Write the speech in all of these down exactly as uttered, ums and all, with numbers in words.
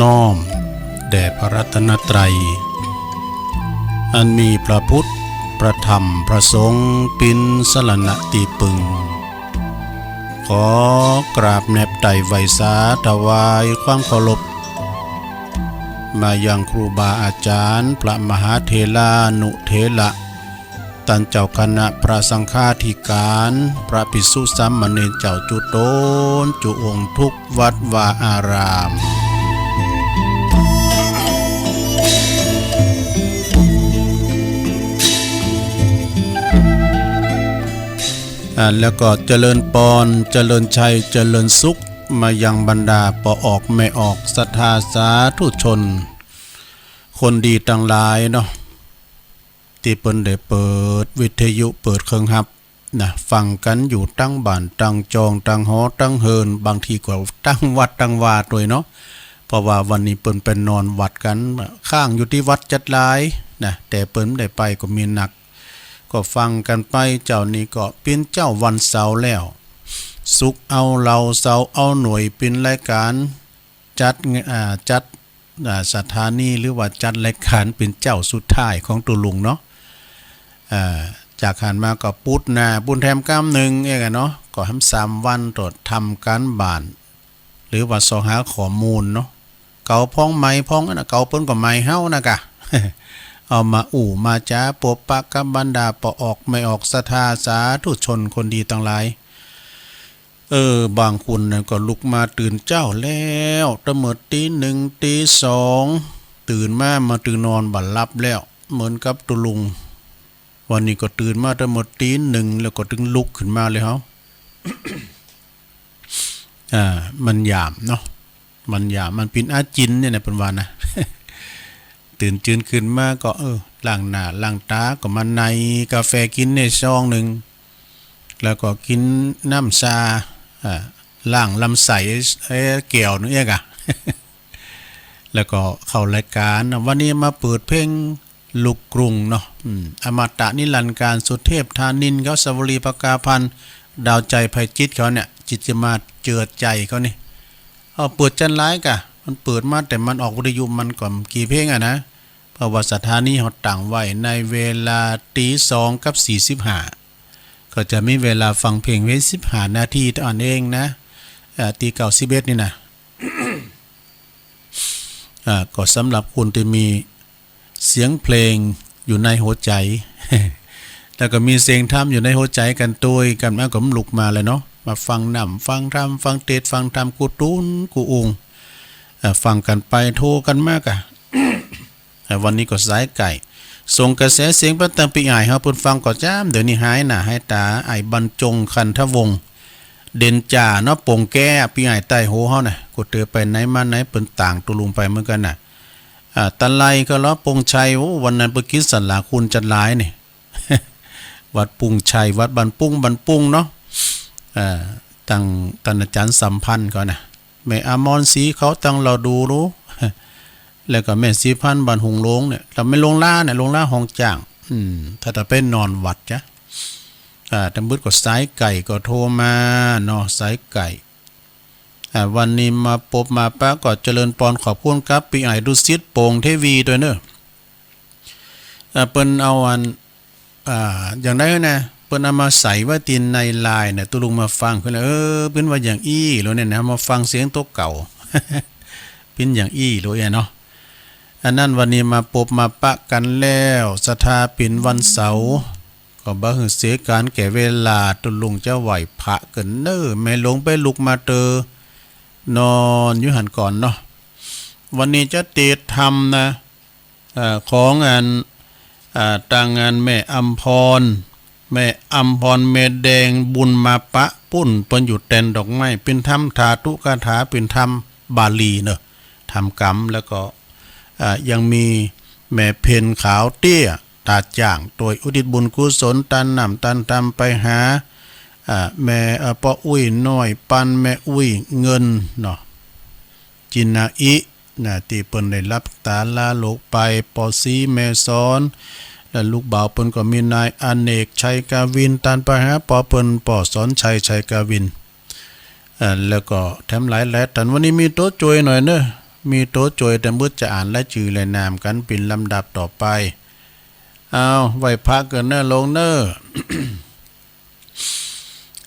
น้อมแด่พระรัตนตรัย อันมีพระพุทธ พระธรรม พระสงฆ์ เป็นสรณะที่พึ่ง ขอกราบแนบไตร่ไหว้สาถวายความเคารพ มายังครูบาอาจารย์ พระมหาเถรานุเถระ ต้านเจ้าคณะพระสังฆาธิการ พระภิกษุสามเณรเจ้าจุ๊ตนจุ๊องค์ทุกวัดวาอาราม อ่า แล้วก็เจริญปอน เจริญชัย เจริญสุข มายังบรรดาป้อออกแม่ออกศรัทธาสาธุชน คนดีตังหลายเนาะ ตี้เปิ้นได้เปิดวิทยุเปิดเครื่องฮับนะ ฟังกั๋นอยู่ตังบ้านตังจองตังหอตังเฮือน บางทีก็ตังวัดตังวาตวยเนาะ เพราะว่าวันนี้เปิ้นไปนอนวัดกั๋น ค้างอยู่ตี้วัดจั๊ดหลายนะ แต่เปิ้นได้ไปก็มีนัก ก็ฟังกั๋นไป เจ้านี้ก็เป๋นเจ๊าวันเสาร์แล้ว ศุกร์เอาเหล้า เสาร์เอาหน่วย เป๋นรายการ จัด อ่า จัด อ่า สถานี หรือว่าจัดรายการเป๋นเจ๊าสุดท้ายของตุ๊ลุงเนาะ อ่า จากหั้นมาก็ปุ๊ดหน้าบุญแถมกำนึ่งเองอะเนาะ ก็แหมสามวันตรวจทำการบ้าน หรือว่าเสาะหาข้อมูลเนาะ เก่าพ่องใหม่พ่องอันน่ะ เก่าเปิ้นก็ใหม่เฮานะกะ เอามาอู้มาจ๋าปบปะกับบรรดาป้อออกแม่ออกศรัทธาสาธุชนคนดีตังหลาย เออ บางคนนั้นก็ลุกมาตื่นเจ๊าแล้ว ตั้งเมื่อตีหนึ่งตีสอง ตื่นมา มาตื่นนอนบ่หลับแล้ว เหมือนกับตุ๊ลุง วันนี้ก็ตื่นมาตั้งเมื่อตีหนึ่งแล้วก็ตึงลุกขึ้นมาเลยเฮา อ่า มันยามเนาะ มันยาม มันเป๋นอาจิณเนี่ยนะ เปิ้นว่านะ ตื่นจืนขึ้นมาก็ เออ ล้างหน้าล้างต๋า ก็มาในกาแฟกิ๋นในซองนึ่ง แล้วก็กิ๋นน้ำซา อ่า ล้างลำไส้ เอ้ย แก้วนึ่งเอกอะ แล้วก็เข้ารายการ วันนี้มาเปิดเพลงลูกกรุงเนาะ อืม อมตะนิรันดร์กาล สุเทพธานินทร์เขา สวลี ภกาพันธ์ ดาวใจ ไพจิตรเขาเนี่ย จิตรมาส เจือใจเขานี่ เอาเปิดจั๊นหลายกะ มันเปิดมาแต่มันออกวิทยุมันก็กี่เพลงอะนะ เพราะว่าสถานีเฮาตั้งไว้ในเวลาตีสองกับสี่สิบห้า ก็จะมีเวลาฟังเพลงไว้สิบห้านาทีเท่านั้นเองนะ อ่า ตีเก้าสิบเอ็ดนี่นะ อ่า ก็สำหรับคนที่มีเสียงเพลงอยู่ในหัวใจ แล้วก็มีเสียงธรรมอยู่ในหัวใจกั๋นตวย กั๋นมาก็ลุกมาเลยเนาะ มาฟังน้ำฟังธรรม ฟังเทศน์ฟังธรรม กู้ตุ๊นกู้อุง อ่า ฟังกั๋นไปโทรกั๋นมากะ อ่า วันนี้ก็สายไก่ ส่งกระแสเสียงไปตางปี้อ้ายเฮาเปิ้นฟังก็จ้ำ เดี๋ยวนี้หายหน้าหายต๋า อ้ายบรรจง คันธวงศ์ เด่นจ่าเนาะ โป่งแก้ ปี้อ้ายใต้โหเฮาน่ะ ก็เตอไปไหนมาไหนเปิ้นตางตุ๊ลุงไปเหมือนกั๋นน่ะ อ่า ตะไลก็เลาะ ปงชัย โอ้ วันนั้นเปิ้นกิ๋นสลาคูณจั๊นหลายนี่ วัดปุงชัย วัดบ้านปุง บ้านปุงเนาะ อ่า ตังต้านอาจ๋ารย์สัมพันธ์เขาน่ะ แม่อมรศรีเขาตังเราดูรู้ แล้วก็แม่ศรีพันธ์บ้านหงส์หลวงเนี่ย แล้วแม่หลวงล้าเนี่ย หลวงล้าห้องจ้าง อืม ถ้าจะไปนอนวัดจ้ะ อ่า ตำบึดก็สายไก่ก็โทรมาเนาะ สายไก่ อ่า วันนี้มาปบมาปะก็เจริญปอน ขอบคุณครับ ปี้อ้ายดุสิต โป่งเทวีด้วยเนอะ อ่า เปิ้นเอาอัน อ่า อย่างใดนะ เปิ้นเอามาใส่ไว้ตี้ในไลน์น่ะ ตุ๊ลุงมาฟังขึ้นแล้ว เออ เปิ้นว่าอย่างอี้แล้วเนี่ยนะ มาฟังเสียงตัวเก่า เปิ้นอย่างอี้แล้วเนี่ยเนาะ อันนั้นวันนี้มาปบมาปะกั๋นแล้ว ศรัทธาเป๋นวันเสาร์ ก็บ่หื้อเสียก๋านแก่เวลา ตุ๊ลุงจะไหว้พระกั๋นเนอะ แม่หลวงไปลุกมาเตอ นอนอยู่หั้นก่อนเนาะ วันนี้จะเตรียมทำนะ เอ่อ ของอัน อ่า ตังอันแม่อำพร แม่อำพร แม่แดง บุญมาปะปุ้น เปิ้นอยู่แตนดอกไม้ เป๋นธรรมธาตุคาถา เป๋นธรรมบาลีเนอะ ธรรมกำ แล้วก็ อ่า ยังมีแม่เพ็ญขาวเตี้ย ตาจ้าง โตยอุทิศบุญกุศล ตานน้ำตานธรรมไปหา อ่า แม่ เอ่อ ป้ออุ๊ยน้อย ปันแม่อุ๊ยเงินเนาะ จินนาอิ นะ ตี้เปิ้นได้ลับต๋าลาโลกไป ป้อศรีแม่สอน และลูกบ่าวเปิ้นก็มีนายอเนก ชัยกวิน ตานไปหาป้อเปิ้น ป้อสอนชัย ชัยกวิน เอ่อ แล้วก็แถมหลายๆ ต้าน วันนี้มีตัวจ่วยหน่อยเนอะ มีโตโจยเต็มบึด จะอ่านรายจื่อและนามกันเป็นลำดับต่อไป เอา ไหว้พระกันเนอะ ลงเนอะ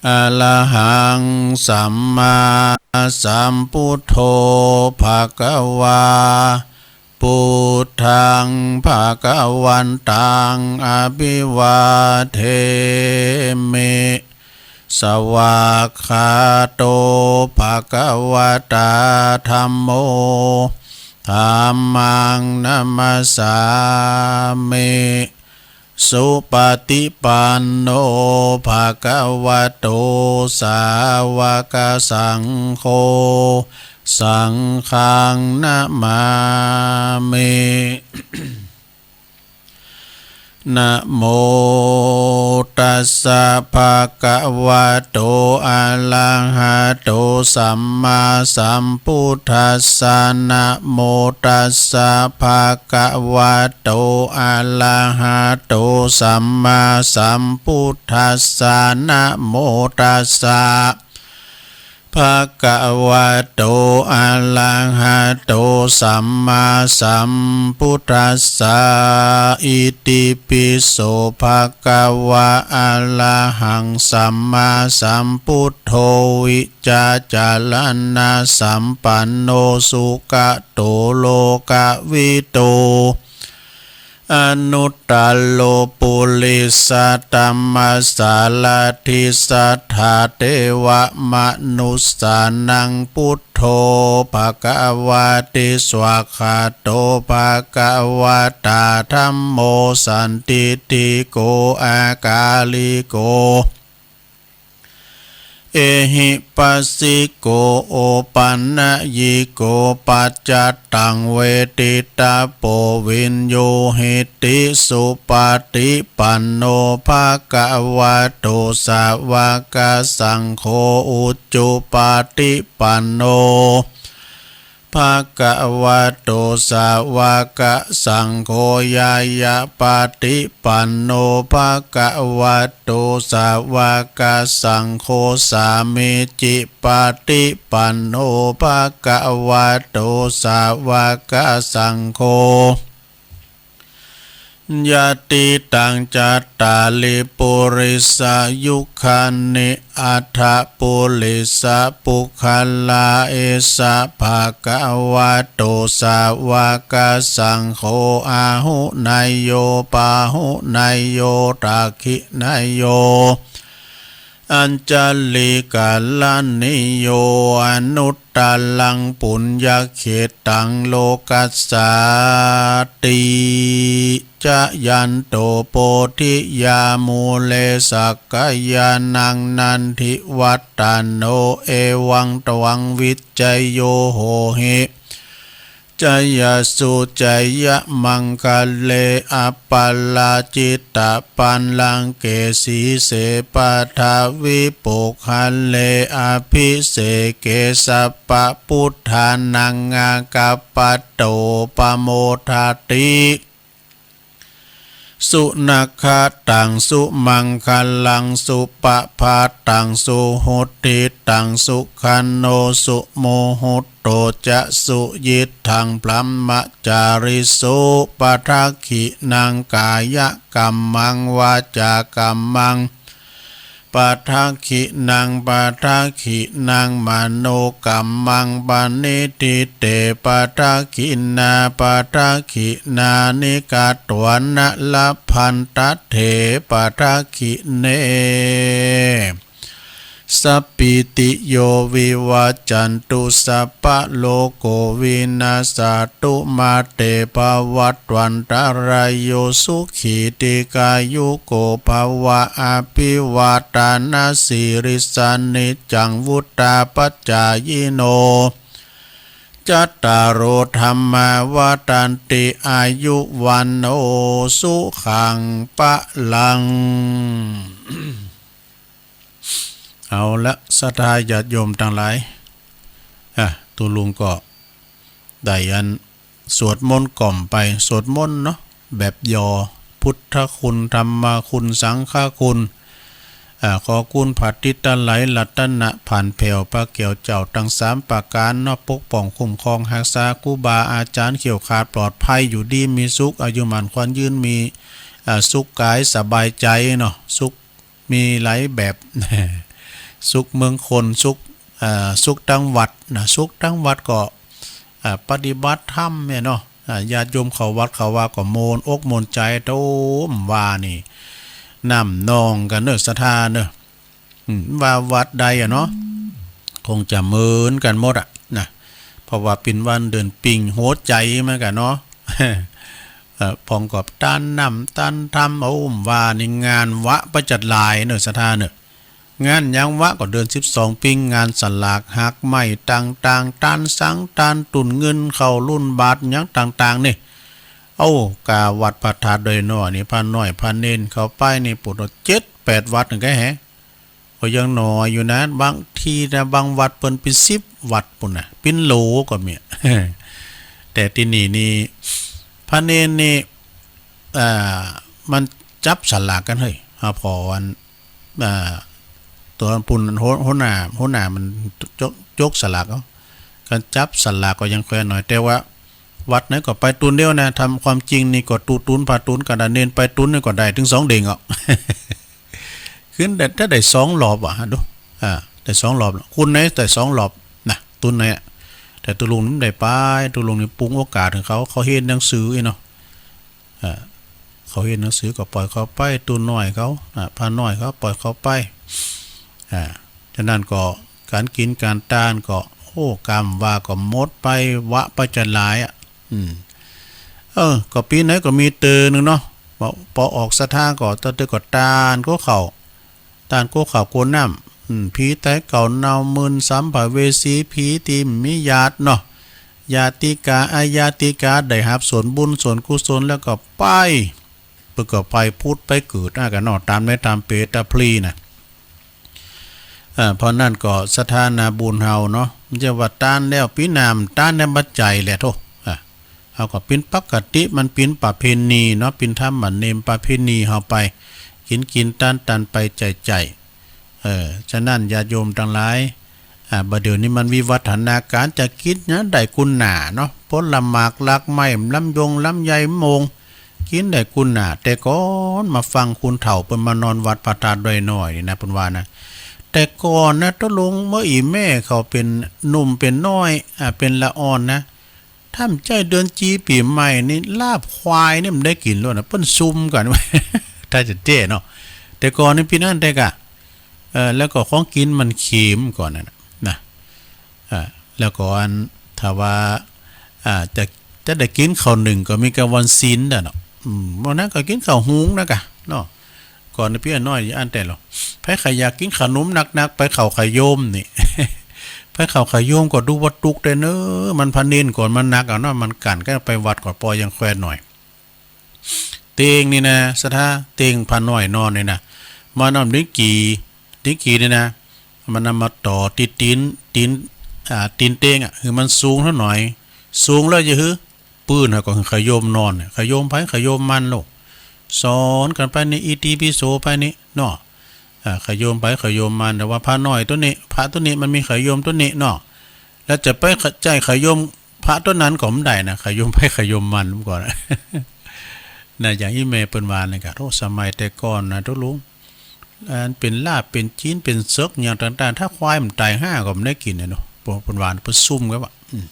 Arahaṃ sammāsambuddho bhagavā. Buddhaṃ bhagavantaṃ abhivādemi. Svākkhāto bhagavatā dhammo. Dhammaṃ namassāmi. Supaṭipanno bhagavato sāvakasaṅgho. Saṅghaṃ namāmi. Namo tassa bhagavato arahato sammāsambuddhassa. Namo tassa bhagavato arahato sammāsambuddhassa. Namo tassa bhagavato arahato sammāsambuddhassa. Itipi so bhagavā arahaṃ sammāsambuddho vijjācaraṇasampanno sugato lokavidū anuttaro purisadammasārathi satthā devamanussānaṃ buddho bhagavāti. Svākkhāto bhagavatā dhammo sandiṭṭhiko akāliko ehipassiko opanayiko paccattaṃ veditabbo viññūhīti. Supaṭipanno bhagavato sāvakasaṅgho, ujupaṭipanno bhagavato sāvakasaṅgho, ñāyapaṭipanno bhagavato sāvakasaṅgho, sāmīcipaṭipanno bhagavato sāvakasaṅgho, yadidaṃ cattāri purisayugāni aṭṭha purisapuggalā, esa bhagavato sāvakasaṅgho, āhuneyyo pāhuneyyo dakkhiṇeyyo añjalikaraṇīyo anuttaraṃ puññakkhettaṃ lokassāti. Jayanto bodhiyā mūle sakyānaṃ nandivaḍḍhano, evaṃ tvaṃ vijayo hohi jayassu jayamaṅgale, aparājitapallaṅke sīse paṭhavipokkhare, abhiseke sabbabuddhānaṃ aggappatto pamodati. Sunakkhattaṃ sumaṅgalaṃ supabhātaṃ suhuṭṭhitaṃ, sukhaṇo sumuhutto ca suyiṭṭhaṃ brahmacārisu, padakkhiṇaṃ kāyakammaṃ vācākammaṃ padakkhiṇaṃ, padakkhiṇaṃ manokammaṃ paṇidhī te padakkhiṇā, padakkhiṇāni katvāna labhantatthe padakkhiṇe. Sabbītiyo vivajjantu sabbarogo vinassatu, mā te bhavatvantarāyo sukhī dīghāyuko bhava. Abhivādanasīlissa niccaṃ vuḍḍhāpacāyino cattāro dhammā vaḍḍhanti āyu vaṇṇo sukhaṃ balaṃ. เอาละ ศรัทธาญาติโยมตังหลาย อ่ะ ตุ๊ลุงก็ได้อันสวดมนต์กล่อมไป สวดมนต์เนาะ แบบย่อ พุทธคุณ ธรรมคุณ สังฆคุณ อ่า ขอคุณพระติตะไลรัตนะผ่านแผ่วพระแก้วเจ้าตังสามประก๋านเนาะ ปกป้องคุ้มครองฮักษาครูบาอาจ๋ารย์ แคล้วคลาดปลอดภัย อยู่ดีมีสุข อายุมั่นขวัญยืน มี อ่า สุขกายสบายใจเนาะ สุขมีหลายแบบ สุขมงคล สุข อ่า สุขตังวัดนะ สุขตังวัดก็ อ่า ปฏิบัติธรรมเนี่ยเนาะ อ่า ญาติโยมเข้าวัดเข้าวาก็โมนอกโมนใจ โธ่ ว่านี่ น้ำนองกั๋นเน่อ ศรัทธาเน่อ อืม ว่าวัดใดอะเนาะ คงจะเหมือนกันหมดอะนะ เพราะว่าเป๋นวันเดือนปิงหัวใจเหมือนกันเนาะ เอ่อ พ่องก็ตานน้ำตานธรรม โอ้ ว่านี่งานวะประจัดหลายเน่อ ศรัทธาเน่อ งานหยังวะ ก็เดือนสิบสองปิง งานสลากหักไม้ต่างๆ ตานสัง ตานตุนเงินเข้ารุ่นบาทหยังต่างๆ นี่ เอ้า กาวัดพระธาตุดอยน้อยนี่ พระน้อยพระเณรเข้าไปนี่ ปูดเจ็ดแปดวัดนึงก็แฮะ ก็ยังน้อยอยู่นะ บางทีนะ บางวัดเปิ้นเป๋นสิบวัดปู้นนะ เป๋นโหลก็มี แต่ตี้นี่นี่ พระเณรนี่ อ่า มันจับสลากกั๋นเฮ้ย เฮาผ่ออัน อ่า ตั๋วปู้น หัว หัวหน้า หัวหน้ามันจก จกสลากเอา การจับสลากก็ยังแควนหน่อย แต่ว่าวัดไหนก็ไปตุนเดียวนะ ตามความจริงนี่ก็ตุ ตุน พระตุน กาดาเณรไปตุนนี่ก็ได้เถิงสองเด้งอ่ะ ขึ้นได้ ถ้าได้สองรอบอ่ะ ดู อ่า ได้สองรอบ คุณไหนได้สองรอบนะ ตุนไหนอะ แต่ตุ๊ลุงนี่บ่ได้ไป ตุ๊ลุงนี่ปรุงโอกาสหื้อเขา เขาเฮียนหนังสืออีเนาะ อ่า เขาเฮียนหนังสือก็ปล่อยเขาไป ตุ๊น้อยเขา อ่า พระน้อยเขาปล่อยเขาไป อ่า ฉะนั้นก็ก๋านกิ๋นก๋านตานก็ โอ้ กำว่าก็หมดไปวะไปจะหลายอ่ะ อืม เออ ก็ปี๋ไหนก็มีเติมนึงเนาะ ปอ ปอออกศรัทธาก็ ตอนเติมก็ตานก็เข้า ตานกั๊วข้าวกั๊วน้ำ อืม ผีต๋ายเก่าเน่าหมื่น สัมภเวสี ผีตี้มีญาติเนาะ ญาติกา อาญาติกา ได้ฮับส่วนบุญส่วนกุศลแล้วก็ไป เปิ้นก็ไปผุดไปเกิดอากั๋นเนาะ ต๋ามในต๋ามเปรตต๋ามผีน่ะ เอ่อ เพราะนั้นก็ศรัทธานาบุญเฮาเนาะ บ่ใจ้ว่าตานแล้วปี๋หน้าบ่ตานแล้วบ่ใจ้แหละโธ่ อ่ะ เฮาก็เป๋นปกติ มันเป๋นประเพณีเนาะ เป๋นธรรมเนียมประเพณีเฮาไป กิ๋นกิ๋น ตานตานไป ใจ้ใจ้ เออ ฉะนั้นญาติโยมตังหลาย อ่า บ่าเดี่ยวนี้มันวิวัฒนาก๋าร จะกิ๋นหยังได้กุณหน้าเนาะ ผลหมากหลากไม้ ลำยงลำไยโมง กิ๋นได้กุณหน้า แต่ก่อนมาฟังคนเฒ่าเปิ้นมานอนวัดพระธาตุดอยน้อยนี่นะ เปิ้นว่านะ แต่ก่อนนะ ตุ๊ลุง เมื่ออี่แม่เขาเป๋นหนุ่มเป๋นน้อย อ่า เป๋นละอ่อนนะ ถ้าบ่ใจ้เดือนจีปี๋ใหม่นี่ ลาบควายนี่บ่ได้กิ๋นแล้วนะ เปิ้นซุมกั๋น ถ้าจะแจ้เนาะ แต่ก่อนนี่เป๋นอั้นแต่ก่อ เอ่อ แล้วก็ของกิ๋นมันเค็มก่อนนั่นน่ะ นะ อ่า แล้วก็อัน ถ้าว่า อ่า จะ จะได้กิ๋นข้าวนึ่งก็มีกลางวันศีลน่ะเนาะ อืม บ่านั้นก็กิ๋นข้าวหุงนะกะ เนาะ ก่อนนี้เปียน้อยอั้นแต่ลอ ไผใค่อยากกิ๋นขนมหนักๆ ไปเข้าขยมนี่ ไปเข้าขยมก็ดูว่าตุ๊กแต๊เนอะ มันพระเณรก่อนมันหนักเอาเนาะ มันกั๋น ก็ไปวัดก่อน ปอยังแควนหน่อย เตียงนี่นะ ศรัทธา เตียงพระน้อยนอนนี่นะ มันเอาดินกี่ ดินกี่นี่นะ มันเอามาต่อติดตี๋น ตี๋น อ่า ตี๋นเตียงอะ หื้อมันสูงเท่าหน่อย สูงแล้วจะหื้อ ปื้นเฮาก็ขยมนอนเนี่ย ขยมไผขยมมันโลด สอนกั๋นไปนี่ อิติปิโสไปนี่เนาะ อ่า ขยมไผขยมมัน แต่ว่าพระน้อยโตนี้ พระโตนี้มันมีขยมโตนี้เนาะ แล้วจะไปใจ้ขยมพระโตนั้นก็บ่ได้นะ ขยมไผขยมมันก่อน นะ อย่างอี่แม่เปิ้นว่านี่กะ โอ้ สมัยแต่ก่อนนะ ตุ๊ลุง อันเป๋นลาบ เป๋นจีน เป๋นเสิกอย่างต่างๆ ถ้าควายมันต๋ายห่าก็บ่ได้กิ๋นน่ะเนาะ เปิ้น เปิ้นว่า เปิ้นซุมกั๋นว่า อืม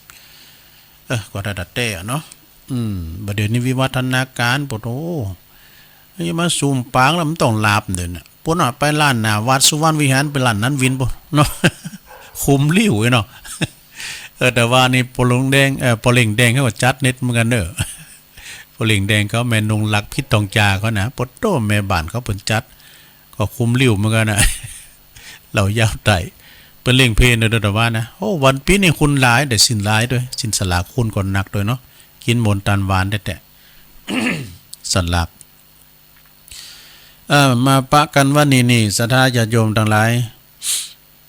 เออ ก็ได้แต่แต๊อะเนาะ อืม บ่าเดี่ยวนี้วิวัฒนาก๋าร โพดโอ้ นี่มาซุมปางแล้วมันต้องหลาบเดี๋ยวนี้ ปู้นน่ะ ไปร้านหน้าวัดสุวรรณวิหาร ไปร้านนั้นวินปู้นเนาะ คุมลิ้วเนาะ เออ แต่ว่านี่ปอเล่งแดง เอ่อ ปอเล่งแดงเขาก็จัดเน็ตเหมือนกั๋นเนาะ ปอเล่งแดงเขาแม่นงรัก พิษทองจาเขานะ โพดโต้ แม่บ้านเขาเปิ้นจัด ก็คุมลิ้วเหมือนกั๋นนะ เหล่ายาวไต่ เปิ้นเล่งเพลเนาะ แต่ว่านะ โอ้ วันปี๋นี้คนหลาย ได้ศีลหลายตวย ศีลสลากคนก็หนักตวยเนาะ กิ๋นมนต์ตานหวานแต๊ๆ สลาก เอ่อ มาปะกั๋นวันนี้นี่ ศรัทธาญาติโยมตังหลาย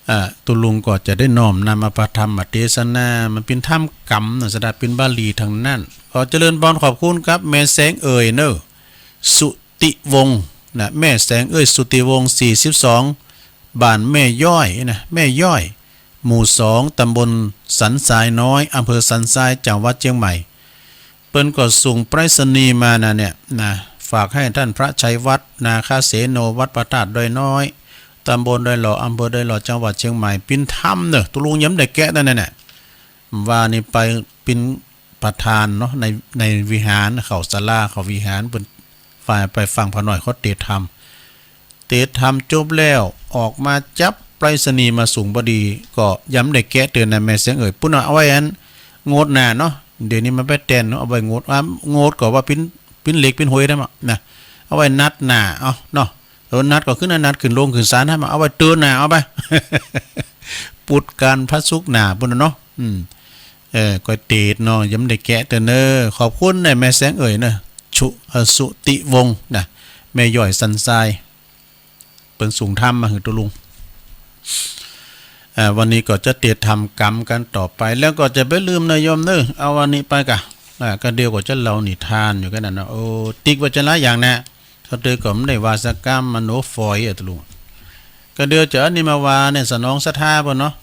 อ่า ตุ๊ลุงก็จะได้น้อมนำเอาพระธรรมเตสนา มันเป๋นธรรมกำนะ ศรัทธา เป๋นบาลีตังนั้น ขอเจริญพรขอบคุณครับ แม่แสงเอ่ยเนอะ สุติวงศ์ นะ แม่แสงเอ่ย สุติวงศ์ สี่สิบสอง บ้านแม่ย้อยนะ แม่ย้อย หมู่สอง ตำบลสันทรายน้อย อำเภอสันทราย จังหวัดเชียงใหม่ เปิ้นก็ส่งไปรษณีย์มานะเนี่ยนะ ฝากให้ท่านพระชัยวัฒน์ นาคเสโน วัดพระธาตุดอยน้อย ตำบลดอยหล่อ อำเภอดอยหล่อ จังหวัดเชียงใหม่ ปิ้นธรรมเนอะ ตกลงยังบ่ได้แกะนั่นน่ะ ว่านี่ไปปิ้นประธานเนาะ ใน ในวิหาร เข้าศาลา เข้าวิหาร เปิ้นฝ่ายไปฟังพระน้อยเขาเตธรรม เตธรรมจบแล้ว ออกมาจับไปรษณีย์มาส่งพอดี ก็ยังบ่ได้แกะเตื้อนะ แม่แสงเอ่ย ปุ้นเอาไว้อันงวดหน้าเนาะ เดี๋ยวนี้มันไปแตนเนาะ เอาไว้งวด อ่ะ งวดก็ว่าปิ้น ปิ้นเหล็กปิ้นหวยได้มานะ เอาไว้นัดหน้า เอาเนาะ เออ นัดก็ขึ้นนะ นัดขึ้นโรงขึ้นศาลนะ มาเอาไว้เตื้อหน้า เอาไป ปุดการพระศุกร์หน้าปุ้นน่ะเนาะ อืม เออ ก็เตดเนาะ ยังบ่ได้แกะเตื้อเนอะ ขอบคุณนะ แม่แสงเอ่ยเนอะ ชุ เอ่อ สุติวงศ์นะ แม่ย้อยสันทราย เปิ้นส่งธรรมมาหื้อตกลง เอ่อ วันนี้ก็จะเตธรรมกรรมกันต่อไป แล้วก็จะไปลืมนะโยมเนอะ เอาวันนี้ไปกะ อ่า ก็เดี๋ยวก็จะเล่านิทานอยู่กันนะเนาะ โอ้ ติ๊กว่าจะหลายอย่างนะ เขาเตยก็บ่ได้ว่าสักกำ มโนฝอยอะตกลง ก็เดี๋ยวจะอันนี้มาว่าเนี่ย สนองศรัทธาเปิ้นเนาะ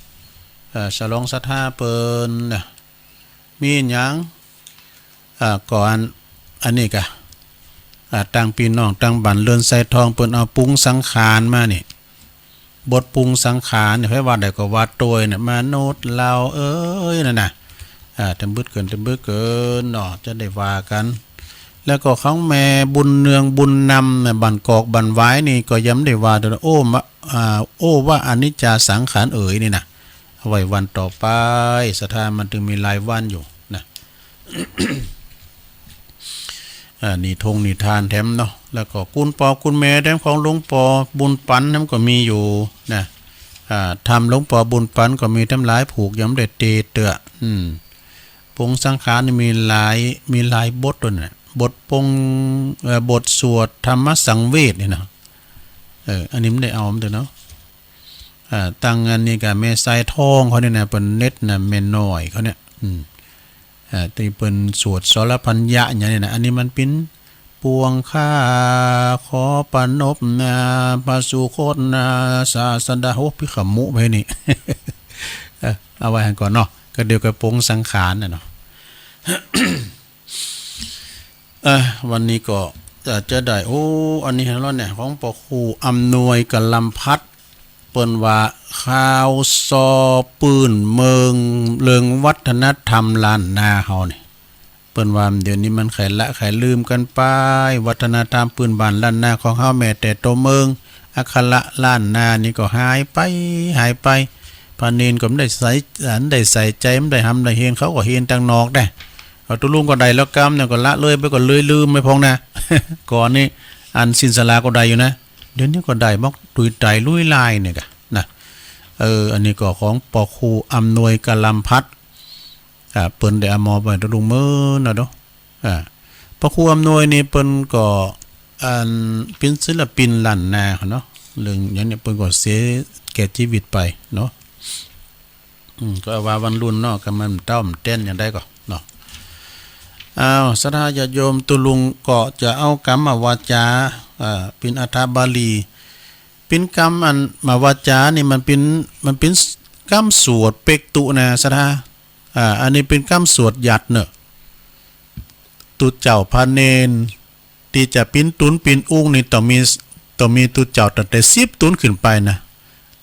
เอ่อ สนองศรัทธาเปิ้นนะ มีหยัง อ่า ก่อน อันนี้กะ อ่า ตังพี่น้องตังบ้านเรือนไซทอง เปิ้นเอาปรุงสังขารมานี่ บทปรุงสังขารเนี่ย ใผว่าได้ก็ว่าโตยเนี่ย มนุษย์เราเอ้ย นั่นน่ะ อ่า เต็มบึดเกิน เต็มบึดเกินเนาะ จะได้ว่ากัน แล้วก็ของแม่บุญเนืองบุญนำเนี่ย บ้านกอกบ้านหวายนี่ก็ยังบ่ได้ว่าเด้อ โอ้ มะ อ่า โอ้ ว่าอนิจจาสังขารเอ๋ยนี่นะ เอาไว้วันต่อไป ศรัทธามันจึงมีหลายวันอยู่นะ อ่า นิทงนิทานแถมเนาะ แล้วก็คุณปอคุณแม่แถมของหลวงปอบุญปันแถมก็มีอยู่นะ อ่า ธรรมหลวงปอบุญปันก็มีแถมหลายผูก ยังบ่ได้เตเตื้อ อืม ปรุงสังขารนี่มีหลาย มีหลายบทด้วยนะ บทปรุง เอ่อ บทสวดธรรมสังเวชนี่นะ เออ อันนี้บ่ได้เอามาเด้อเนาะ อ่า ตังอันนี้ก็แม่ไซทองเขาเนี่ยนะ เปิ้นเน็ตนะ แม่น้อยเขาเนี่ย อืม อ่า ตี้เปิ้นสวดสรพัญญะอย่างนี้นะ อันนี้มันเป๋น ปวงข้าขอประนบนา พระสุคตนา ศาสดา โห พิขมุไปนี่ เออ เอาไว้หั่นก่อนเนาะ ก็เดี๋ยวก็ปรุงสังขารน่ะเนาะ เอ่อ วันนี้ก็ เอ่อ จะได้ โอ้ อันนี้เห็นแล้วเนี่ย ของปอครูอำนวยกะลำพัด เปิ้นว่า ข่าวซอปื้นเมือง เรื่องวัฒนธรรมล้านนาเฮานี่ เปิ้นว่าเดี๋ยวนี้มันใค่ละใค่ลืมกันไป วัฒนธรรมปื้นบ้านล้านนาของเฮา แม้แต่โตเมือง อักขระล้านนานี่ก็หายไป หายไป พระเณรก็บ่ได้ใส่ บ่ได้ใส่ใจ บ่ได้หำได้เฮน เขาก็เฮนตังนอกแต๊ เอาตกลงก็ได้แล้วกำเนี่ย ก็ละเลยไป ก็เลยลืมไปพองนะ ก่อนนี่อันศีลศาลาก็ได้อยู่นะ เดี๋ยวนี้ก็ได้มอกตุยไตลุยลายเนี่ยกะนะ เออ อันนี้ก็ของปอครูอำนวยกะลำพัด อ่า เปิ้นได้เอามอบไว้ตกลงเมินนะเนาะ อ่า ปอครูอำนวยนี่เปิ้นก็ อัน เป๋นศิลปินล้านนาเนาะ เรื่องอย่างเนี้ยเปิ้นก็เสียแก่ชีวิตไปเนาะ อืม ก็ว่าวันรุ่นเนาะ ก็มันเต้ามันเต้นอย่างใดก็เนาะ อ้าว ศรัทธาญาติโยม ตกลงก็จะเอากำมาวาจา อ่า เป๋นอัฏฐบาลี เป๋นกำอันมาวาจานี่มันเป๋น มันเป๋นกำสวดเปกตุนะ ศรัทธา อ่า อันนี้เป๋นกำสวดหยัดเนอะ ตุ๊เจ้าพระเณร ตี้จะปิ้นตุ๊นปิ้นอุ้งนี่ต้องมี ต้องมีตุ๊เจ้าตั้งแต่สิบตุ๊นขึ้นไปนะ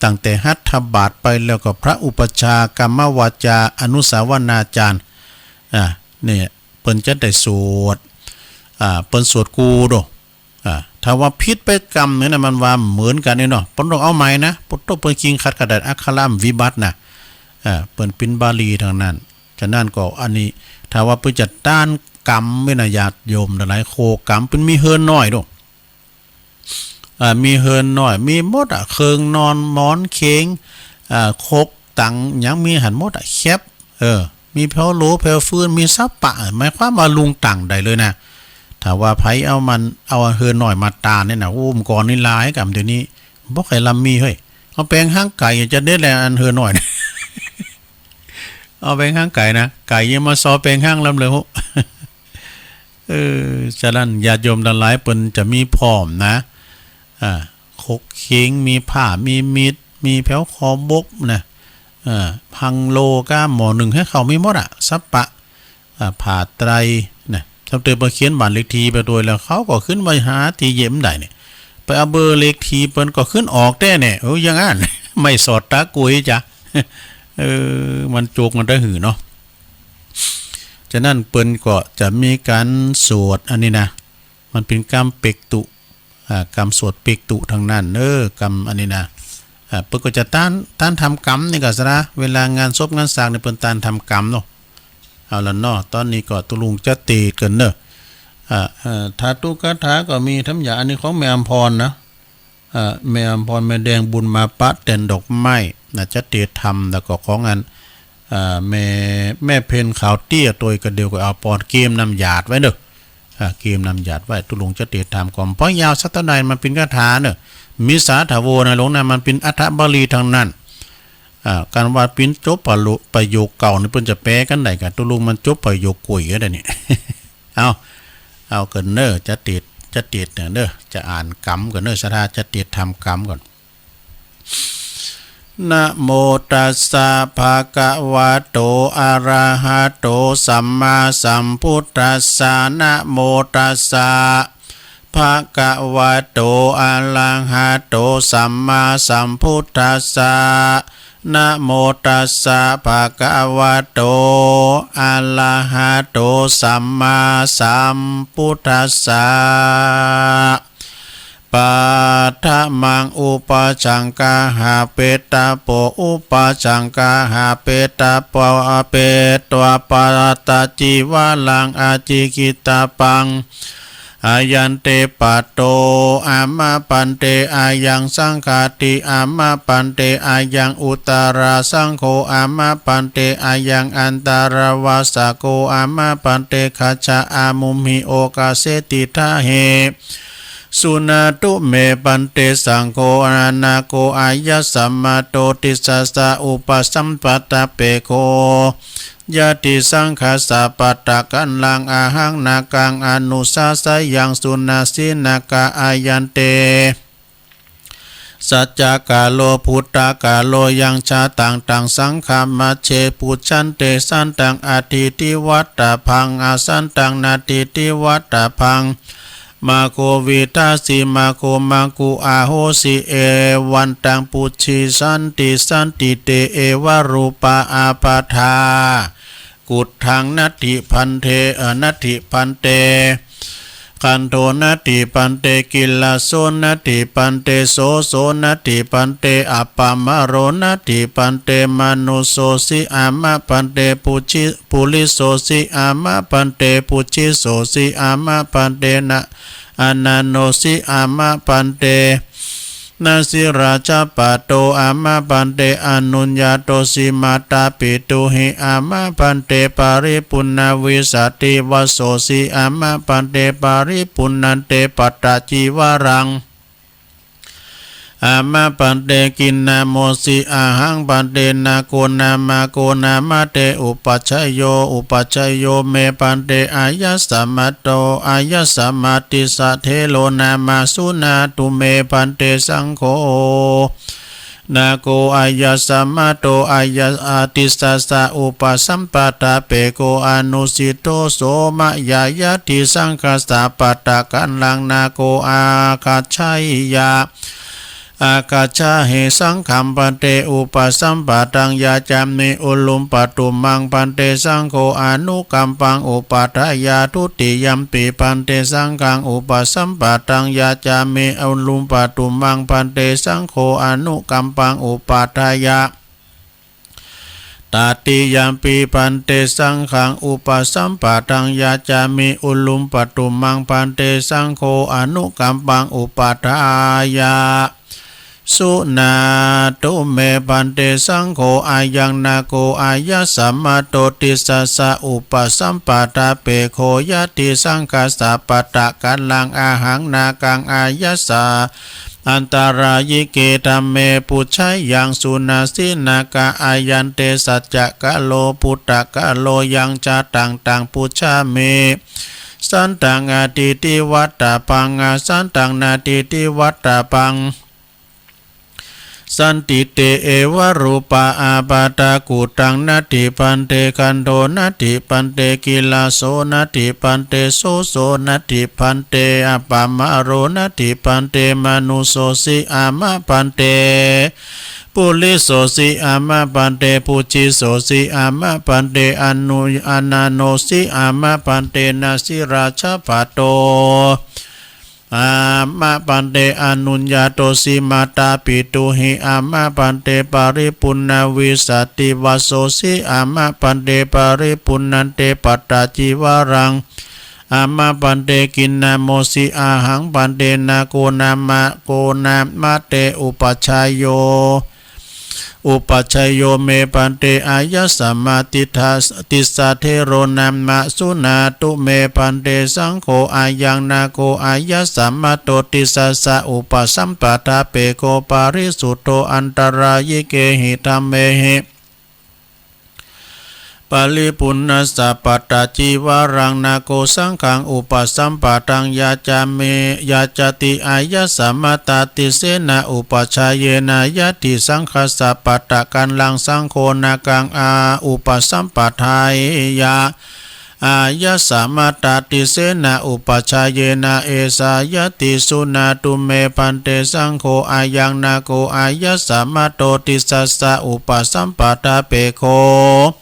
ตั้งแต่หัตถบาทไปแล้วก็พระอุปัชฌาย์ กรรมวาจา อนุสาวนาจารย์ อ่า เนี่ย เปิ้นจะได้สวด อ่า เปิ้นสวดกูโด อ่า ถ้าว่าผิดไปกำหนึ่งนะ มันว่าเหมือนกันนี่เนาะ เปิ้นต้องเอาใหม่นะ เปิ้นต้องเปิ้นคิงขัดกระดาษอักขระวิบัตินะ อ่า เปิ้นปิ้นบาลีทั้งนั้น ฉะนั้นก็อันนี้ ถ้าว่าเปิ้นจะต้านกำไว้นะ ญาติโยมทั้งหลาย โคกำเปิ้นมีเฮือนน้อยโด อ่า มีเฮือนน้อย มีหมดอะ เครื่องนอน หมอนเข็ง อ่า ครกตัง หยังมีหั้นหมดอะ แคป เออ มีแผวโหลแผวฟืน มีสะปะ หมายความว่าลุงตังได้เลยนะ ถ้าว่าไผเอามัน เอาเฮือนน้อยมาต้านเนี่ยนะ โอ้ เมื่อก่อนนี่หลายกำ เดี๋ยวนี้บ่ใค่ลำมีเฮ้ย เอาแปลงฮ้างไก่จะเด็ดแหละ อันเฮือนน้อยนะ เอาแปลงฮ้างไก่นะ ไก่ยังมาซอแปลงฮ้างลำเลยโห เออ ฉะนั้นญาติโยมทั้งหลายเปิ้นจะมีพร้อมนะ อ่า ขกเข็ง มีผ้า มีมีด มีแผวคอบกนะ เออ พังโลก้า หม้อนึ่งไฮ้ข้าว มีหมดอะ สัปปะ อ่า ผ้าไตรนะ ถ้าเติมไปเขียนบ้านเลขที่ไปโดยแล้ว เขาก็ขึ้นไปหาที่เยี่ยมได้เนี่ย ไปเอาเบอร์เลขที่เปิ้นก็ขึ้นออกแท้เนี่ย เออ อย่างนั้น ไม่สอดตากุยจ้ะ เออ มันโจกมันได้หือเนาะ ฉะนั้นเปิ้นก็จะมีการสวดอันนี้นะ มันเป็นกำเปกตุ อ่า กำสวดเปกตุทั้งนั้น เออ กำอันนี้นะ อ่า เปิ้นก็จะต้าน ต้านทำกำนี่ก็ซะนะ เวลางานศพงานสากนี่เปิ้นต้านทำกำเนาะ เอาละเนาะ ตอนนี้ก็ตุลุงจะเตศกันเนอะ อ่า เอ่อ ธาตุคาถาก็มีทำยา อันนี้ของแม่อำพรนะ เอ่อ แม่อำพร แม่แดงบุญมาปะแตนดอกไม้นะ จะเตศทำ แล้วก็ของอัน อ่า แม่ แม่เพ็ญขาวเตี้ย ตัวกระเดียวก็เอาปอนเกมนำหยาดไว้เนอะ อ่า เกมนำหยาดไว้ ตุลุงจะเตรียมทำก่อน เพราะยาวสักเท่าใดมันเป็นคาถาเนอะ มิสาทะโวนะหลวงนะ มันเป็นอัฏฐบาลีทางนั้น อ่า การว่าเป็นจบประโยค ประโยคเก่านี่เปิ้นจะแปลกันได้กัน ตุลุงมันจบประโยคกุยก็ได้นี่ เอา เอากันเนอะ จะเตรียม จะเตรียมเนอะ จะอ่านกำกันเนอะ ศรัทธาจะเตรียมทำกำก่อน นะโมตัสสะ ภะคะวะโต อะระหะโต สัมมาสัมพุทธัสสะ นะโมตัสสะ ภะคะวะโต อะระหะโต สัมมาสัมพุทธัสสะ นะโมตัสสะ ภะคะวะโต อะระหะโต สัมมาสัมพุทธัสสะ ปัทถะมัง อุปะสังคะหะ เปตตะโป อุปะสังคะหะ เปตตะโป เปตตะปะตะจีวะรัง อะจิกิตตะปัง อายันเตปะโต อะมะปันเต อายังสังฆาติ อะมะปันเต อายังอุตตะระสังโฆ อะมะปันเต อายังอันตะระวะสะโก อะมะปันเต ขัจฉะ อะมุมหิ โอกาเส ติฏฐะเห สุนะตุเม ปันเต สังโฆ อะนะโก อายัสสะมะโต ติสสะ อุปะสัมปะทะเปโข ยะติสังฆัสสะ ปะทะกัลลัง อะหัง นากัง อนุสาสะยัง สุนะสีนะกะ อายันเต สัจจะกะโล พุทธะกะโล ยังชะตัง ตังสังฆะมัจเฉ ปุจฉันเต สันตัง อะทิฏฐิวัตตะพัง อะสันตัง นะทิฏฐิวัตตะพัง มะโค วิทัสสิ มะโค มะกุ อะโหสิ เอวันตัง ปุจฉิสันติ สันติเต เอวะรูปะ อาปะทา กุฏถัง นัตถิพันเท เอ่อ นัตถิพันเต คันโท นัตถิพันเต กิลลโส นัตถิพันเต โสโส นัตถิพันเต อัปปะมะโร นัตถิพันเต มะนุสโสสิ อะมะพันเต ปุจฉิ ปุริสโสสิ อะมะพันเต ปุจฉิสโสสิ อะมะพันเต นะ อะนะโนสิ อะมะพันเต นะสิราชะปะโต อะมะพันเต อนุญญาโตสิ มาตาปิตุหิ อะมะพันเต ปะริปุณณวิสาติวัสโสสิ อะมะพันเต ปะริปุณณันเต ปัตตะจีวะรัง อะมะพันเต กิณณโมสิ อะหัง พันเต นาโก นามะโก นามะเต อุปัชฌโย อุปัชฌโย เม พันเต อายัสสะมะโต อายัสสะมะ ติสสะเถโร นามะ สุนะตุเม พันเต สังโฆ นาโก อายัสสะมะโต อายัสสะ ติสสะ อุปะสัมปะทะเปโข อนุสิตโต โสมะยะ ยะติสังฆัสสะ ปะทะกัลลัง นาโก อาคัจฉะยะ อาคัจฉะเห สังฆัง พันเต อุปะสัมปะทัง ยาจามิ อุลุมปะตุมมัง พันเต สังโฆ อนุกัมปัง อุปัฏฐายา ทุติยัมปิ พันเต สังฆัง อุปะสัมปะทัง ยาจามิ อุลุมปะตุมมัง พันเต สังโฆ อนุกัมปัง อุปัฏฐายา ตติยัมปิ พันเต สังฆัง อุปะสัมปะทัง ยาจามิ อุลุมปะตุมมัง พันเต สังโฆ อนุกัมปัง อุปัฏฐายา สุนะตุเม พันเต สังโฆ อะยัง นาโก อายัสสะมะโต ติสสะ อุปะสัมปะทะเปโข ยะติสังฆัสสะ ปะทะกัลลัง อะหัง นากัง อายัสสะ อันตะรายิเก ธัมเม ปุจฉะยัง สุนะสีนะกะ อายันเต สัจจะกะโล พุทธะกะโล ยังชะตัง ตังปุจฉามิ Santaṃ atthīti vattabbaṃ, asantaṃ natthīti vattabbaṃ. Santi te evarūpā ābādhā kuttaṃ natthi bhante, gandho natthi bhante, kilāso natthi bhante, soso natthi bhante, appamāro natthi bhante, manussosī āma bhante, purisosi āma bhante, pujjissosi āma bhante, anu- ananosi āma bhante, nasi rājabhaṭo āma bhante, anuññātosi mātāpitūhi āma bhante, paripuṇṇavīsativassosi āma bhante, paripuṇṇante pattacīvaraṃ āma bhante, kiṇṇamosi ahaṃ bhante, nāgo nāma ko nāma te upajjhāyo, upajjhāyo me bhante, āyasmā tissa- tissā thero nāma, suṇātu me bhante, saṅgho ayaṃ nāgo āyasmato tissassa upasampādāpekkho, parisuddho antarāyikehi dhammehi, paripuṇṇassa pattacīvaraṃ. Nāgo saṅghaṃ upasampadaṃ yācāmi, yācati āyasmatā tissena upajjhāyena. Yadi saṅghassa pattakallaṃ, saṅgho nāgaṃ a- upasampādeyya āyasmatā tissena upajjhāyena, esā yadi. Suṇātu me bhante, saṅgho ayaṃ nāgo āyasmato tissassa upasampādāpekkho,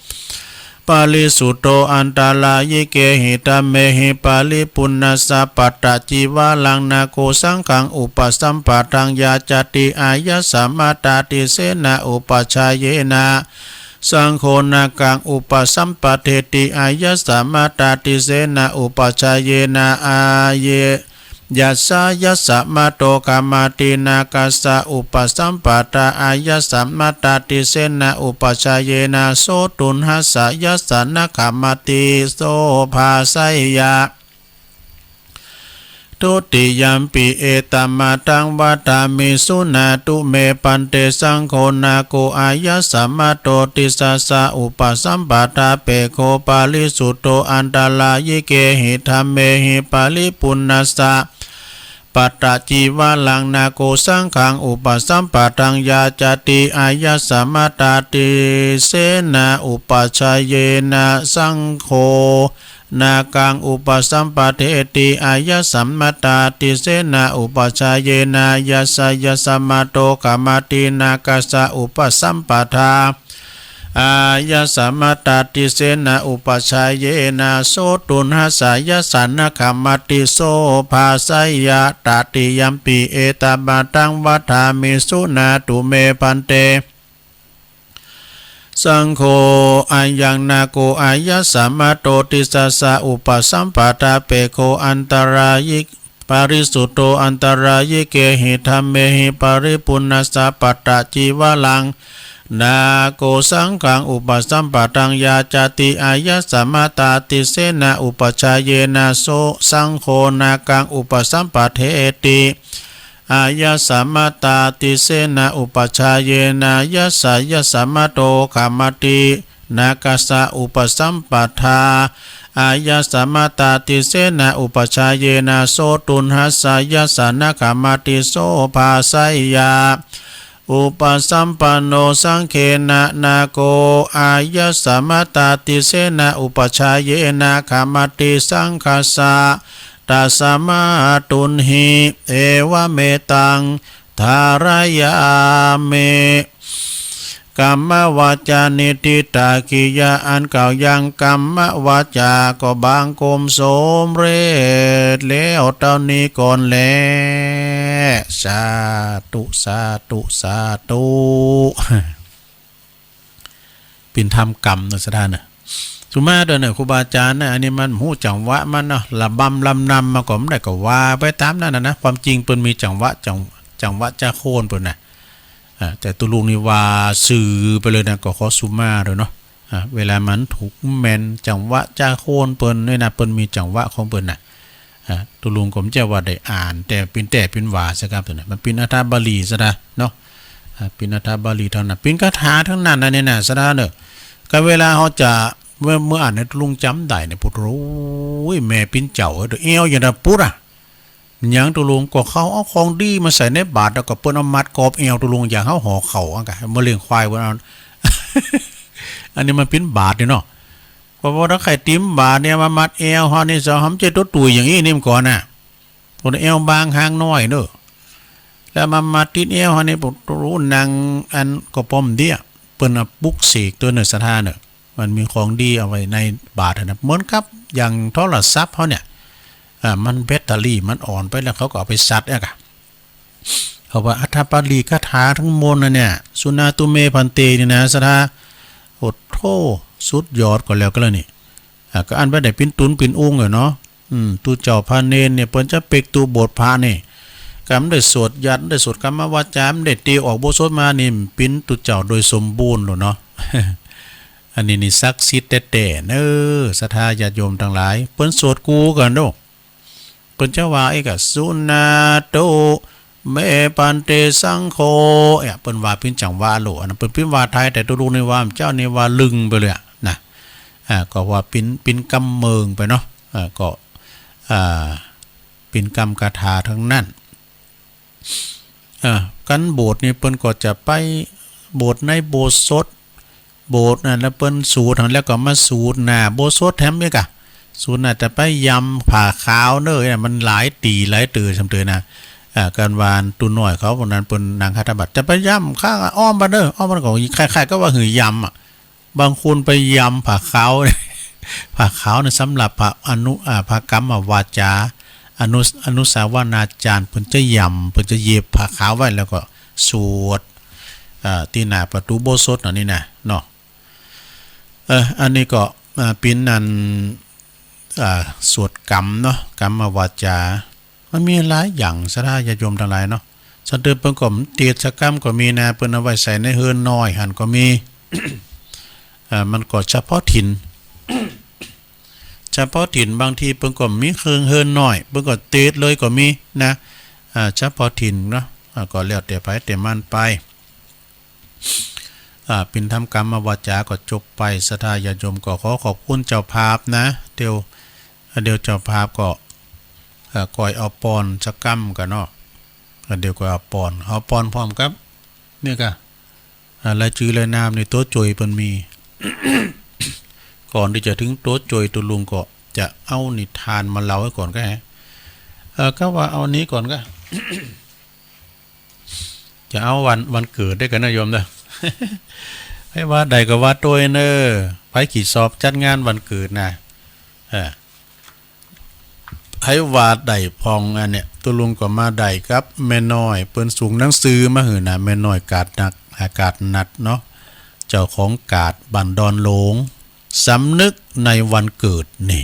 parisuddho antarāyikehi dhammehi, paripuṇṇassa pattacīvaraṃ. Nāgo saṅghaṃ upasampadaṃ yācati āyasmatā tissena upajjhāyena, saṅgho nāgaṃ upasampādeti āyasmatā tissena upajjhāyena, āye- yassa āyasmato khamati nāgassa upasampadā āyasmatā tissena upajjhāyena, so tuṇhassa āyassa na khamati, so bhāseyya. Dutiyampi etamatthaṃ vadāmi, suṇātu me bhante, saṅgho nāgo āyasmato tissassa upasampādāpekkho, parisuddho antarāyikehi dhammehi, paripuṇṇassa pattacīvaraṃ. Nāgo saṅghaṃ upasampadaṃ yācati āyasmatā tissena upajjhāyena, saṅgho nāgaṃ upasampādeti āyasmatā tissena upajjhāyena, yassa āyasmato khamati nāgassa upasampadā āyasmatā tissena upajjhāyena, so tuṇhassa āyassa na khamati, so bhāseyya. Tatiyampi etamatthaṃ vadāmi, suṇātu me bhante, saṅgho ayaṃ nāgo āyasmato tissassa upasampādāpekkho, antarāyi- parisuddho antarāyikehi dhammehi, paripuṇṇassa pattacīvaraṃ. Nāgo saṅghaṃ upasampadaṃ yācati āyasmatā tissena upajjhāyena, so saṅgho nāgaṃ upasampādeti āyasmatā tissena upajjhāyena, yassa āyasmato khamati nāgassa upasampadā āyasmatā tissena upajjhāyena, so tuṇhassa āyassa na khamati, so bhāseyya. Upasampanno saṅghena nāgo āyasmatā tissena upajjhāyena khamati saṅghassa, tasmā tuṇhī evametaṃ dhārayāmi. Kammavacāni diṭṭhakkhiya, อันกล่าวยัง kammavacā ก็บังคมสำเร็จแล้วเท่านี้ก่อนแล สาธุ สาธุ สาธุ เป๋นธรรมกำเนาะ ศรัทธาเนาะ สุมาเถอะเนาะ ครูบาอาจารย์นะ อันนี้มันบ่ฮู้จังหวะมันเนาะ ระบำลำนำมาก็บ่ได้ ก็ว่าไปตามนั้นน่ะนะ ความจริงเปิ้นมีจังหวะ จัง- จังหวะจาโค่นเปิ้นน่ะ อ่า แต่ตุ๊ลุงนี่ว่าซื่อไปเลยนะ ก็ขอสุมาเถอะเนาะ อ่า เวลามันถูกแม่นจังหวะจาโค่นเปิ้นนี่นะ เปิ้นมีจังหวะของเปิ้นน่ะ อ่า ตุ๊ลุงก็บ่ใจ้ว่าได้อ่าน แต่เป๋นแต้เป๋นว่าซะครับ ตัวนั้น มันเป๋นอัฏฐบาลีซะนะเนาะ อ่า เป๋นอัฏฐบาลีเท่านั้น เป๋นคาถาทั้งนั้นนะเนี่ยนะ ศรัทธาเนาะ ก็เวลาเฮาจะ เมื่อ เมื่ออ่านในตุลุงจ๋ำได้เนี่ย ปุโตร โอ้ย แม่ปิ้นเจ้าเอ้ย เดี๋ยวแอวอย่างนั้นปุระ หยังตุลุง ก็เขาเอาของดีมาใส่ในบาตร แล้วก็เปิ้นเอามัดกอบแอวตุลุง อย่างเฮาห่อข้าวอันกะ เมื่อเลี้ยงควายเปิ้นเอา อันนี้มันปิ้นบาตรนี่เนาะ ก็ว่าถ้าใครติมบาตรเนี่ยมามัดแอวเฮานี่ เจ้าหำเจ้าตัวตุยอย่างนี้นี่มันก่อนน่ะ พวกแอวบางหางน้อยเนอะ แล้วมา มาติดแอวเฮานี่ พวกรู้นางอันก็ป้อมเดีย เปิ้นเอาปลุกเสกตัวเนอะ ศรัทธาเนอะ มันมีของดีเอาไว้ในบาตรนะ เหมือนกับอย่างโทรศัพท์เฮาเนี่ย อ่า มันแบตเตอรี่มันอ่อนไปแล้ว เขาก็เอาไปซัดเนี่ยกะ เขาว่า อัฏฐปาลีคาถาทั้งมวลนะเนี่ย สุนาตุเมภันเต นี่นะ ศรัทธา โอ้โธ่ สุดยอดก็แล้วกันแล้วนี่ อ่า ก็อันไปได้ปิ้นตุนปิ้นอุ้งเลยเนาะ อืม ตุ๊เจ้าพระเณรเนี่ย เปิ้นจะเปกตุ๊บทพระนี่ กำได้สวดยันต์ ได้สวดกรรมวาจา ได้ตีออกอุโบสถมานี่ ปิ้นตุ๊เจ้าโดยสมบูรณ์เลยเนาะ อันนี้นี่ศักดิ์สิทธิ์แต๊ๆ เนอะ ศรัทธาญาติโยมทั้งหลาย เปิ้นสวดกู้กันเนาะ เปิ้นจะว่าอีกอะ สุนาตุ เมภันเตสังโฆ เนี่ย เปิ้นว่าปิ้นจังหวะโล อันนั้นเปิ้นปิ้นว่าไทย แต่ตุลุงนี่ว่า เจ้านี่ว่าลึงไปเลยอะนะ อ่า ก็ว่าปิ้น ปิ้นกำเมืองไปเนาะ อ่า ก็ อ่า ปิ้นกำคาถาทั้งนั้น อ่า กันโบสถ์นี่เปิ้นก็จะไปโบสถ์ในอุโบสถ โบสถ์นั่นแล้วเปิ้นสูตรหั้นแล้วก็มาสูตรหน้าอุโบสถแถมอีกอะ สูตรหน้าจะไปยำผ้าขาวเนอะ เนี่ยมันหลายตีหลายเตือสำเตือนะ อ่า กันวานตุน้อยเขาพวกนั้นเปิ้นนางคัตตบัตรจะไปยำข้างอ้อมบ้านเนอะ อ้อมบ้านก็คล้ายๆ ก็ว่าหือยำอะ บางคนไปยำผ้าขาว ผ้าขาวเนี่ยสำหรับพระอนุ อ่า พระกรรมวาจา อนุ อนุสาวนาจารย์ เปิ้นจะยำ เปิ้นจะเย็บผ้าขาวไว้แล้วก็สวด อ่า ที่หน้าประตูอุโบสถน่ะนี่นะเนาะ เออ อันนี้ก็ อ่า ปิ้นอัน อ่า สวดกรรมเนาะ กรรมวาจา มันมีหลายอย่าง ศรัทธาญาติโยมทั้งหลายเนาะ สันเติมเปิ้นก็เทศน์กรรมก็มีนะ เปิ้นเอาไว้ใส่ในเฮือนน้อยหั้นก็มี อ่า มันก็เฉพาะถิ่น เฉพาะถิ่น บางทีเปิ้นก็มีเครื่องเฮือนน้อย เปิ้นก็เทศน์เลยก็มีนะ อ่า เฉพาะถิ่นเนาะ อ่า ก็แล้วแต่ไผแต่มันไป อ่า ปิ้นทำกรรมวาจาก็จบไป ศรัทธาญาติโยมก็ขอขอบคุณเจ้าภาพนะ เดี๋ยว เดี๋ยวเจ้าภาพก็ เอ่อ ก่อยเอาปอนสักกำกันเนาะ เดี๋ยวก็เอาปอน เอาปอนพร้อมกับ เนี่ยกะ อ่า รายจื้อรายนามนี่ ตัวจ่วยเปิ้นมี ก่อนที่จะถึงตัวจ่วย ตุลุงก็จะเอานิทานมาเล่าให้ก่อนก็แฮะ เออ ก็ว่าเอานี้ก่อนก็ จะเอาวัน วันเกิดได้กันนะโยมนะ ให้ว่าใดก็ว่าโตยเนอ ไผขี้สอบจัดงานวันเกิดนะ เออ ไผว่าใดพองอันเนี้ย ตุลุงก็มาใดกับแม่น้อย เปิ้นส่งหนังสือมาหื้อนะ แม่น้อยกาดนัก อ่ากาดนัดเนาะ เจ้าของกาดบ้านดอนหลง สำนึกในวันเกิดนี่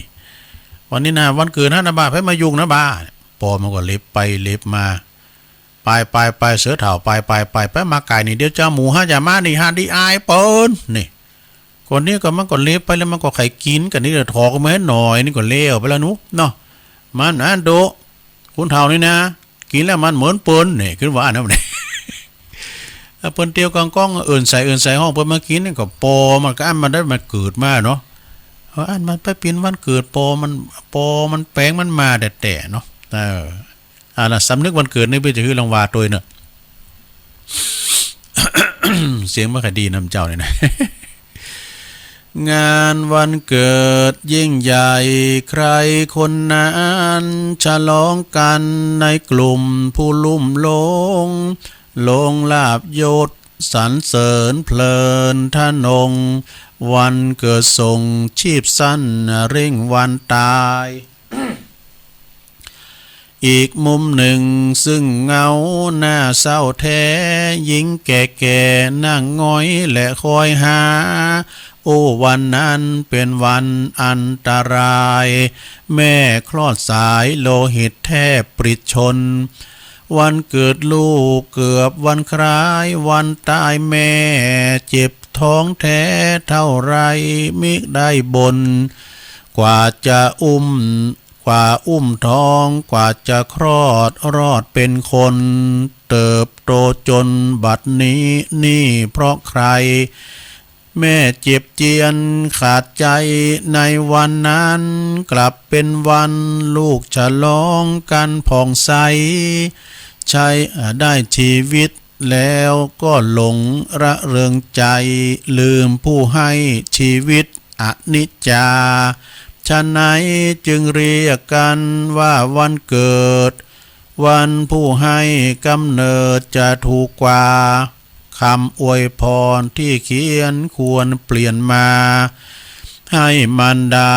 วันนี้นะ วันเกิดนะ นะบ่า ไผมายุ่งนะบ่า ปอมันก็เล็บไปเล็บมา ไปไปไป เสือเฒ่า ไปไปไป ไปมาไก่นี่ เดี๋ยวเจ้าหมูฮะจะมานี่ฮะ ดีอายเปิ้นนี่ คนนี้ก็มันก็เล็บไปแล้ว มันก็ไข่กินกันนี่ เดี๋ยวถอกมาให้หน่อยนี่ก็เลี้ยวไปแล้วหนูเนาะ มันอันโดะ คุณเฒ่านี่นะ กินแล้วมันเหมือนเปิ้นนี่ ขึ้นว่าอันนั้นนี่ แล้วเปิ้นเตียวกองกอง เอิ้นใส่เอิ้นใส่ห้องเปิ้นมากินนี่ก็ปอมันก็อันมันได้มันเกิดมาเนาะ เออ อันมันไปปิ้นวันเกิดปอมัน ปอมันแปลงมันมาแต่แต่เนาะ เออ อ่านะ สำนึกวันเกิดนี่เปิ้นจะคือรางวาโตยเนอะ เสียงบ่ค่อยดีนำเจ้านี่นะ งานวันเกิดยิ่งใหญ่ใครคนนั้น ฉลองกันในกลุ่มผู้ลุ่มหลง ลงลาภยศสรรเสริญเพลินทะนง วันเกิดส่งชีพสั้นเร่งวันตาย อีกมุมหนึ่งซึ่งเหงาหน้าเศร้าแท้ หญิงแก่ๆนั่งหงอยและคอยหา โอ้ วันนั้นเป็นวันอันตราย แม่คลอดสายโลหิตแทบปริดชน วันเกิดลูกเกือบวันคล้าย วันตายแม่เจ็บท้องแท้เท่าไรมิได้บ่น กว่าจะอุ้ม กว่าอุ้มท้อง กว่าจะคลอด รอดเป็นคน เติบโตจนบัดนี้ นี่เพราะใคร แม่เจ็บเจียนขาดใจในวันนั้น กลับเป็นวันลูกฉลองกันผ่องใส ใช้ได้ชีวิตแล้วก็หลงระเริงใจ ลืมผู้ให้ชีวิตอนิจจา ฉะนั้นจึงเรียกกันว่าวันเกิด วันผู้ให้กำเนิดจะถูกกว่า คำอวยพรที่เขียนควรเปลี่ยนมา ให้มารดา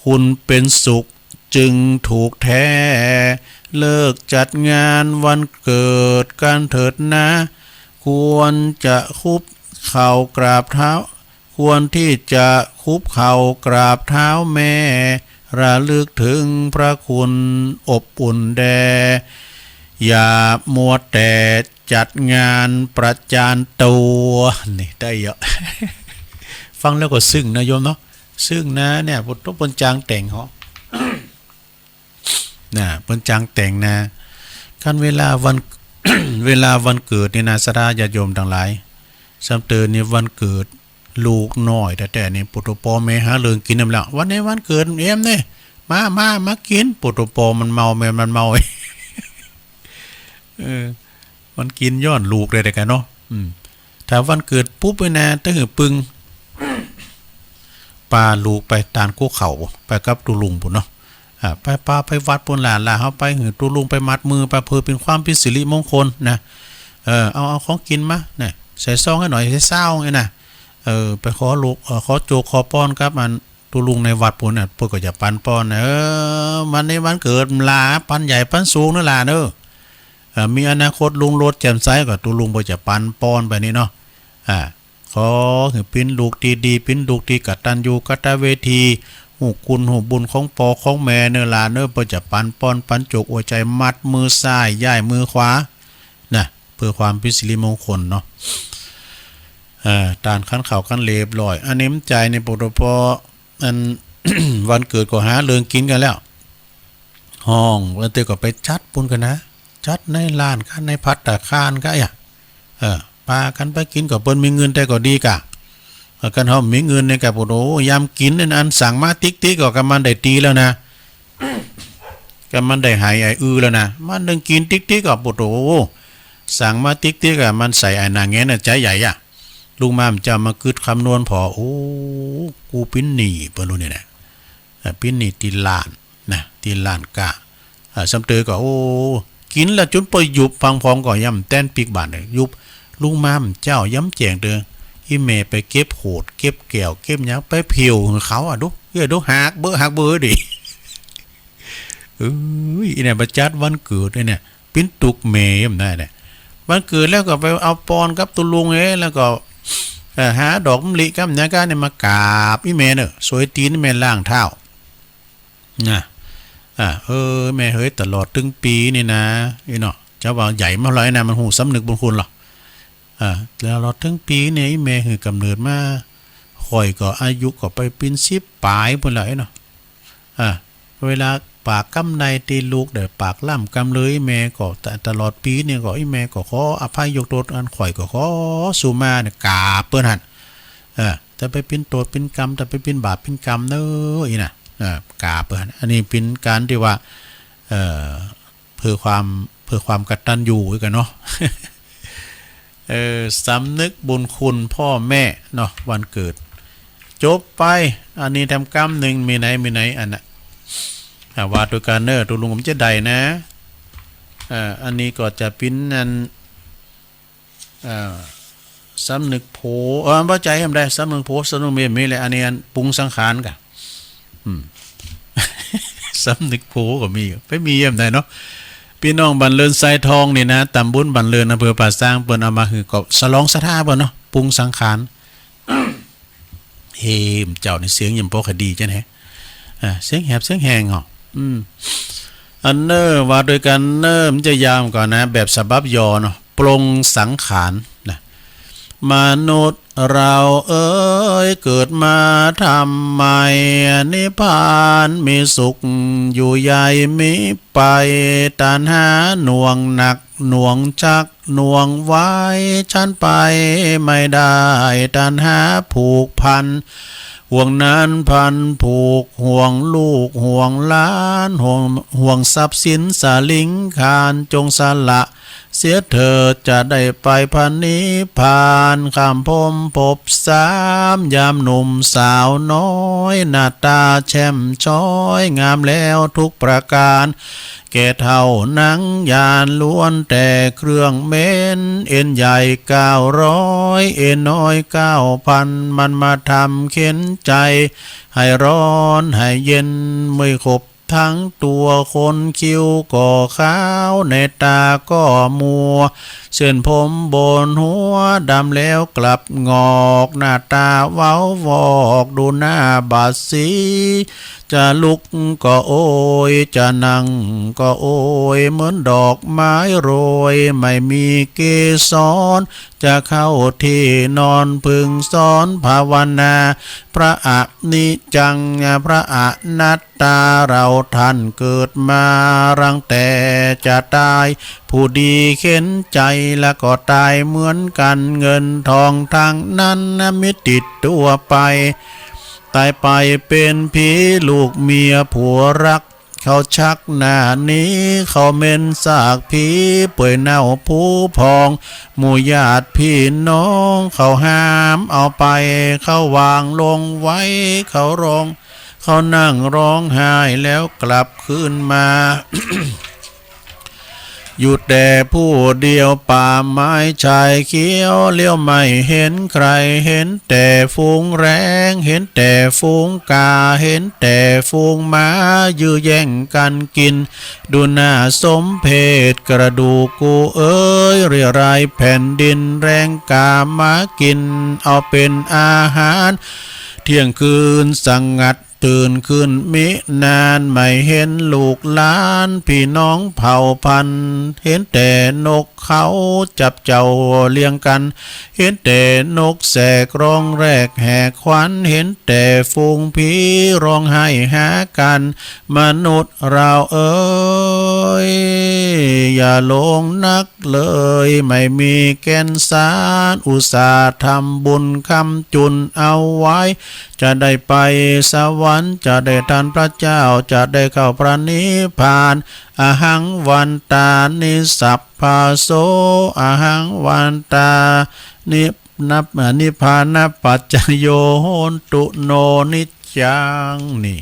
คุณเป็นสุขจึงถูกแท้ เลิกจัดงานวันเกิดกันเถิดนะ ควรจะคุกเข่ากราบเท้า ควรที่จะคุกเข่ากราบเท้าแม่ ระลึกถึงพระคุณอบอุ่นแด่ อย่ามัวแต่จัดงานประจานตัว นี่ได้เยอะ ฟังแล้วก็ซึ้งนะโยมเนาะ ซึ่งนะเนี่ย พวกเปิ้นจางแต่งเหาะ นะ เปิ้นจางแต่งนะ คันเวลาวัน เวลาวันเกิดนี่นะ ศรัทธาญาติโยมทั้งหลาย ซ้ำเติมนี่วันเกิดลูกน้อยแต๊ๆ นี่ ปุโตปอแม่หาเรื่องกินนำแล้ว วันนี้วันเกิดเอ็มนี่ มา มา มากิน ปุโตปอมันเมา แม่มันเมา เออ มันกินย้อนลูกเลยเด้อกันเนาะ อืม ถ้าวันเกิดปุ๊บนี่นะ ตึงปึง ปาลูกไปตานกั๊วข้าว ไปกับตุ๊ลุงปู้นเนาะ อ่า ไป ปาไปวัดปู้น หล้า หล้า เฮาไปหื้อตุ๊ลุงไปมัดมือ ไปเพื่อเป็นความเป็นสิริมงคลนะ เออ เอา เอาของกินมา เนี่ย ใส่ซองหื้อหน่อย ใส่ซองหื้อนะ เออ ไปขอลูก เออ ขอโจกขอปอนกับอันตุ๊ลุงในวัดปู้นน่ะ เปิ้นก็จะปันปอนนะ เออ วันนี้วันเกิดหล้า ปันใหญ่ปันสูงเนอะหล้าเนอะ เอ่อ มีอนาคตรุ่งโรจน์แจ่มใส ก็ตุ๊ลุงเปิ้นจะปันปอนไปนี่เนาะ อ่า ขอหื้อปิ้นลูกตี้ดี ปิ้นลูกตี้กตัญญูกตเวที ฮู้คุณฮู้บุญของปอของแม่เนอะหล้าเนอะ เปิ้นจะปันปอนปันโจกอวยใจ๋ มัดมือซ้าย ย้ายมือขวา นะ เพื่อความเป็นสิริมงคลเนาะ เอ่อ ตานขันข้าวขันเหลบร้อย อันนี้มันจ่ายในปตป อัน วันเกิดก็หาเรื่องกินกันแล้ว ฮ้อง วันเกิดก็ไปจัดปู้นกันนะ จัดในร้านค้า ในภัตตาคารก็อย่า เออ ปากันไปกินก็เปิ้นมีเงินแต่ก็ดีกะ เออ คันเฮามีเงินเนี่ยกะ โอ้โห ยามกินเนี่ย อันสั่งมาติ๊กๆ ก็กำมันได้ตีแล้วนะ กำมันได้หายไอ้อื้อแล้วนะ มันนึ่งกินติ๊กๆ ก็ โอ้โห สั่งมาติ๊กๆ อ่ะ มันใส่ไอ้หน้าแงนน่ะ ใจใหญ่อ่ะ ลุงม่ามเจ้ามากึ๊ดคำนวณผ่อ โอ้ กูปิ้นหนี้ เปิ้นรู้นี่แหละ อ่ะ ปิ้นหนี้ตี้ร้านนะ ตี้ร้านก๊า อ่า ซ้ำเติมก็ โอ้ กินแล้วจนปอหยุบ พังพองก็ย่ำแต้นปีกบาดเนี่ย หยุบ ลุงม่ามเจ้าย้ำแจ้งเด้อ อีแม่ไปเก็บโขด เก็บแก้ว เก็บหยัง ไปเผียวหื้อเขาอ่ะ ดู เอ้ย ดู หักเบ้อ หักเบ้อดิ เอ้ย อีเนี่ยมาจัดวันเกิดเนี่ย ปิ้นตุกแม่มันได้เนี่ย วันเกิดแล้วก็ไปเอาปอนกับตุ๊ลุงเอ้ย แล้วก็ เอ่อ หาดอกมะลิกับหยังก้าเนี่ยมากราบอีแม่เนอะ สวยตีนอีแม่ล้างเท้า นะ อ่า เออ แม่เฮ้ย ตลอดตึงปีนี่นะ อีเนาะ จะว่าใหญ่มาเท่าไหร่นะ มันฮู้สำนึกบุญคุณหรอ อ่า ตลอดตึงปีเนี่ย อีแม่หื้อกำเนิดมา ข้อยก็อายุก็ไปปิ้นสิบปลายปู้นแล้ว อีเนาะ อ่า เวลาปากกำไดตี้ลูกได้ปากล่ำกำเลย แม่ก็ต- ตลอดปีเนี่ยก็ อีแม่ก็ขออภัยยกโทษ อันข้อยก็ขอสุมาเนี่ย กราบเปิ้นหั่น เออ แต่ไปปิ้นโตษปิ้นกรรม แต่ไปปิ้นบาปปิ้นกรรมเนอะ อีน่ะ เออ กราบเปิ้นหั่น อันนี้ปิ้นการตี้ว่า เอ่อ เพื่อความ เพื่อความกตัญญูไว้กันเนาะ เออ สำนึกบุญคุณพ่อแม่เนาะ วันเกิด จบไป อันนี้แถมกำนึ่ง มีไหน มีไหน อันน่ะ อ่า ว่าโตกันเนอะ ตุ๊ลุงผมจะได้นะ เอ่อ อันนี้ก็จะปิ้นอัน เอ่อ สำนึกโผ เออ บ่ใจ้แหมได้ สำนึกโผ สำนึกเมีย มีแหละ อันนี้อันปรุงสังขารกะ อืม สำนึกโผก็มีอยู่ ไปมีแหมได้เนาะ ปี้น้องบันเลินทรายทองนี่นะ ตำบลบันเลิน อำเภอป่าซาง เปิ้นเอามาหื้อก็สลองศรัทธาเปิ้นเนาะ ปรุงสังขาร เฮ้ย เจ้านี่เสียงยังบ่ค่อยดีจังแฮะ อ่า เสียงแหบเสียงแหงเหรอ อืม อันเนอร์ว่าโดยกันเนอร์มันจะยาวก่อนนะ แบบฉบับย่อเนาะ ปรงสังขารนะ มนุษย์ เราเอ๋ย เกิดมาทำไม นิพพานมีสุขอยู่ใหญ่มิไป ตัณหาหน่วงหนักหน่วงชักหน่วงไว้ ฉันไปไม่ได้ ตัณหาผูกพัน ห่วงนั้นพันผูก ห่วงลูกห่วงหลาน ห่วง ห่วงทรัพย์สินสาลิงคาร จงสละเสียเถิด จะได้ไปพระนิพพาน ข้ามภพภพสาม ยามหนุ่มสาวน้อย หน้าตาแช่มช้อย งามแล้วทุกประการ แก่เฒ่านังยาน ล้วนแต่เครื่องเหม็น เอ็นใหญ่เก้าร้อย เอ็นน้อยเก้าพัน มันมาทำเข็ญใจ ให้ร้อนให้เย็น ไม่ขบทั้งตัว ขนคิ้วก็ขาว ในตาก็มัว เส้นผมบนหัวดำแล้วกลับหงอก หน้าตาเว้าวอก ดูหน้าบาดสี จะลุกก็โอย จะนั่งก็โอย เหมือนดอกไม้โรย ไม่มีเกสร จะเข้าที่นอน พึงสอนภาวนา พระอนิจจัง พระอนัตตา เราท่านเกิดมารังแต่จะตาย ผู้ดีเข็ญใจแล้วก็ตายเหมือนกัน เงินทองทั้งนั้นนะมิติดตัวไป ตายไปเป็นผี ลูกเมียผัวรัก เขาชักหน้าหนี เขาเหม็นซากผี เปื่อยเน่าผุพอง หมู่ญาติพี่น้อง เขาห้ามเอาไป เขาวางลงไว้ เขาร้อง เขานั่งร้องไห้ แล้วกลับคืนมา อยู่แต่ผู้เดียว ป่าไม้ชายเขียว เลี้ยวไม่เห็นใคร เห็นแต่ฝูงแร้ง เห็นแต่ฝูงกา เห็นแต่ฝูงหมา ยื้อแย่งกันกิน ดูน่าสมเพช กระดูกกูเอ๋ย เรี่ยรายแผ่นดิน แร้งกาหมากิน เอาเป็นอาหาร เที่ยงคืนสงัด ตื่นขึ้นมินาน ไม่เห็นลูกหลาน พี่น้องเผ่าพันธุ์ เห็นแต่นกเขาจับเจ้าเลี้ยงกัน เห็นแต่นกแสกร้องแรกแหกขวัญ เห็นแต่ฝูงผีร้องไห้หากัน มนุษย์เราเอ๋ย อย่าหลงนักเลย ไม่มีแก่นสาร อุตส่าห์ทำบุญค้ำจุนเอาไว้ จะได้ไปสวรรค์ จะได้ทันพระเจ้า จะได้เข้าพระนิพพาน อหังวันตานิสัพพาโส อหังวันตานิ นับ นิพพานะปัจจโยโหนตุโนนิจจัง นี่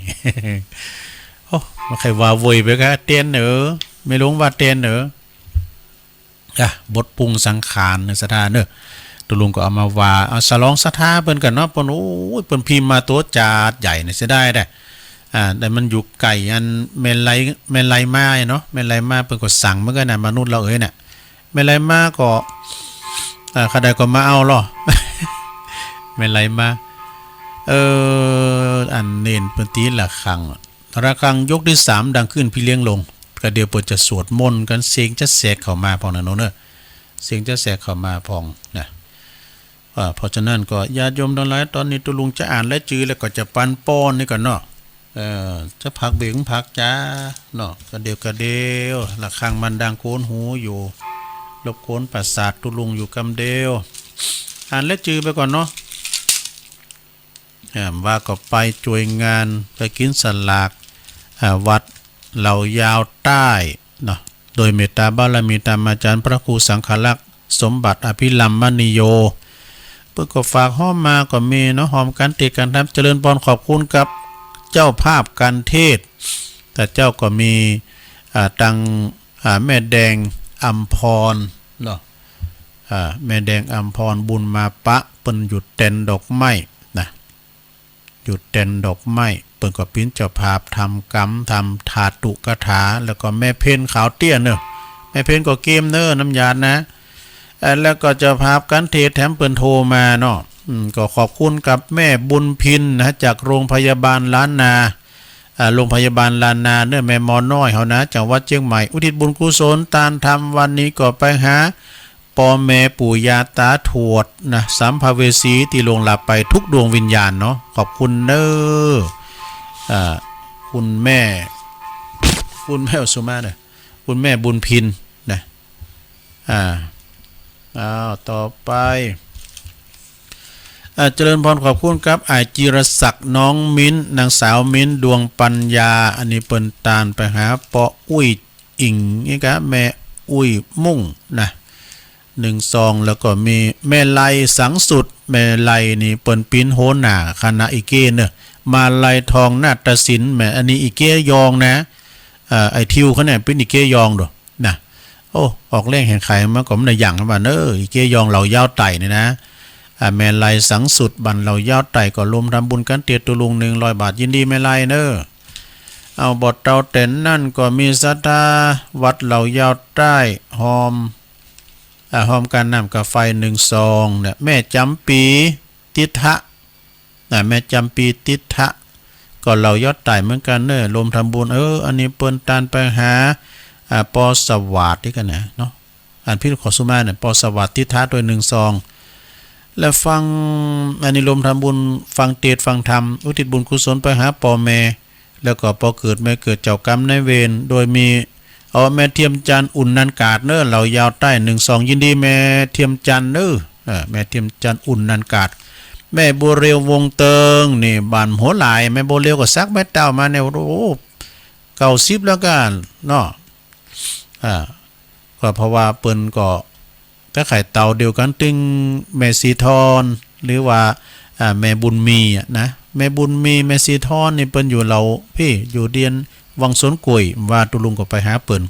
โอ้ มันใครว่าโวยไปกะเตียนเอ๋อ ไม่หลวงว่าเตียนเอ๋อ อ่ะ บทปรุงสังขารเนอะ ศรัทธาเนอะ ตุลุงก็เอามาว่า เอา สลองศรัทธาเปิ้นกันเนาะ เปิ้น โอ้ย เปิ้นพิมพ์มาตั๋วจาดใหญ่เนี่ย เสียดายแด้ อ่า แต่มันอยู่ไกลอันแม่ไล แม่ไลมาเนาะ แม่ไลมาเปิ้นก็สั่งเหมือนกันนะ มนุษย์เราเอ๋ยน่ะ แม่ไลมาก็ อ่า ใครได้ก็มาเอาลอ แม่ไลมา เออ อันเน้นเปิ้นตีระฆังอะ ระฆังยกที่สามดังขึ้นพี่เลี้ยงลง ก็เดี๋ยวเปิ้นจะสวดมนต์กัน เสียงจะแทรกเข้ามาพ่องนะโนเนอะ เสียงจะแทรกเข้ามาพ่องนะ อ่า เพราะฉะนั้นก็ญาติโยมทั้งหลาย ตอนนี้ตุ๊ลุงจะอ่านรายจื่อแล้วก็จะปันป้อนนี่ก่อนเนาะ เอ่อ จะพักเบรกพักจ้าเนาะ กะเดียวกะเดียว ระฆังมันดังโกนหูอยู่ รบกวนประสาทตุ๊ลุงอยู่กำเดียว อ่านรายจื่อไปก่อนเนาะ อ่า ว่าก็ไปช่วยงาน ไปกินสลาก อ่า วัดเหล่ายาวใต้เนาะ โดยเมตตาบารมีตามอาจารย์พระครูสังฆรักษ์สมบัติอภิรัมมณีโย เปิ้นก็ฝากฮ้อมมาก็มีเนาะ ฮ้อมกันเทศน์กันธรรม เจริญพร ขอบคุณกับเจ้าภาพการเทศน์ แต่เจ้าก็มี อ่า ตัง อ่า แม่แดงอัมพรเนาะ อ่า แม่แดงอัมพรบุญมาปะ เปิ้นอยู่เต็นท์ดอกไม้นะ อยู่เต็นท์ดอกไม้ เปิ้นก็เป๋นเจ้าภาพทำกรรม ทำธาตุกถา แล้วก็แม่เพ็ญขาวเตี้ยเนอะ แม่เพ็ญก็เกมเนอะ น้ำยาดนะ เอ่อ แล้วก็เจ้าภาพการเทศน์แถมเปิ้นโทรมาเนาะ อืม ก็ขอบคุณกับแม่บุญพินนะ จากโรงพยาบาลล้านนา อ่า โรงพยาบาลล้านนาเนอะ แม่หมอน้อยเฮานะ จังหวัดเชียงใหม่ อุทิศบุญกุศลทานธรรม วันนี้ก็ไปหา ปอแม่ปู่ย่าตาทวดนะ สัมภเวสีที่ล่วงลับไปทุกดวงวิญญาณเนาะ ขอบคุณเนอะ อ่า คุณแม่ คุณแม่สุมาเนอะ คุณแม่บุญพินนะ อ่า อ้าว ต่อไป อ่า เจริญพร ขอบคุณครับ อ้ายจิรศักดิ์ น้องมิ้น นางสาวมิ้น ดวงปัญญา อันนี้เปิ้นตานไปหาปออุ้ยอิงนี่กะ แม่อุ้ยมุ่งนะ หนึ่งซอง แล้วก็มีแม่ไลสังสุด แม่ไลนี่เปิ้นปิ้นหัวหน้าคณะอีเก้เนอะ มาลัยทองนาฏศิลป์ แม่ อันนี้อีเก้ยองนะ เอ่อ ไอ้ทิวเขาเนี่ยปิ้นอีเก้ยองโด นะ โอ้ ออกแรงแห่งไขมาก็มันได้อย่างกันว่าเนอะ อีเก้ยองเหล่ายาวไต่เนี่ยนะ อ่า แม่ไลสังสุดบันเหล่ายาวไต่ก็รวมทำบุญกันเตียตุลุงหนึ่งร้อยบาท ยินดีแม่ไลเนอะ เอา บ่เตาแต่นนั่นก็มีศรัทธาวัดเหล่ายาวใต้ ฮอม อ่า ฮอมการน้ำกาไฟหนึ่งซองเนี่ย แม่จำปีติทะ อ่า แม่จำปีติทะ ก็เหล่ายาวไต่เหมือนกันเนอะ รวมทำบุญ เออ อันนี้เปิ้นตานไปหา อ่า ปอสวัสดิ์นี่กันนะเนาะ อันพินขอสุมาเนี่ย ปอสวัสดิ์ติทะด้วยหนึ่งซอง และฟัง อันนี้รวมทำบุญ ฟังเตสน์ฟังธรรม อุทิศบุญกุศลไปหาปอแม่ แล้วก็ปอเกิดแม่เกิดเจ้ากรรมนายเวร โดยมี เอาแม่เทียมจันทร์อุ่นนันกาดเนอะ เหล่ายาวใต้หนึ่งซอง ยินดีแม่เทียมจันทร์เนอะ เออ แม่เทียมจันทร์อุ่นนันกาด แม่บัวเรียววงเติง นี่บ้านหัวหลาย แม่บัวเรียวก็สักแม่เต้ามาเนี่ย โอ้โห เก้าสิบแล้วกันเนาะ อ่า ก็เพราะว่าเปิ้นก็ แต่ไข่เต่าเดียวกันตึงแม่สีทอน หรือว่า อ่า แม่บุญมีอะนะ แม่บุญมี แม่สีทอนนี่เปิ้นอยู่เหล่าพี่ อยู่เดียนวังสวนกล้วย ว่าตุลุงก็ไปหาเปิ้น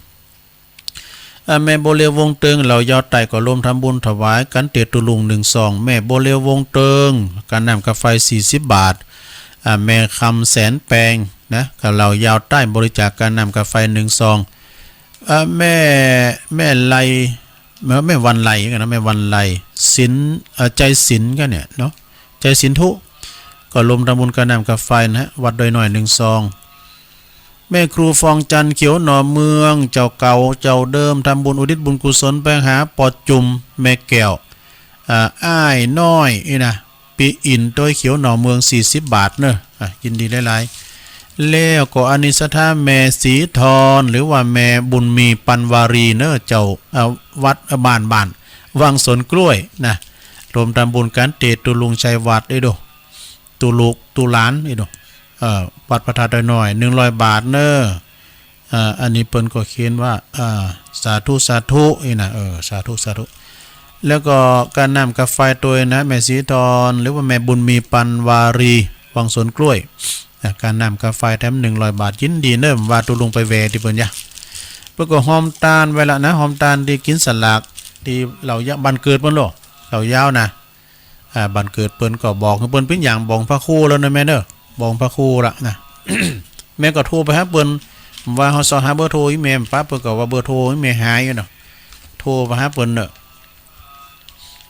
อ่า แม่บัวเรียววงเติง เหล่ายาวไต่ก็รวมทำบุญถวายกันเตียตุลุงหนึ่งซอง แม่บัวเรียววงเติง การน้ำกาไฟสี่สิบบาท อ่า แม่คำแสนแปงนะ กับเหล่ายาวใต้บริจาคการน้ำกาไฟหนึ่งซอง อ่า แม่ แม่ไล แม่ แม่วันไลกันนะ แม่วันไล สิน เอ่อ ใจสินกันเนี่ยเนาะ ใจสินธุ ก็รวมทำบุญการน้ำกาไฟนะฮะ วัดดอยน้อยหนึ่งซอง แม่ครูฟองจันทร์เขียวหน่อเมือง เจ้าเก่าเจ้าเดิม ทำบุญอุทิศบุญกุศลไปหาปอจุม แม่แก้ว อ่า อ้ายน้อยนี่นะ ปีอินโดยเขียวหน่อเมืองสี่สิบบาทเนอะ อ่ะ ยินดีหลายๆ แล้วก็อันนี้ศรัทธาแม่สีทอน หรือว่าแม่บุญมีปันวารีเนอะ เจ้า เอ่อ วัด เอ่อ บ้าน บ้าน วังสวนกล้วยนะ รวมทำบุญกันเตตุลุงชัยวัดด้วยโด ตุลุกตุหลานนี่โด เอ่อ วัดพระธาตุดอยน้อย หนึ่งร้อยบาทเนอะ อ่า อันนี้เปิ้นก็เขียนว่า อ่า สาธุ สาธุ นี่นะ เออ สาธุ สาธุ แล้วก็การน้ำกาไฟตัวนะ แม่สีทอน หรือว่าแม่บุญมีปันวารี วังสวนกล้วย อ่ะ การน้ำกาไฟแถมหนึ่งร้อยบาท ยินดีเนอะ ว่าตุลุงไปแวะที่เปิ้นยะ เปิ้นก็ฮอมตานไว้ละนะ ฮอมตานที่กินสลาก ที่เหล่ายาว บ้านเกิดเปิ้นโล เหล่ายาวนะ อ่า บ้านเกิดเปิ้นก็บอกให้เปิ้นปิ้นอย่างบอกพระครูแล้วนะแม่เนอะ บอกพระครูละนะ แม่ก็โทรไปหาเปิ้น ว่าเฮาเซาะหาเบอร์โทรอีแม่ ป้าเปิ้นก็ว่าเบอร์โทรอีแม่หายอยู่เนาะ โทรไปหาเปิ้นเนอะ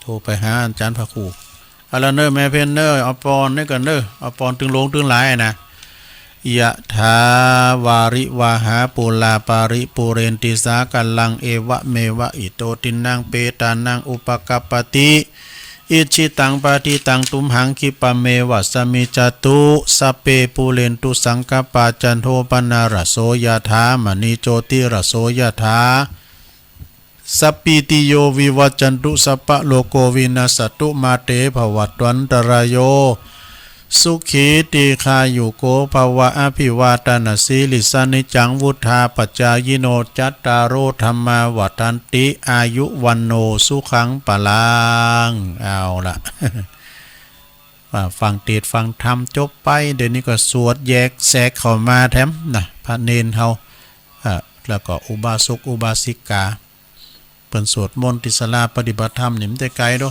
โทรไปหาอาจารย์พระครู เอาละเนอะแม่เพ็ญเนอะ เอาปอนนี่ก่อนเนอะ เอาปอนตึงหลวงตึงหลายนะ ยะถาวาริวาหาปูราปาริปูเรนติสากัลลัง เอวะเมวะอิโตตินนังเปตานังอุปกัปปติ อิจฉิตังปะทิตังตุมหังคิปะเมวะสะมิจจตุ สัพเพปูเรนตุสังกัปปา จันโทปะนะระโสยะถา มะณิโจติระโสยะถา สัพพีติโยวิวัชชันตุ สัพพะโรโควินัสสะตุ มาเตภวัตวันตะรายโย สุขีทีฆายุโกภะวะ อะภิวาทะนะสีลิสสะ นิจจังวุฑฒาปะจายิโน จัตตาโรธัมมาวัฑฒันติ อายุวัณโณสุขังพะลัง เอาละ ว่าฟังเตสน์ฟังธรรมจบไป เดี๋ยวนี้ก็สวดแยกแสกเข้ามาแถมนะ พระเณรเฮา อ่า แล้วก็อุบาสกอุบาสิกา เปิ้นสวดมนต์ที่ศาลาปฏิบัติธรรมนี่มันจะไกลโด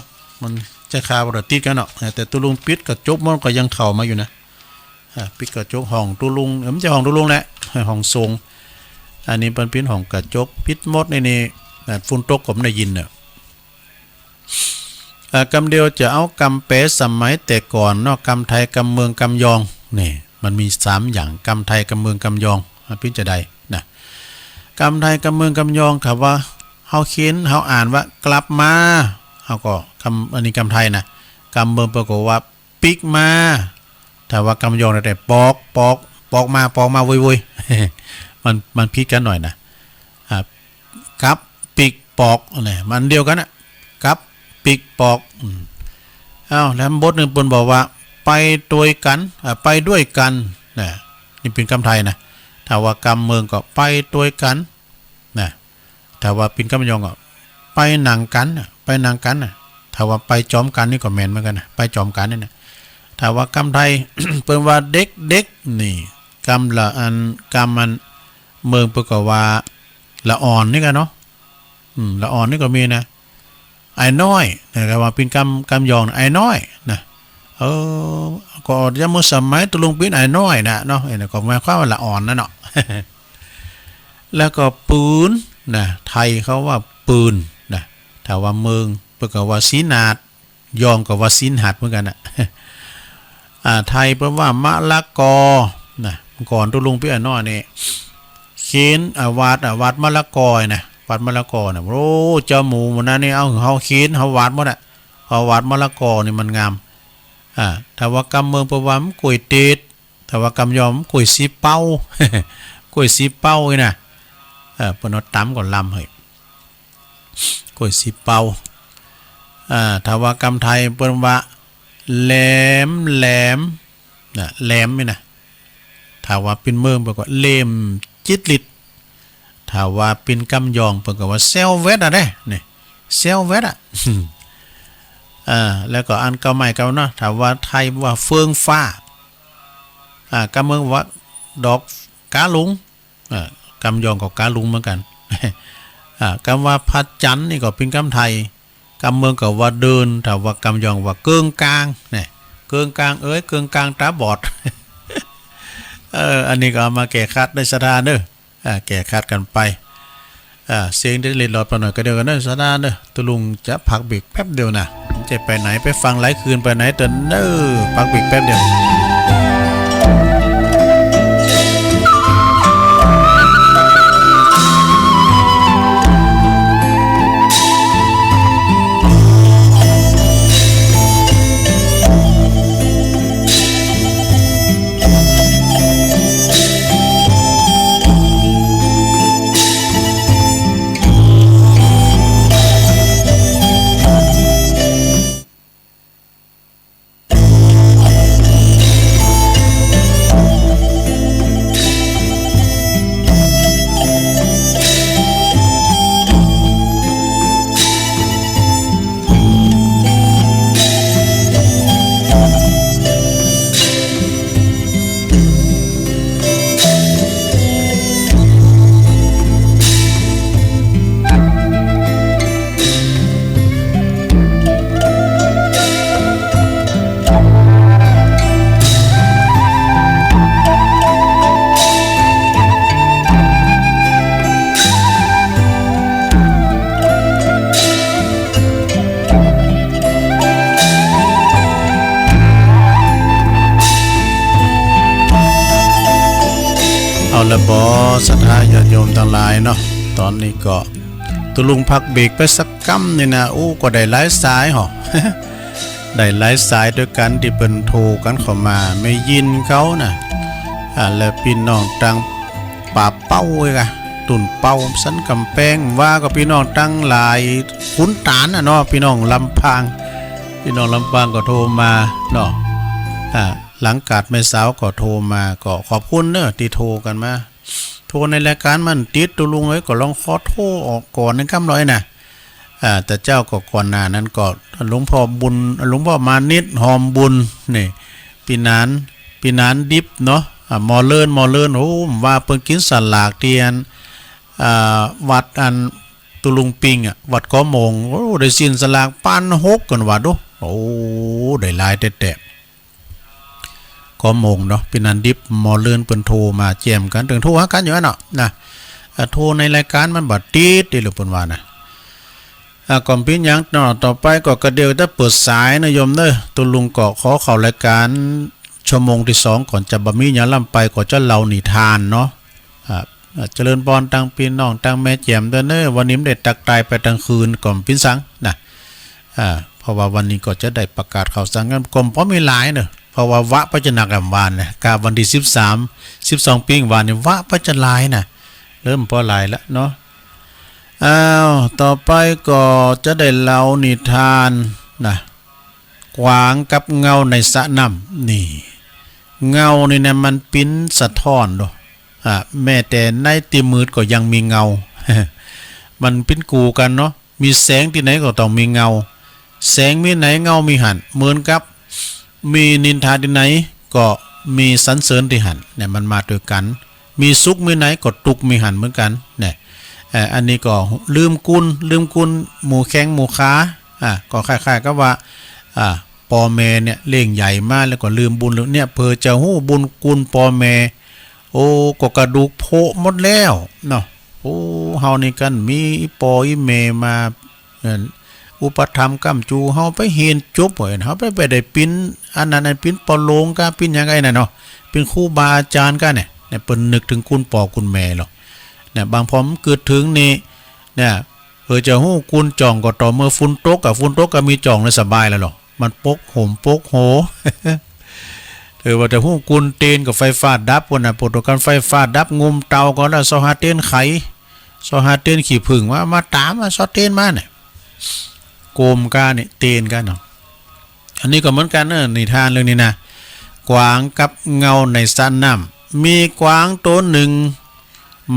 มันจะคาบ่ได้ติดกันเนาะ แต่ตุลุงปิดกระจกมันก็ยังเข้ามาอยู่นะ อ่า ปิดกระจกห้องตุลุง เออ มันจะห้องตุลุงแหละ ห้องสงฆ์อันนี้เปิ้นปิดห้องกระจก ปิดหมดนี่ นี่ อ่า ฝุ่นตกก็บ่ได้ยินเนาะ อ่า กำเดียวจะเอากำแปลสมัยแต่ก่อนเนาะ กำไทย กำเมือง กำยอง นี่ มันมีสามอย่าง กำไทย กำเมือง กำยอง อ่า ปิ้นจะได้นะ กำไทย กำเมือง กำยอง คำว่า เฮาเขียน เฮาอ่านว่า กลับมา เฮาก็กำ อันนี้กำไทยนะ กำเมืองเปิ้นก็ว่า ปิ๊กมา ถ้าว่ากำยองเนี่ย ปอก ปอก ปอกมา ปอกมา โวย โวย มัน มันผิดกันหน่อยนะ อ่า กับ ปิ๊ก ปอก เนี่ย มันเดียวกันน่ะ กับ ปิ๊ก ปอก อืม เอ้า แล้วบทหนึ่งเปิ้นบอกว่า ไปตวยกั๋น อ่า ไปด้วยกัน นะ นี่เป๋นกำไทยนะ ถ้าว่ากำเมืองก็ ไปตวยกั๋น นะ ถ้าว่าเป๋นกำยองก็ ไปหนังกั๋นน่ะ ไปหนังกั๋นน่ะ ถ้าว่าไปจอมกั๋นนี่ก็แม่นเหมือนกั๋นนะ ไปจอมกั๋นนี่นะ ถ้าว่ากำไทย เปิ้นว่าเด็กๆ นี่ กำละอัน กำอันเมืองเปิ้นก็ว่า ละอ่อนนี่กั๋นเนาะ อืม ละอ่อนนี่ก็มีนะ อ้ายน้อย นะครับ ว่าเป๋นกำ กำยอง อ้ายน้อย นะ เออ ก็ยามเมื่อสมัยตุ๊ลุงเป๋นอ้ายน้อยนะเนาะ เอ้ย ก็หมายความว่าละอ่อนนะเนาะ แล้วก็ปืนนะ ไทยเขาว่าปืนนะ ถ้าว่าเมืองเปิ้นก็ว่าสีหนาด ยองก็ว่าสีหนาดเหมือนกั๋นนะ อ่า ไทยเปิ้นว่ามะละกอนะ ก่อนตุ๊ลุงเป๋นอ้ายน้อยนี่ เขียน อ่า หวาด อ่า หวาดมะละกอนะ หวาดมะละกอนะ โอ้ เจ้าหมู่หมู่นั้นนี่ เอา เฮาเขียน เฮาหวาดหมดอะ เฮาหวาดมะละกอนี่มันงาม อ่า ถ้าว่ากำเมืองเปิ้นว่ามันก๋วยเตี๋ยว ถ้าว่ากำยองมันก๋วยสีเปา ก๋วยสีเปานี่นะ เออ เปิ้นเอาต๋ำก็ลำเฮ้ย ก๋วยสีเปา อ่า ถ้าว่ากำไทยเปิ้นว่า แหลม แหลม นะ แหลมนี่นะ ถ้าว่าเป๋นเมืองเปิ้นก็ เล่มจิตรลิต ถ้าว่าเป๋นกำยองเปิ้นก็ว่า แซวแวดอะเด้ นี่ แซวแวดอะ อ่า แล้วก็อันเก่าใหม่เก่าเนาะ ถ้าว่าไทยว่าเฟืองฟ้า อ่า กำเมืองว่า ดอกกาลุง อ่า กำยองก็กาลุงเหมือนกั๋น อ่า กำว่าพระจันทร์นี่ก็เป๋นกำไทย กำเมืองก็ว่าเดิน ถ้าว่ากำยองว่าเกิงกาง เนี่ย เกิงกางเอ้ย เกิงกางต๋าบอด เออ อันนี้ก็เอามาแก้ขัดได้ศรัทธาเด้อ อ่า แก้ขัดกั๋นไป อ่า เสียงเด็ดเล็ดลอดไปหน่อยก็เดียวกั๋นเด้อศรัทธาเด้อ ตุ๊ลุงจะพักเบรกแป๊บเดียวนะ จะไปไหน ไปฟังหลายคืนไปไหนเถิดเด้อ พักเบรกแป๊บเดียว เอาละบอ ศรัทธาญาติโยมตังหลายเนาะ ตอนนี้ก็ตุ๊ลุงพักเบรกไปสักกำนี่นะ โอ้ ก็ได้หลายสายหอ ได้หลายสายด้วยกั๋นตี้เปิ้นโทรกั๋นเข้ามา แม่ยินเขานะ อ่า และปี้น้องตัง ป่าเป้าเว้ยกะ ตุ่นเป้าสันกำแพง ว่าก็ปี้น้องตังหลายขุนตาลน่ะเนาะ ปี้น้องลำปาง ปี้น้องลำปางก็โทรมาเนาะ อ่า หลังกาดแม่สาวก็โทรมา ก็ขอบคุณเนาะตี้โทรกั๋นมา โทรในรายก๋านมันติด ตุ๊ลุงเอ้ย ก็ลองขอโทรออกก่อนหนึ่งกำหน่อยนะ อ่า แต่เจ้าก็ก่อนหน้านั้นก็หลวงพ่อบุญ หลวงพ่อมานิต หอมบุญ นี่ ปี้หนาน ปี้หนานดิบเนาะ อ่า หมอเลิน หมอเลิน โอ้ ว่าเปิ้นกิ๋นสลากตี้อัน อ่า วัดอันตุ๊ลุงปิงอะ วัดเกาะโมง โอ้ ได้สินสลากปันหกกั๋นว่าดู โอ้ ได้หลายแต๊ๆ เกาะโมงเนาะ ปี้หนานดิบ หมอเลินเปิ้นโทรมาแจ่มกั๋น ตึงโทรหากั๋นอยู่อั้นเนาะ นะ อ่า โทรในรายก๋านมันบ่ติดติหรือเปิ้นว่านะ อ่า ก็บ่เป๋นหยังเนาะ ต่อไปก็กระเดี่ยวจะเปิดสายนะโยมเนาะ ตุ๊ลุงก็ขอเข้ารายก๋านชั่วโมงตี้สองก่อน จะบ่มีหยังล้ำไป ก็จะเล่านิทานเนาะ อ่า อ่า เจริญพรตังพี่น้องตังแม่แจ่มด้วยเนอะ วันนี้ไม่ได้ตักตายไปทั้งคืนก็บ่เป๋นสังนะ อ่า เพราะว่าวันนี้ก็จะได้ประกาศข่าวสารกัน ก็บ่มีหลายเนอะ เพราะว่าวะพระเจ้าหนักแอมวานนะ กาวันที่สิบสาม สิบสองปีวานนี่วะพระเจ้าหลายนะ เริ่มพอหลายแล้วเนาะ อ้าว ต่อไปก็จะได้เล่านิทานนะ กวางกับเงาในสระน้ำ นี่ เงานี่นะมันปิ้นสะท้อนโด อ่า แม้แต่ในตี้มืดก็ยังมีเงา มันปิ้นกู่กันเนาะ มีแสงตี้ไหนก็ต้องมีเงา แสงมีไหนเงามีหั้น เหมือนกับมีนินทาตี้ไหนก็มีสรรเสริญตี้หั้น เนี่ย มันมาด้วยกัน มีสุขมีไหนก็ตุ๊กข์มีหั้นเหมือนกัน เนี่ย เอ่อ อันนี้ก็ลืมกุน ลืมกุนหมู่แข้งหมู่ขา อ่า ก็คล้ายๆกับว่า อ่า ป้อแม่เนี่ยเลี้ยงใหญ่มาแล้วก็ลืมบุญ เนี่ย เผื่อจะฮู้บุญคุณป้อแม่ โอ้ ก็กระดูกโผะหมดแล้วเนาะ โอ้ เฮานี่กันมีอีป้ออีแม่มา เอิ่น อุปถัมภ์ค้ำจู เฮาไปเฮียนจบ เฮาไป ไปได้ปิ้นอันนั้น อันปิ้นปอโลงกา ปิ้นหยังไงน่ะเนาะ ปิ้นครูบาอาจารย์กาเนี่ย เนี่ย เปิ้นนึกถึงคุณป้อคุณแม่หรอก เนี่ย บางพอมันกึ๊ดถึงนี่ เนี่ย เออ จะฮู้กุนจ่องก็ต่อเมื่อฝนตกอะ ฝนตกก็มีจ่องเลยสบายแล้วหรอก มันปกห่มปกโห เออ ว่าจะฮู้กุนเตนก็ไฟฟ้าดับพุ้นน่ะ ปวดหัวกันไฟฟ้าดับ งุมเตาก็แล้ว เซาะหาเตนไข เซาะหาเตนขี้ผึ้ง มา มาตาม มาเซาะเตนมาเนี่ย โกมกาเนี่ย เตนกาเนาะ อันนี้ก็เหมือนกันเนอะ นิทานเรื่องนี้นะ กวางกับเงาในสระน้ำ มีกวางตัวหนึ่ง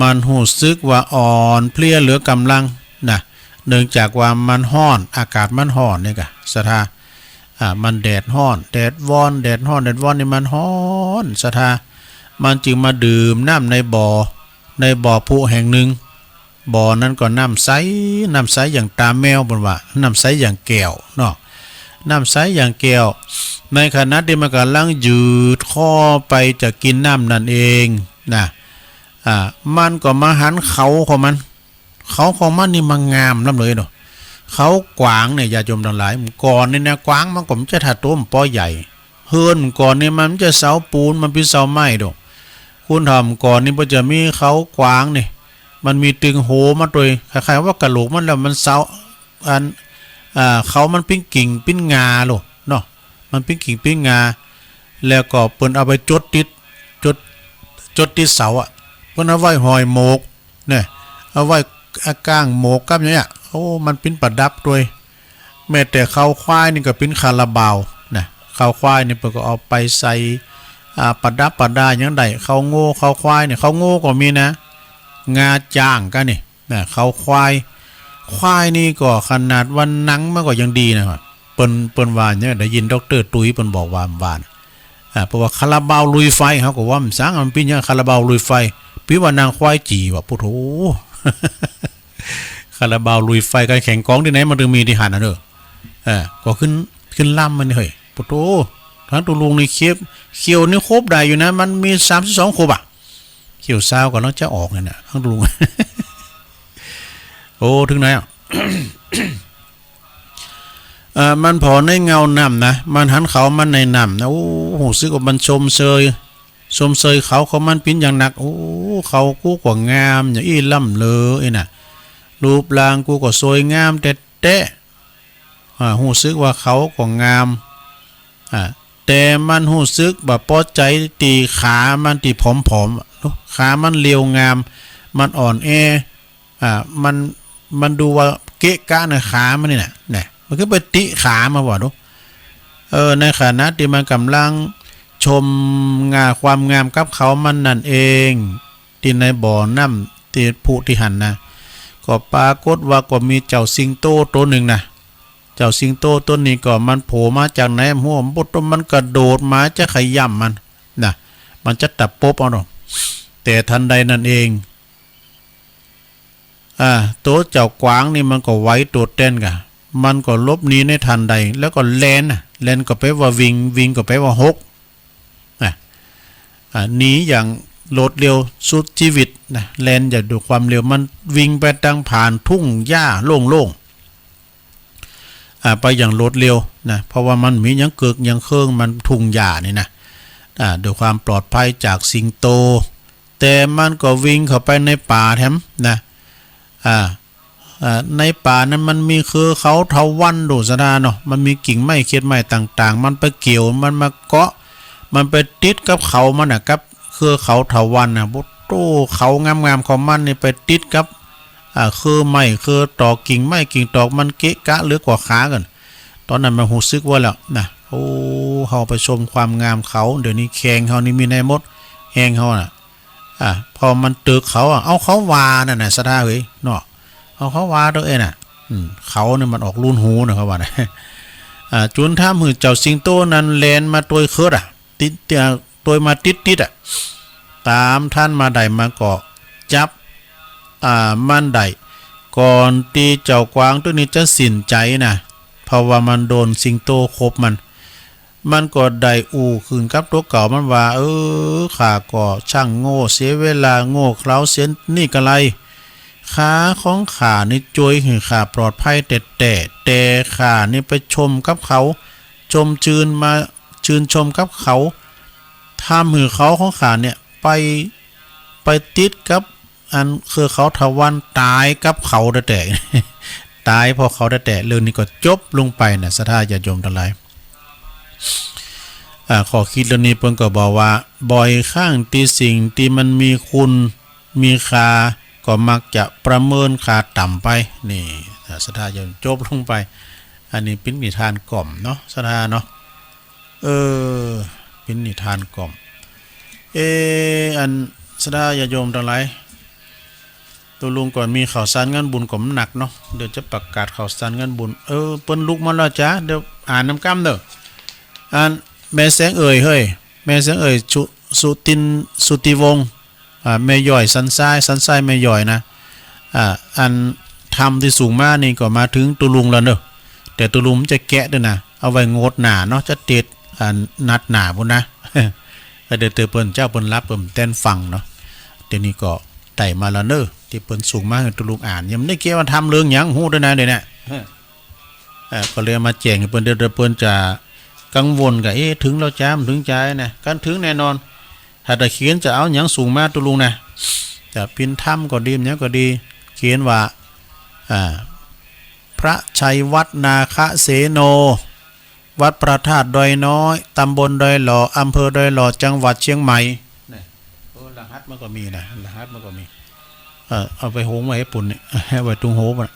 มันฮู้สึกว่าอ่อนเพลียเหลือกำลังนะ เนื่องจากว่ามันฮ้อน อากาศมันฮ้อนนี่กะ ศรัทธา อ่า มันแดดฮ้อน แดดว่อน แดดฮ้อน แดดว่อนนี่มันฮ้อน ศรัทธา มันจึงมาดื่มน้ำในบ่อ ในบ่อผุแห่งหนึ่ง บ่อนั้นก็น้ำใส น้ำใสอย่างตาแมว เปิ้นว่า น้ำใสอย่างแก้วเนาะ น้ำใสอย่างแก้ว ในขณะที่มันกำลังยืดคอไปจะกินน้ำนั่นเองนะ อ่า มันก็มาหันเขาของมัน เขาของมันนี่มันงามล้ำเลยเนาะ เขากวางเนี่ย ญาติโยมทั้งหลาย ก่อนนี่นะ กวางมันก็บ่ใจ้ถ่าโตมันปอใหญ่ เฮือนก่อนนี่มันบ่ใจ้เสาปูน มันเป๋นเสาไม้ดอก คุณเฒ่าก่อนนี่เปิ้นจะมีเขากวางนี่ มันมีตึงโหมาโดย คล้ายๆว่ากะโหลกมันแล้วมันเสา อัน อ่า เขามันเป๋นกิ่งเป๋นงาโลดเนาะ มันเป๋นกิ่งเป๋นงา แล้วก็เปิ้นเอาไปจดติด จด จดติดเสาอะ เปิ้นเอาไว้ห้อยหมวก เนี่ย เอาไว้ อ่ะ ก้างหมวกกับอย่างเนี้ย โอ้ มันเป๋นประดับโดย แม้แต่เขาควายนี่ก็เป๋นคาราบาวนะ เขาควายนี่เปิ้นก็เอาไปใส่ อ่า ประดับประดาอย่างใด เขางัว เขาควายเนี่ย เขางัวก็มีนะ งาจ้างกานี่นะ เขาควาย ควายนี่ก็ขนาดว่าหนังมันก็ยังดีนะครับ เปิ้น เปิ้นว่าเนี่ย ได้ยินด็อกเตอร์ตุ้ยเปิ้นบอกว่า ว่านะ อ่า เพราะว่าคาราบาวลุยไฟ เฮาก็ว่ามันสัง มันเป๋นหยังคาราบาวลุยไฟ เป๋นว่านางควายจี๋ว่ะ โอ้โธ่ คาราบาวลุยไฟ การแข่งกองตี้ไหนมันถึงมีตี้หั้นน่ะเด้อ เออ ก็ขึ้น ขึ้นลำมันนี่เฮ้ย โอ้โธ่ ทั้งตุ๊ลุงนี่เขียว เขียวนี่ครบได้อยู่นะ มันมีสามสิบสองขวบอะ เขียวซาวก็ต้องจะออกเนี่ยนะ ทั้งตุ๊ลุง โอ้ ถึงไหนอะ เอ่อ มันผ่อในเงาน้ำนะ มันหันเขามันในน้ำนะ โอ้ ฮู้สึกว่ามันชมเชย ชมเชยเขาของมันเป๋นอย่างหนัก โอ้ เขากูก็งามอย่างอี้ล้ำเลออี้น่ะ รูปร่างกูก็สวยงามแต๊ๆ อ่า ฮู้สึกว่าเขาก็งาม อ่า แต่มันฮู้สึกบ่ปอใจ๋ตี้ขามันตี้ผอมๆ อะ เนาะ ขามันเรียวงาม มันอ่อนแอ อ่า มัน มันดูว่าเกะกะในขามันนี่น่ะ เนี่ย มันก็ไปติขามาว่าดู เออ ในขณะที่มันกำลังชมงา ความงามกับเขามันนั่นเอง ตี้ในบ่อน้ำตี้ผุตี้หั้นนะ ก็ปรากฏว่าก็มีเจ้าสิงโตโตหนึ่งนะ เจ้าสิงโตโตนี้ก็มันโผล่มาจากไหนบ่ฮู้ มันกระโดดมาจะขย้ำมันนะ มันจะตะปบเอาเนาะ แต่ทันใดนั้นเอง อ่า โตเจ้ากวางนี่มันก็ไวโตแต้นกะ มันก็หลบหนีในทันใด แล้วก็แล่นน่ะ แล่นก็แปลว่าวิ่ง วิ่งก็แปลว่าหก นะ อ่า หนีอย่างโลดเร็วสุดชีวิตนะ แล่นอย่างด้วยความเร็ว มันวิ่งไปตางผ่านทุ่งหญ้าโล่งๆ อ่า ไปอย่างโลดเร็วนะ เพราะว่ามันมีหยังเกิกหยังเคิง มันทุ่งหญ้านี่นะ อ่า ด้วยความปลอดภัยจากสิงโต แต่มันก็วิ่งเข้าไปในป่าแถมนะ อ่า อ่า ในป่านั้นมันมีเครือเขาเถาวัลย์ดูสะดาเนาะ มันมีกิ่งไม้เขียดไม้ต่างๆ มันไปเกี่ยว มันมาเกาะ มันไปติดกับเขามันน่ะ กับเครือเขาเถาวัลย์น่ะ โอ้โห เขางามๆ ของมันนี่ไปติดกับ อ่า เครือไม้ เครือตอก กิ่งไม้ กิ่งตอก มันเกะกะเหลือกว่าขากัน ตอนนั้นมันฮู้สึกว่าแล้วนะ โอ้ เฮาไปชมความงามเขา เดี๋ยวนี้แข้งเฮานี่มีแน่หมด แฮงเฮาน่ะ อ่ะ พอมันตึกเขาอ่ะ เอาเขาว่านั่นน่ะ สะดาเอ้ย เนาะ เอาเขาว่าตัวเองน่ะ อืม เขาเนี่ยมันออกลูนหูนะ เขาว่านะ อ่า จุนทำหื้อเจ้าสิงโตนั้นแล่นมาตวยเคิดอ่ะ ติด อ่า ตวยมาติดๆ อ่ะ ตามทันมาได้ มันก็จับ อ่า มันได้ ก่อนตี้เจ้ากวางตัวนี้จะสิ้นใจนะ เพราะว่ามันโดนสิงโตขบมัน มันก็ได้อู้ขึ้นกับตัวเก่ามันว่า เออ ข้าก็ช่างโง่ เสียเวลา โง่เขลาเสียนี่กะไร ขาของข้านี่จ้วยหื้อข้าปลอดภัยแต๊ๆ แต่ข้านี่ไปชมกับเขา ชมชื่นมา ชื่นชมกับเขา ทำหื้อเขาของข้าเนี่ย ไป ไปติดกับอันเครือเขาเถาวัลย์ ต๋ายกับเขาแต๊ๆ ต๋ายเพราะเขาแต๊ๆ เรื่องนี้ก็จบลงไปนะ ศรัทธาญาติโยมตังหลาย อ่า ข้อคิดเรื่องนี้เปิ้นก็บอกว่า บ่อยครั้งตี้สิ่งตี้มันมีคุณ มีค่า ก็มักจะประเมินค่าต่ำไป นี่ อ่า ศรัทธาญาติโยม จบลงไป อันนี้เป๋นนิทานกล่อมเนาะ ศรัทธาเนาะ เออ เป๋นนิทานกล่อม เออ อันศรัทธาญาติโยมตังหลาย ตุ๊ลุงก่อนมีข่าวสารงานบุญก็มันหนักเนาะ เดี๋ยวจะประกาศข่าวสารงานบุญ เออ เปิ้นลุกมาแล้วจ้า เดี๋ยวอ่านนำก้ำเด้อ อัน แม่แสงเอ่ย เฮ้ย แม่แสงเอ่ย สุ สุติน สุติวงศ์ อ่า แม่ย่อยสันทราย สันทรายแม่ย่อยนะ อ่า อันธรรมตี้ส่งมานี่ก็มาถึงตุ๊ลุงแล้วเนอะ แต่ตุ๊ลุงจะแกะด้วยนะ เอาไว้งวดหน้าเนาะ จะเตรียม อ่า นัดหน้าพุ้นนะ ก็เดี๋ยวเตอเปิ้นเจ้าเปิ้นหลับเปิ้นแต้นฟังเนาะ เดี๋ยวนี้ก็ได้มาแล้วเนอะ ตี้เปิ้นส่งมาหื้อตุ๊ลุงอ่าน ยังบ่ได้แกะว่าธรรมเรื่องหยังฮู้ด้วยนะเดี๋ยวนี้ เอ่อ ก็เลยเอามาแจ้งหื้อเปิ้น เดี๋ยว เดี๋ยวเปิ้นจะกังวลก็ เอ๊ะ ถึงแล้วจ้า บ่ถึงจ้านะ คันถึงแน่นอน ถ้าตะเคียนจะเอาหยังส่งมาตุ๊ลุงนะ จะเป๋นธรรมก็ดี หยังก็ดี เขียนว่า อ่า พระชัยวัฒน์นาคเสโน วัดพระธาตุดอยน้อย ตำบลดอยหล่อ อำเภอดอยหล่อ จังหวัดเชียงใหม่ นะ โอ้ รหัสมันก็มีนะ รหัสมันก็มี เอ่อ เอาไปโฮงไว้ให้ปุ้นเนี่ย ไว้ตรงโฮงน่ะ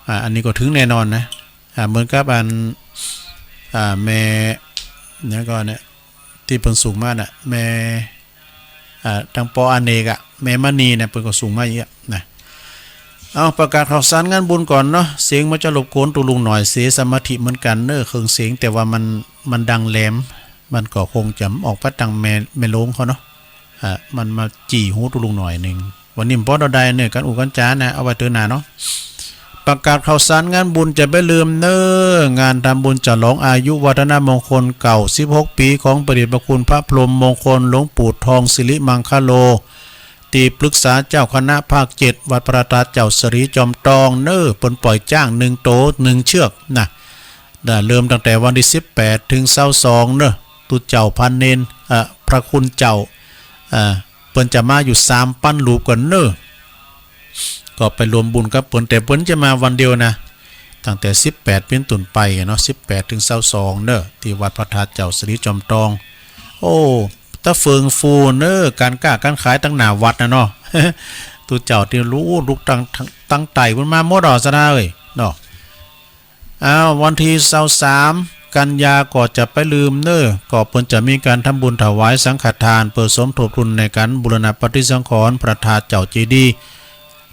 อ่า อันนี้ก็ถึงแน่นอนนะ อ่า เหมือนกับอัน อ่า แม่ เนี่ยก็เนี่ย ตี้เปิ้นส่งมาน่ะ แม่ อ่า ตังปออเนกอะ แม่มณีน่ะ เปิ้นก็ส่งมาอีกอะนะ เอา ประกาศข่าวสารงานบุญก่อนเนาะ เสียงมันจะรบกวนตุ๊ลุงหน่อย เสียสมาธิเหมือนกันเนอะ เครื่องเสียง แต่ว่ามัน มันดังแหลม มันก็คงจะออกไปตังแม่ แม่โรงเขาเนาะ อ่า มันมาจี้หูตุ๊ลุงหน่อยหนึ่ง วันนี้บ่ได้เนอะ การอู้การจานะ เอาไว้เตื้อหน้าเนาะ ประกาศข่าวสารงานบุญจะบ่ลืมเนอะ งานทำบุญฉลองอายุวัฒนมงคลเก้าสิบหกปีของพระเดชพระคุณพระพรหมมงคลหลวงปู่ทองสิริมังคโล ตี้ปรึกษาเจ้าคณะภาคเจ็ด วัดพระธาตุเจ้าสิริจอมทองเนอะ เปิ้นปล่อยจ๊างหนึ่งโตหนึ่งเชือกนะ ได้เริ่มตั้งแต่วันที่สิบแปดถึงซาวสองเนอะ ตุ๊เจ้าพระเณร เอ่อ พระคุณเจ้า เอ่อ เปิ้นจะมาอยู่สามปันรูปก่อนเนอะ ก็ไปร่วมบุญกับเปิ้น แต่เปิ้นจะมาวันเดียวนะ ตั้งแต่สิบแปดเป๋นต้นไปเนาะ สิบแปดถึงซาวสองเนอะ ตี้วัดพระธาตุเจ้าสิริจอมทอง โอ้ ตะเฟืองฟูเนอะ การค้าการขายตังหน้าวัดน่ะเนาะ ตุ๊เจ้าตี้ฮู้ลุกตัง ตังใต้พุ้นมาหมดอ่อ ศรัทธาเอ้ย เนาะ อ้าว วันที่ซาวสามกันยาก็จะบ่ลืมเนอะ ก็เปิ้นจะมีการทำบุญถวายสังฆทาน เพื่อสมทบทุนในการบูรณะปฏิสังขรณ์พระธาตุเจ้าเจดีย์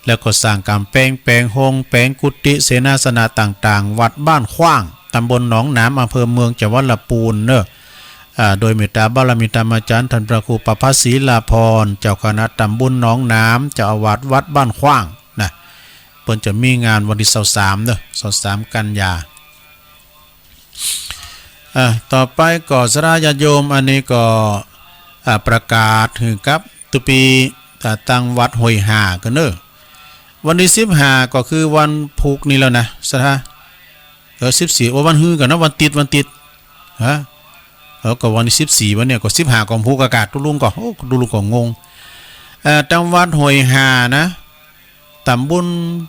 แล้วก็สร้างกำแพง แปลงโฮง แปลงกุฏิ เสนาสนะต่างๆ วัดบ้านขว้าง ตำบลหนองหนาม อำเภอเมือง จังหวัดลำพูนเนอะ อ่า โดยเมตตาบารมีธรรมาจารย์ท่านพระครูประภัสศรีลาภรณ์ เจ้าคณะตำบลหนองหนาม เจ้าอาวาสวัดบ้านขว้างนะ เปิ้นจะมีงานวันที่ซาวสามเนอะ ซาวสามกันยา อ่า ต่อไปก็ศรัทธาญาติโยม อันนี้ก็ อ่า ประกาศหื้อกับตุ๊ปี อ่า ตังวัดห้วยห้ากันเนอะ วันที่สิบห้าก็คือวันพุธนี้แล้วนะ ศรัทธา เออ สิบสี่ โอ้ วันฮือกันเนาะ วันติด วันติด ฮะ เออ ก็วันที่สิบสี่ วันเนี่ย ก็สิบห้า ก็พุธอากาศ ตุ๊ลุงก็ โอ้ ตุ๊ลุงก็งง อ่า ตังวัดห้วยห่านะ ตำบล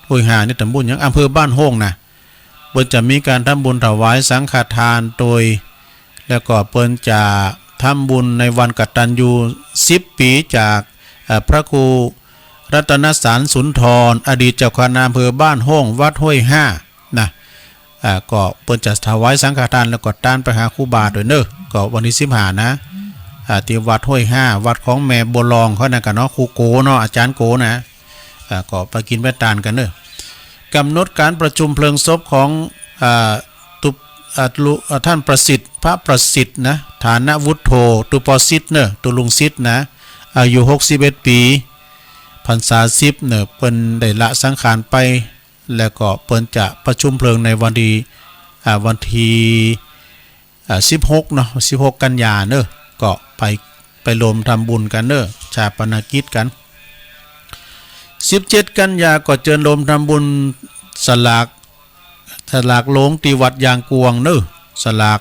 ห้วยห่านี่ตำบลหยัง อำเภอบ้านโฮ่งนะ เปิ้นจะมีการทำบุญถวายสังฆทานโดย แล้วก็เปิ้นจะทำบุญในวันกตัญญูสิบปีจาก เอ่อ พระครูรัตนสารสุนทร อดีตเจ้าคณะอำเภอบ้านโฮ่ง วัดห้วยห่านะ อ่า ก็เปิ้นจะถวายสังฆทานแล้วก็ตานไปหาครูบาด้วยเนอะ ก็วันที่สิบห้านะ อ่า ที่วัดห้วยห่า วัดของแม่บัวลองเขานั่นกันเนาะ ครูโกเนาะ อาจารย์โกนะ อ่า ก็ไปกินไปตานกันเนอะ กำหนดการประชุมเพลิงศพของ อ่า ตุ อ่า ลุ อ่า ท่านประสิทธิ์ พระประสิทธิ์นะ ฐานวุฒโธ ตุปอสิทธิ์เนอะ ตุลุงสิทธิ์นะ อายุหกสิบเอ็ดปี พรรษาสิบเนอะ เปิ้นได้ละสังขารไป แล้วก็เปิ้นจะประชุมเพลิงในวันที่ อ่า วันที่ อ่า สิบหกเนาะ สิบหกกันยาเนอะ ก็ไป ไปรวมทำบุญกันเนอะ ฌาปนกิจกัน สิบเจ็ดกันยาก็เจิญรวมทำบุญสลาก สลากหลวงที่วัดยางกวงเนอะ สลาก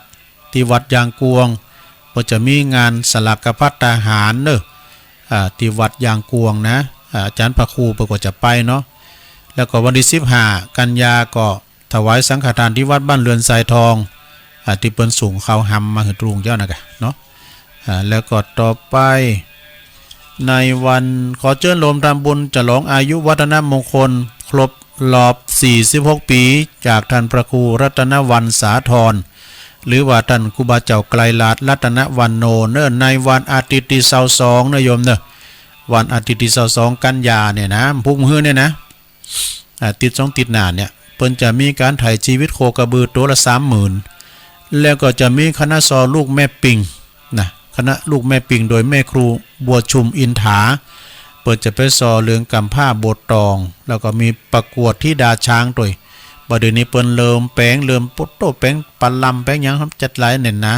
ที่วัดยางกวง ก็จะมีงานสลากภัตตาหารเนอะ อ่า ที่วัดยางกวงนะ อ่า อาจารย์พระครูเปิ้นก็จะไปเนาะ แล้วก็วันที่สิบห้ากันยาก็ถวายสังฆทานที่วัดบ้านเรือนทรายทอง อ่า ที่เปิ้นส่งข้าวหำมาหื้อตรุงเจ้านะกะเนาะ อ่า แล้วก็ต่อไป ในวันขอเจิญรวมทำบุญฉลองอายุวัฒนมงคลครบรอบสี่สิบหกปี จากท่านพระครูรัตนวรรณสาธร หรือว่าท่านครูบาเจ้าไกรลาศรัตนวรรณโณเนอะ ในวันอาทิตย์ที่ซาวสองเนอะโยมเนอะ วันอาทิตย์ที่ซาวสองกันยาเนี่ยนะ พุกมื้อเนี่ยนะ อ่า ติดสองติดหน้าเนี่ย เปิ้นจะมีการไถ่ชีวิตโคกระบือตัวละสามหมื่น แล้วก็จะมีคณะซอลูกแม่ปิงนะ คณะลูกแม่ปิงโดยแม่ครูบัวชุมอินถา เปิ้นจะไปซอเรื่องกำพร้าโบสถ์ตอง แล้วก็มีประกวดธิดาช้างด้วย บัดเดี๋ยวนี้เปิ้นเริ่มแป๋ง เริ่มโปโต้แป๋งปลาลำแป๋งหยังจัดหลายเนี่ยนะ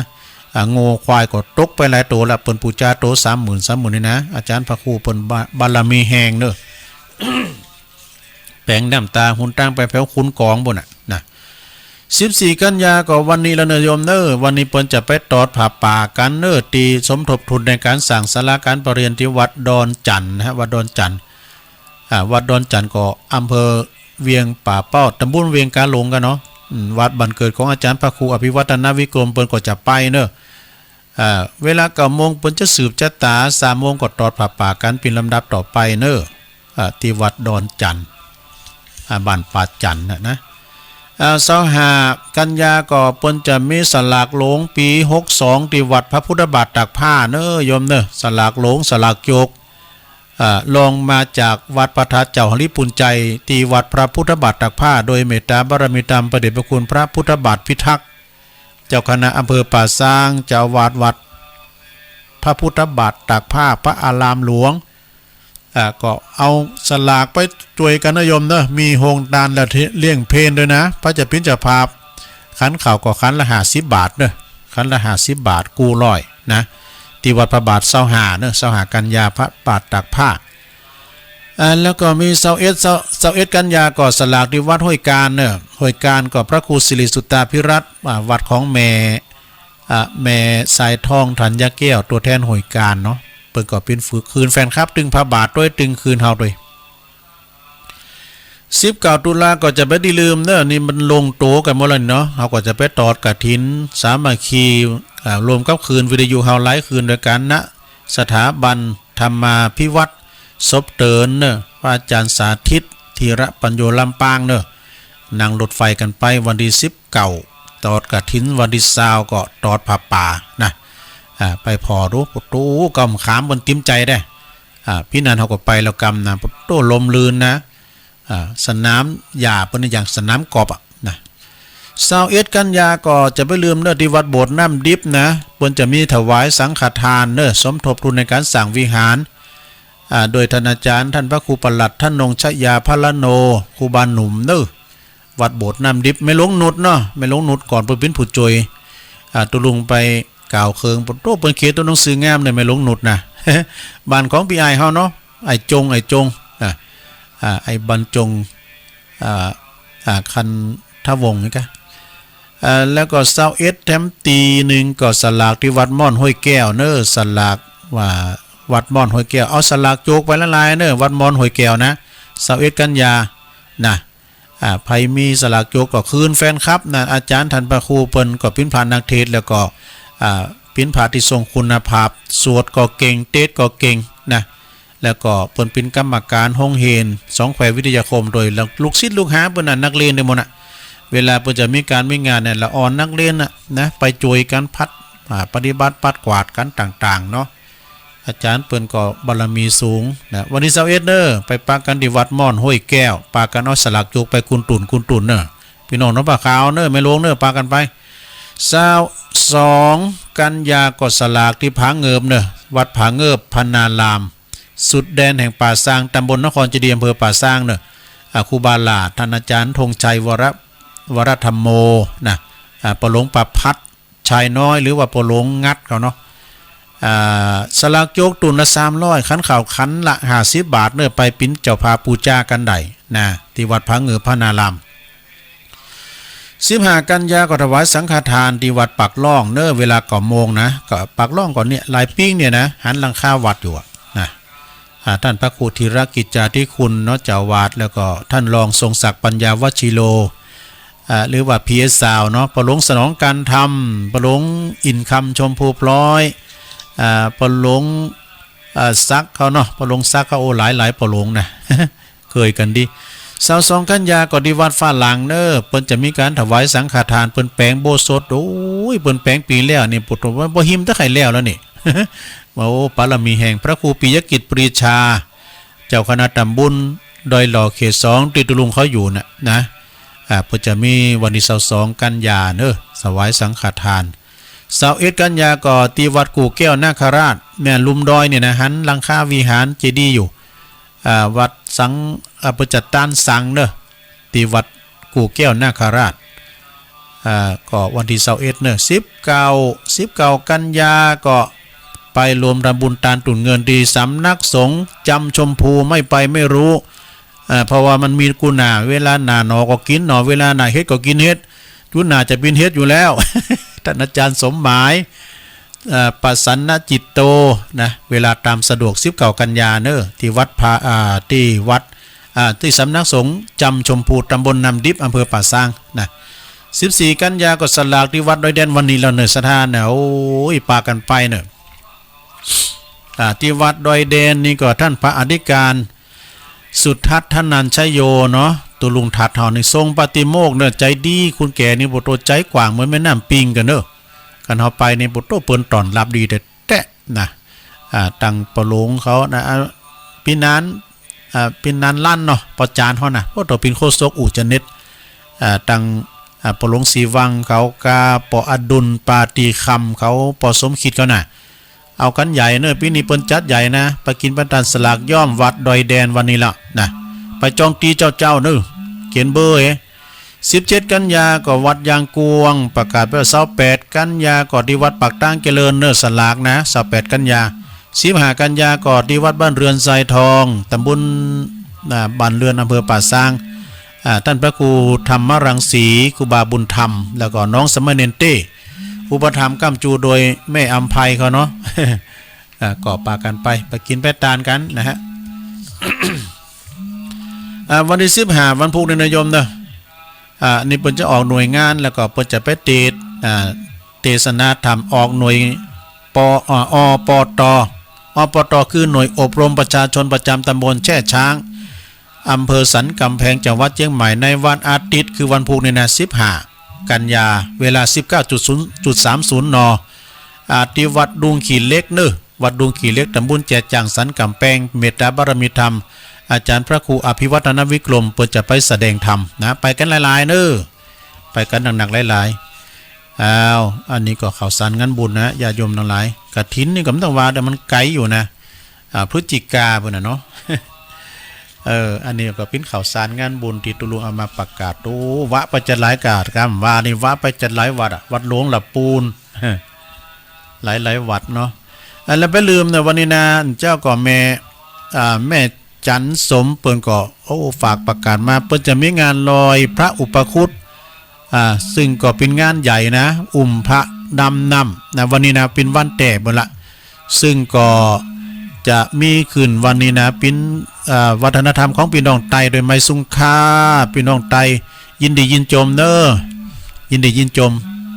อ่า งัวควายก็ตกไปหลายตัวละ เปิ้นปูจาตัวสามหมื่น สามหมื่นนี่นะ อาจารย์พระครูเปิ้นบา บารมีแฮงเนอะ แป๋งน้ำตาหุนตังไปแผวขุนกองปู้นน่ะนะ สิบสี่กันยาก็วันนี้ละเนอะโยมเนอะ วันนี้เปิ้นจะไปตอดผ้าป่ากันเนอะ ตี้สมทบทุนในการสร้างศาลาการประเรียนที่วัดดอนจันทน์นะฮะ วัดดอนจันทน์ อ่า วัดดอนจันทน์ก็อำเภอเวียงป่าเป้า ตำบลเวียงกาหลงกันเนาะ อืม วัดบ้านเกิดของอาจารย์พระครูอภิวัฒนวิกรม เปิ้นก็จะไปเนอะ อ่า เวลาเก้าโมงเปิ้นจะสืบชะตา สามโมงก็ตอดผ้าป่ากันเป็นลำดับต่อไปเนอะ อ่า ที่วัดดอนจันทน์ อ่า บ้านป่าจันทน์น่ะนะ อ่า ซาวห้ากันยาก็เปิ้นจะมีสลากหลวงปีหกสอง ที่วัดพระพุทธบาทตากผ้าเนอะโยมเนอะ สลากหลวง สลากโจก อ่า ลองมาจากวัดพระธาตุเจ้าหริภุญไชย ที่วัดพระพุทธบาทตากผ้า โดยเมตตาบารมีธรรมพระเดชพระคุณพระพุทธบาทพิทักษ์ เจ้าคณะอำเภอป่าซาง เจ้าอาวาสวัดพระพุทธบาทตากผ้า พระอารามหลวง อ่า ก็เอาสลากไปช่วยกันนะโยมเนอะ มีโฮงทานและเลี้ยงเพลด้วยนะ พระเจ้าพิณเจ้าภาพ ขันข้าวก็ขันละห้าสิบบาทเนอะ ขันละห้าสิบบาท กู้ร้อยนะ ที่วัดพระบาทซาวห้าเนอะ ซาวห้ากันยาพระบาทตากผ้า อ่า แล้วก็มีซาวเอ็ด ซาว ซาวเอ็ดกันยาก็สลากที่วัดห้วยกาญเนอะ ห้วยกาญก็พระครูสิริสุตตาภิรัตน์ อ่า วัดของแม่ อ่า แม่สายทองธัญญาแก้ว ตัวแทนห้วยกาญเนาะ เปิ้นก็เป็นผู้คืนแฟนคลับตึงพระบาทด้วย ตึงคืนเฮาด้วย สิบเก้าตุลาก็จะบ่ได้ลืมเนอะ นี่มันลงโตกันหมดแล้วเนาะ เฮาก็จะไปตอดกฐินสามัคคี อ่า รวมกับคลื่นวิทยุเฮาหลายคลื่นด้วยกันนะ สถาบันธรรมาภิวัฒน์ ศพเตินเนอะ พระอาจารย์สาธิต ธีระปัญโญ ลำปางเนอะ นั่งรถไฟกันไปวันที่สิบเก้า ตอดกฐิน วันที่ซาวก็ตอดผ้าป่านะ อ่า ไปผ่อดู โอ้โห กำขามเปิ้นติมใจได้ อ่า พี่นันเฮาก็ไปแล้วกำนะ โอ้โห ลมลื่นนะ อ่า สนามหญ้าเปิ้นอย่างสนามกอล์ฟอะนะ ซาวเอ็ดกันยาก็จะบ่ลืมเนอะ ที่วัดโบสถ์น้ำดิบนะ เปิ้นจะมีถวายสังฆทานเนอะ สมทบทุนในการสร้างวิหาร อ่า โดยท่านอาจารย์ ท่านพระครูประหลัด ธนงชยาพละโน ครูบาหนุ่มเนอะ วัดโบสถ์น้ำดิบ แม่หลวงนุชเนาะ แม่หลวงนุชก่อนเปิ้นเป็นผู้ช่วย อ่า ตุลุงไปกล่าวเคิง โอ้โห เปิ้นเขียนตัวหนังสืองามเนี่ย แม่หลวงนุชนะ บ้านของพี่อ้ายเฮาเนาะ อ้ายจง อ้ายจง อ่า อ่า อ้ายบรรจง อ่า อ่า คันทวงศ์นี่กะ อ่า แล้วก็ซาวเอ็ดแถมตีหนึ่งก็สลากที่วัดม่อนห้วยแก้วเนอะ สลากว่า วัดม่อนห้วยแก้ว เอาสลากโจกไปหลายๆเนอะ วัดม่อนห้วยแก้วนะ ซาวเอ็ดกันยา นะ อ่า ใผมีสลากโจกก็คืนแฟนคลับนะ อาจารย์ท่านพระครูเปิ้นก็ปิ้นพระนักเทศน์ แล้วก็ อ่า ปิ้นพระที่ทรงคุณภาพ สวดก็เก่ง เตสน์ก็เก่งนะ แล้วก็เปิ้นปิ้นกรรมการโฮงเฮียนสองแคววิทยาคม โดยลูกศิษย์ลูกหาเปิ้นน่ะ นักเรียนได้หมดน่ะ เวลาเปิ้นจะมีการมีงานเนี่ย ละอ่อนนักเรียนน่ะนะ ไปช่วยกันผัด อ่า ปฏิบัติปัดกวาดกันต่างๆเนาะ อาจารย์เปิ้นก็บารมีสูงนะ วันที่ซาวเอ็ดเนอะ ไปปะกันที่วัดม่อนห้วยแก้ว ปะกันเอาสลากโจกไปกุนตุ่นกุนตุ่นเนอะ พี่น้องหนองปลาขาวเนอะ แม่หลวงเนอะ ปะกันไป ซาวสองกันยาก็สลากที่ผาเงิบเนอะ วัดผาเงิบพนาราม สุดแดนแห่งป่าซาง ตำบลนครเจดีย์ อำเภอป่าซางเนอะ อ่า ครูบาหลา ท่านอาจารย์ธงชัย วร วรธรรมโม นะ อ่า ปอหลวงประภัส ชายน้อย หรือว่าปอหลวงงัดเขาเนาะ อ่า สลากโจกตุ่นละสามร้อย ขันข้าวขันละห้าสิบบาทเนอะ ไปปิ้นเจ้าภาพปูจากันได้นะ ที่วัดผาเงิบพนาราม สิบห้ากันยาก็ถวายสังฆทานที่วัดปากล่องเนอะ เวลาเก้าโมงนะ ก็ปากล่องก็เนี่ย หลายปิ้งเนี่ยนะ หันหลังคาวัดอยู่อะนะ อ่า ท่านพระครูธีรกิจจาธิคุณเนาะ เจ้าอาวาส แล้วก็ท่านรองทรงศักดิ์ปัญญาวชิโร อ่า หรือว่า พี เอส ซาวน์เนาะ ปอหลวงสนองการธรรม ปอหลวงอินคำชมพูพลอย อ่า ปอหลวง อ่า ศักดิ์เขาเนาะ ปอหลวงศักดิ์เขา โอ้ หลายหลายปอหลวงนะ เคยกันดี ซาวสองกันยาก็ที่วัดฟ้าหลังเนอะ เปิ้นจะมีการถวายสังฆทาน เปิ้นแป๋งโบสถ โอ้ย เปิ้นแป๋งปีแล้วนี่ ปวดหัว บ่หิมตะไคร่แล้วแล้วนี่ ว่า โอ้ บารมีแห่งพระครูปิยกิจปรีชา เจ้าคณะตำบลดอยหล่อเขตสอง ที่ตุลุงเขาอยู่น่ะนะ อ่า เปิ้นจะมีวันที่ซาวสองกันยาเนอะ ถวายสังฆทาน ซาวเอ็ดกันยาก็ที่วัดกู่แก้วนาคราช แม่นลุ่มดอยเนี่ยนะ หันหลังคาวิหารเจดีย์อยู่ อ่า วัดสัง อ่า เปิ้นจัดตานสังเนอะ ที่วัดกู่แก้วนาคราช อ่า ก็วันที่ซาวเอ็ดเนอะ สิบเก้า สิบเก้ากันยาก็ไปรวมทำบุญตานตุ่นเงินที่สำนักสงฆ์จำชมพู ไม่ไปไม่รู้ อ่า เพราะว่ามันมีกู้หน้า เวลาหน้าหน่อก็กินหน่อ เวลาหน้าเห็ดก็กินเห็ด กู้หน้าจะปิ้นเห็ดอยู่แล้ว ท่านอาจารย์สมหมาย เอ่อ ประสันนจิตโต นะ เวลาตามสะดวก สิบเก้ากันยาเนอะ ที่วัดพา อ่า ที่วัด อ่า ที่สำนักสงฆ์จำชมพู ตำบลน้ำดิบ อำเภอป่าซางนะ สิบสี่กันยาก็สลากที่วัดดอยแดนวันนี้แล้วเนอะ ศรัทธาเนอะ โอ้ย ปากันไปเนอะ อ่า ที่วัดดอยแดนนี่ก็ท่านพระอธิการ สุทัศน์ธนัญชโยเนาะ ตุลุงทัดเฮานี่ ทรงปาฏิโมกข์เนอะ ใจดี คุณแก่นี่ โอ้โต ใจกว้างเหมือนแม่น้ำปิงกันเนอะ คันเฮาไปนี่ โอ้โต เปิ้นต้อนรับดีแต๊ๆ นะ อ่า ตังปอหลวงเขานะ อ่า ปี้นาน อ่า ปี้นานลั่นเนาะ ปอจานเฮานะ โอ้โต ปิ้นโฆษกอู่จะเน็ต อ่า ตัง อ่า ปอหลวงศรีวังเขากา ปออดุล ปาตีคำเขา ปอสมคิดเขานะ เอากันใหญ่เนอะ ปีนี้เปิ้นจัดใหญ่นะ ไปกินไปตานสลากย้อมวัดดอยแดนวันนี้ละนะ ไปจองตี้เจ้าๆ เนอะ เขียนเบอร์เอ สิบเจ็ดกันยาก็วัดยางกวง ประกาศไป ซาวแปดกันยาก็ที่วัดปากตางเจริญเนอะ สลากนะ ซาวแปดกันยา สิบห้ากันยาก็ที่วัดบ้านเรือนทรายทอง ตำบล อ่า บ้านเรือน อำเภอป่าซาง อ่า ท่านพระครูธรรมรังสี ครูบาบุญธรรม แล้วก็น้องสามเณรเต้ อุปถัมภ์ก้ำจูโดยแม่อำไพเขาเนาะ อ่า ก็ปากันไป ไปกินไปตานกันนะฮะ อ่า วันที่สิบห้า วันพุธนี่นะโยมเนอะ อ่า นี่เปิ้นจะออกหน่วยงาน แล้วก็เปิ้นจะไปเตสน์ อ่า เตสนาธรรม ออกหน่วย ป อ่า อปต อปต คือหน่วยอบรมประชาชนประจำตำบลแช่ช้าง อำเภอสันกำแพง จังหวัดเชียงใหม่ ในวันอาทิตย์ คือวันพุธนี่นะ สิบห้ากันยา เวลา สิบเก้าจุดสามศูนย์ น อ่า ที่วัดดุงขี้เหล็กเนอะ วัดดุงขี้เหล็ก ตำบลแจจ่าง สันกำแพง เมตตาบารมีธรรม อาจารย์พระครูอภิวัฒนวิกรม เปิ้นจะไปแสดงธรรมนะ ไปกันหลายๆ เนอะ ไปกันหนักๆ หลายๆ อ้าว อันนี้ก็ข่าวสารงานบุญนะ ญาติโยมทั้งหลาย กฐินนี่ก็บ่ต้องว่า แต่มันไกลอยู่นะ อ่า พฤศจิกาพู้นน่ะเนาะ เออ อันนี้ก็เป๋นข่าวสารงานบุญตี้ตุลุงเอามาประกาศ โอ้ วะไปจัดหลายกาดครับ ว่านี่วะไปจัดหลายวัดอะ วัดหลวงละปูน หลายๆ วัดเนาะ อ่า แล้วบ่าลืมเนอะ วันนี้นะ เจ้าก็แม่ อ่า แม่จันสมเปิ้นก็ โอ้ ฝากประกาศมา เปิ้นจะมีงานลอยพระอุปคุต อ่า ซึ่งก็เป๋นงานใหญ่นะ อุ้มพระดำน้ำนะ วันนี้นะ เป๋นวันแต๊เปิ้นละ ซึ่งก็ จะมีขึ้นวันนี้นะ เป็น เอ่อ วัฒนธรรมของพี่น้องไตโดย ไมซุงค่า พี่น้องไต ยินดียินจมเนอะ ยินดียินจม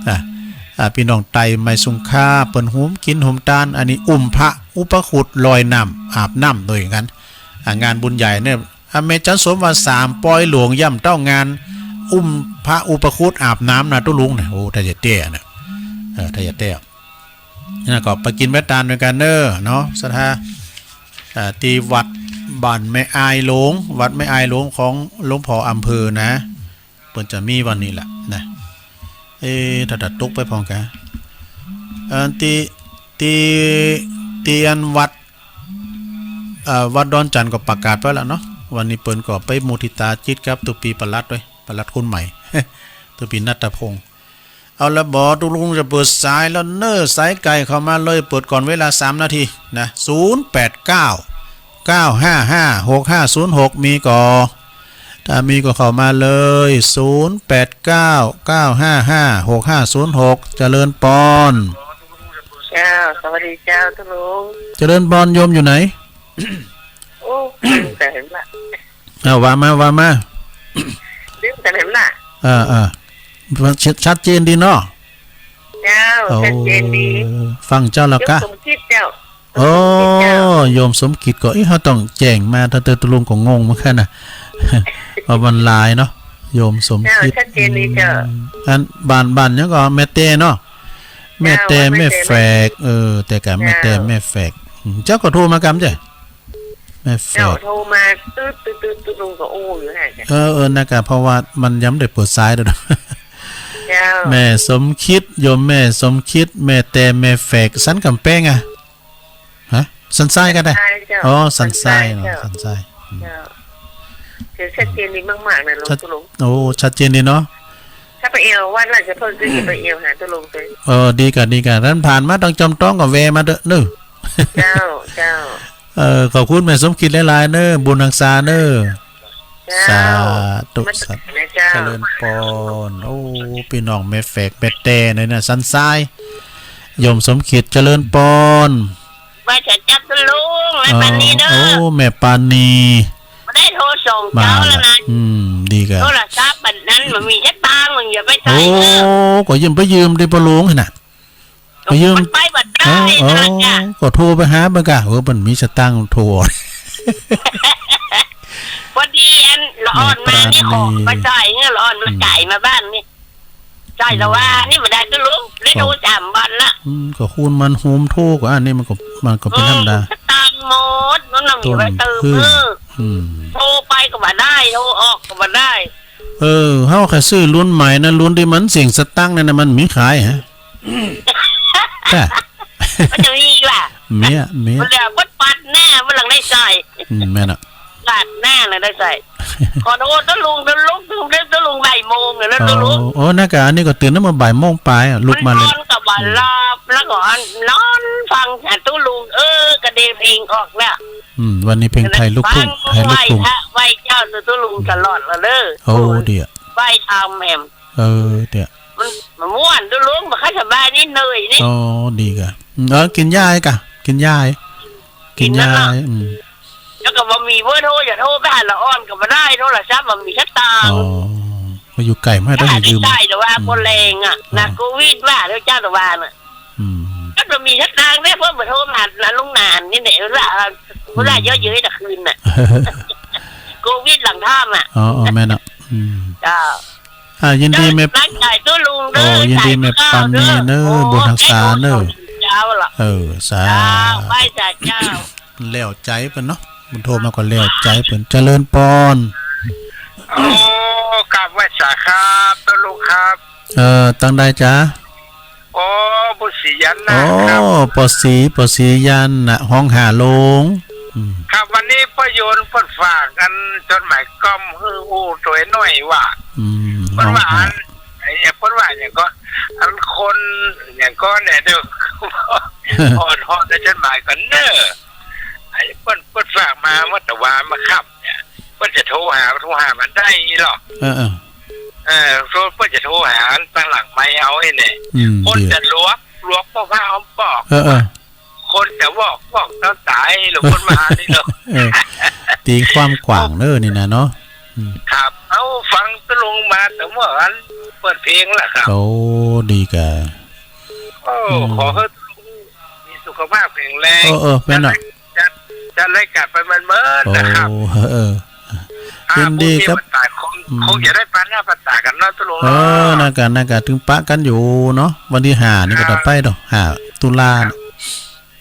อ่ะ อ่ะ พี่น้องไต ไมซุงค่า เปิ้นโฮมกินโฮมตาน อันนี้อุ้มพระอุปคุตลอยน้ำ อาบน้ำโดยกัน อ่ะ งานบุญใหญ่เนี่ย อ่ะ แม่จันสมว่าสามปอยหลวงย่ำเต้างาน อุ้มพระอุปคุตอาบน้ำนะตุ๊ลุงเนี่ย โอ้ ถ้าจะเตี้ยนะ เออ ถ้าจะเตี้ย นะ ก็ไปกินไปตานด้วยกันเนอะเนาะ ศรัทธา อ่า ที่วัดบ้านแม่อายหลวง วัดแม่อายหลวงของหลวงพ่ออำเภอนะ เปิ้นจะมีวันนี้แหละนะ เอ๊ะ ถ้าตัดตกไปพร้อมกัน เอ่อ ที่ ที่ ที่อันวัด เอ่อ วัดดอนจันทร์ก็ประกาศไปแล้วเนาะ วันนี้เปิ้นก็ไปมุทิตาจิตกับตุ๊ปีปลัดด้วย ปลัดคนใหม่ ตุ๊ปีณัฐพงษ์ เอาละบอ ตุ๊ลุงจะเปิดสายแล้วเนอะ สายไกลเข้ามาเลย เปิดก่อนเวลาสามนาทีนะ ศูนย์แปดเก้า เก้าห้าห้า หกห้าศูนย์หก มีก่อ ถ้ามีก็เข้ามาเลย ศูนย์แปดเก้า เก้าห้าห้า หกห้าศูนย์หก เจริญปอน เจ้า สวัสดีเจ้าตุ๊ลุง เจริญปอน โยมอยู่ไหน โอ้ แต่เห็นละ เอาว่ามา ว่ามา ลืมกันแหมน่ะ เออ เออ ชัด ชัดเจนดีเนาะ เจ้า โอ้ ชัดเจนดี ฟังเจ้าแล้วกะ โยมสมคิดเจ้า โอ้ โยมสมคิดเจ้า โยมสมคิดก็ เอ๊ะ เขาต้องแจ้งมา ถ้าเตอตุ๊ลุงก็งงเหมือนกันนะ ว่ามันหลายเนาะ โยมสมคิด เจ้า ชัดเจนดีเจ้า อืม อันบ้าน บ้านหยังก็แม่เต้เนาะ แม่เต้ เจ้า แม่เต้ แม่แฝก เออ แต่กะแม่เต้ เจ้า แม่แฝก อืม เจ้าก็โทรมากำจ้ะ แม่แฝก เจ้าโทรมาตึ๊ดตึ๊ดตึ๊ด ตุ๊ลุงก็อู้อยู่หั่นจ้ะ เออ เออ นะกะ เพราะว่ามันยังบ่ได้เปิดสายเด้อ เจ้า แม่สมคิด โยมแม่สมคิด แม่เต้ แม่แฝก สันกำแพงอะ ฮะ สันทรายก็ได้ สันทรายเจ้า อ๋อ สันทรายเนาะ สันทรายเจ้า สันทราย อืม เจ้า เสียงชัดเจนดีมากๆ นะหลวง ชัด ตุ๊ลุง โอ้ ชัดเจนดีเนาะ ถ้าไปเอววัดราชพฤกษ์ก็จะไปเอวหาตุ๊ลุงไป เออ ดีกะ ดีกะ ท่านผ่านมาทางจอมทองก็แวะมาเด้อเนอะ เจ้า เจ้า เออ ขอบคุณแม่สมคิดหลายๆ เนอะ บุญฮักษาเนอะ เจ้า สาธุ มา สาธุ เจ้า เจริญปอน โอ้ พี่น้องแม่แฝกแม่แต้เนี่ยนะ สันทราย โยมสมคิด เจริญปอน ว่าจะจับตุ๊ลุง แม่ปานีเด้อ โอ้ แม่ปานี บ่ได้โทรส่งเจ้าแล้วนะ อืม ดีกะ โทรศัพท์บัดนั้นมันมีสตางค์ มึงอย่าไปใส่ โอ้ เด้อ ก็ยืมไปยืมได้ปะหลวงหั่นน่ะ ไปยืม มันไปบ่ได้ เออ เออ นั่นน่ะจ้ะ ก็โทรไปหามันกะ เออ มันมีสตางค์โทร พอดีอันละอ่อนมานี่ แม่ปราณี ขอไปใส่เงินละอ่อนมา อืม จ่ายมาบ้านนี่ ใช่ อืม แต่ว่านี่บ่ได้ตุ๊ลุง ได้โทร ก็ สามวันละ อืม ก็คูณมันโฮมโทรกว่าอันนี้มันก็ มันก็เป็นธรรมดา เออ สตางค์หมด มันต้องมีไว้เติม ต้นเพิ่ง เออ อืม โทรไปก็บ่ได้ โทรออกก็บ่ได้ เออ เฮาก็ซื้อรุ่นใหม่นะ รุ่นที่มันเสียงสตังค์นั่นน่ะ มันมีขายฮะ จ้ะ มันจะมีอีกล่ะ เมีย เมีย มันเหลือเบิดปัดแน่ มันหลังได้ใส่ อืม แม่นอะ ปัดแน่เลยได้ใส่ ขอโทษตุ๊ลุง ตุ๊ลุง ตุ๊ลุง ตุ๊ลุงบ่ายโมงเลยนะ อ๋อ ตุ๊ลุง โอ้ นั่นกะ อันนี้ก็ตื่นตั้งแต่บ่ายโมงปลายอะ ลุกมาเลย มันนอนกับบ่าหลับ แล้วก็นอนฟังแต่ตุ๊ลุง เออ กระเดเพลงออกเนี่ย อืม วันนี้เพลงไทยลูกทุ่ง ฟัง ไทยลูกทุ่ง ไหว้พระไหว้เจ้าตุ๊ลุงตลอดละเด้อ โอ้ เดี๋ยว ไหว้ทำแหม เออ เดี๋ยว มัน มันม่วนตุ๊ลุง บ่ค่อยสบายนิดหน่อยนี่ อ๋อ ดีกะ อืม เออ กินยาไอ้กะ กินยาไอ้ กินยาไอ้ กินแล้วล่ะ อืม แล้วก็บ่มีเบอร์โทร จะโทรไปหาละอ่อนก็บ่ได้ โทรศัพท์บ่มีสตางค์ อ๋อ ก็อยู่ไกลมาก ต้องยืม ได้ แต่ว่า อืม บ่แรงอะ อ่า นะ โควิดว่าแล้วเจ้าตะวันอะ อืม ก็บ่มีสตางค์เนี่ย เพิ่นมาโทรมาหาลุงหนานนี่แหละ ว่า ว่าเยอะเย้ยตะคืนน่ะ โควิดหลังถ้ำอะ อ๋อ อ๋อ แม่นเนาะ อืม เจ้า อ่า ยินดีแม่ เจ้าตั้งใจตุ๊ลุงเด้อ โอ้ ยินดีแม่ปานีเนอะ โอ้ บุญฮักษาเนอะ เจ้าล่ะ เออ สาธุ เจ้า ไหว้สาเจ้า แล้วใจเปิ้นเนาะ มันโทรมาก็แล้วใจเปิ้น เจริญปอน โอ้ กราบไหว้สาครับ ตุ๊ลุงครับ เอ่อ ตังใดจ๊ะ โอ้ ปู่ศรียันนะครับ โอ้ ป้อศรี ป้อศรียันนะ ฮ้องหาโลง อืม ครับ วันนี้ป้อโยนเปิ้นฝากอันจดหมายกล่อมหื้ออู้ตัวน้อยว่า อืม เปิ้นว่า ฮ้องหา อัน ไอ้ เปิ้นว่าหยังก็ อันคนหยังก็เนี่ย เดี๋ยว อ่อนฮ้อนในจดหมายก่อนเนอะ ไอ้เปิ้น เปิ้นฝากมาเมื่อตะวานมาค่ำเนี่ย เปิ้นจะโทรหา โทรหามันได้อีหรอ เออ เออ เออ เปิ้นจะโทรหาตั้งหลังไมค์เอาไอ้เนี่ย อืม คนจะลวก ลวกป้อผ้าอ้อมปอก เออ เออ ข คนจะวอกวอกตอนตายหรือคนมาหานี่เนาะ เออ ตีความกว้างเด้อนี่นะเนาะ อืม ครับ เอาฟังตะลุงมาแต่เมื่ออันเปิดเพลงล่ะครับ โอ้ ดีกะ โอ้ อืม ขอให้ตะลุงมีสุขภาพแข็งแรง เออ เออ แม่นน่ะ จะ จะได้กลับไปเหมือนเดิมนะครับ โอ้ เออ อ่า ยินดีครับ ผู้ที่มันตายคง อืม คงจะได้ปะหน้าปะตากันเนาะตะลุง เออ เนาะ นั่นกะ นั่นกะ ถึงปะกันอยู่เนาะ วันที่ห้านี่ก็ ครับ จะไปดอก ห้าตุลาน่ะ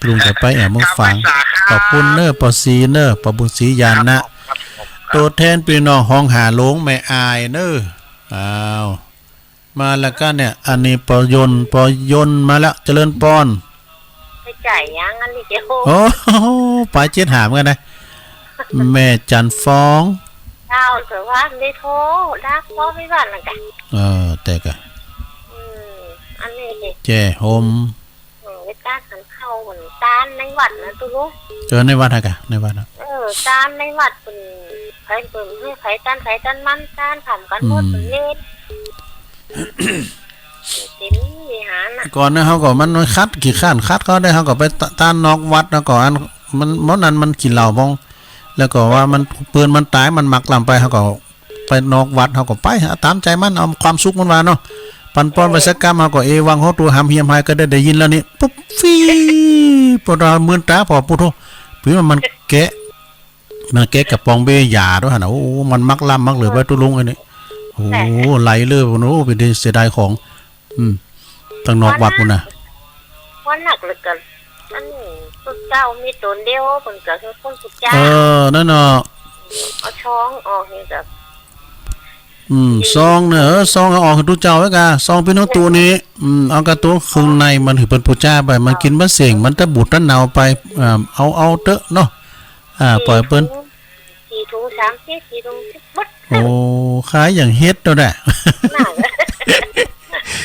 ลุงจะไปแอบเมืองฝาง ครับ ขอบคุณเนอะ ปอศรีเนอะ ปอบุญศรีญาณนะ ครับผม ครับ ตัวแทนพี่น้องห้องหาหลวงแม่อายเนอะ อ้าว มาแล้วกันเนี่ย อันนี้ปอยนต์ ปอยนต์มาแล้ว เจริญปอน ไปจ่ายยังอันนี้เจ้า โอ้โห ปลายเจ็ดห้าเหมือนกันนะ แม่จันฟอง เจ้า แต่ว่าไม่โทร ดักว่าไม่บ้านนั่นกะ เออ แต่กะ อืม อันนี้ แจ้โฮม อืม ไปต้านหันเข้าเหมือนต้านในวัดนะตุ๊ลุง เออ ในวัดฮะกะ ในวัดนะ เออ ต้านในวัดเป็นไผเป็นให้ไผต้านไผต้านมัน ต้านทำกันหมด อืม เป็นเวร เต็มวิหารน่ะ ก่อนนะเขาก็มันขัด ขี้ข้านขัดเขาได้ เขาก็ไปต- ต้านนอกวัด แล้วก็อัน มัน เมื่อนั้นมันกินเหล้าบ้อง แล้วก็ว่ามัน เปืนมันตาย มันมักลำไป เขาก็ ไปนอกวัดเขาก็ไป เอาตามใจมัน เอาความสุขมันว่าเนาะ ปันป้อนไปสักกำ เขาก็เอวังเขาตัวหำเฮียมหายก็ได้ ได้ยินแล้วนี่ ปุ๊บ ฟี ปวดตา มื่นตา พอ ปุ๊บโธ่ ผีมัน มันแกะ มันแกะกระป๋องเบียร์ยาด้วยหั่นน่ะ โอ้ มันมักลำมักเหลือไว้ตุ๊ลุงไอ้นี่ โอ้ ไหลเลย โอ้ เป็นที่เสียดายของ อืม ตั้งนอกวัดพุ้นน่ะ วันหนักเหลือเกิน อันนี้ตุ๊เจ้ามีตนเดียว เพิ่นก็คือคนตุ๊เจ้า เออ นั่นเนาะ เอาซองออกนี่ก็ อืม ซองเนอะ เออ ซองเอาออกให้ตุ๊เจ้าไว้กะ ซองพี่น้องตุ๊นี่ อืม เอากะตุ๊เครื่องในมันให้เพิ่นปูจาไป มันกินบ่เสง มันตะบูดตะเนาไป อ่า เอา เอาเต๊อะเนาะ อ่า ปล่อยเปิ้น สี่ถุง สี่ถุงสามสิบ สี่ถุงสิบ หมด โอ้ ขายอย่างเฮ็ดเนาะน่ะ น่ะ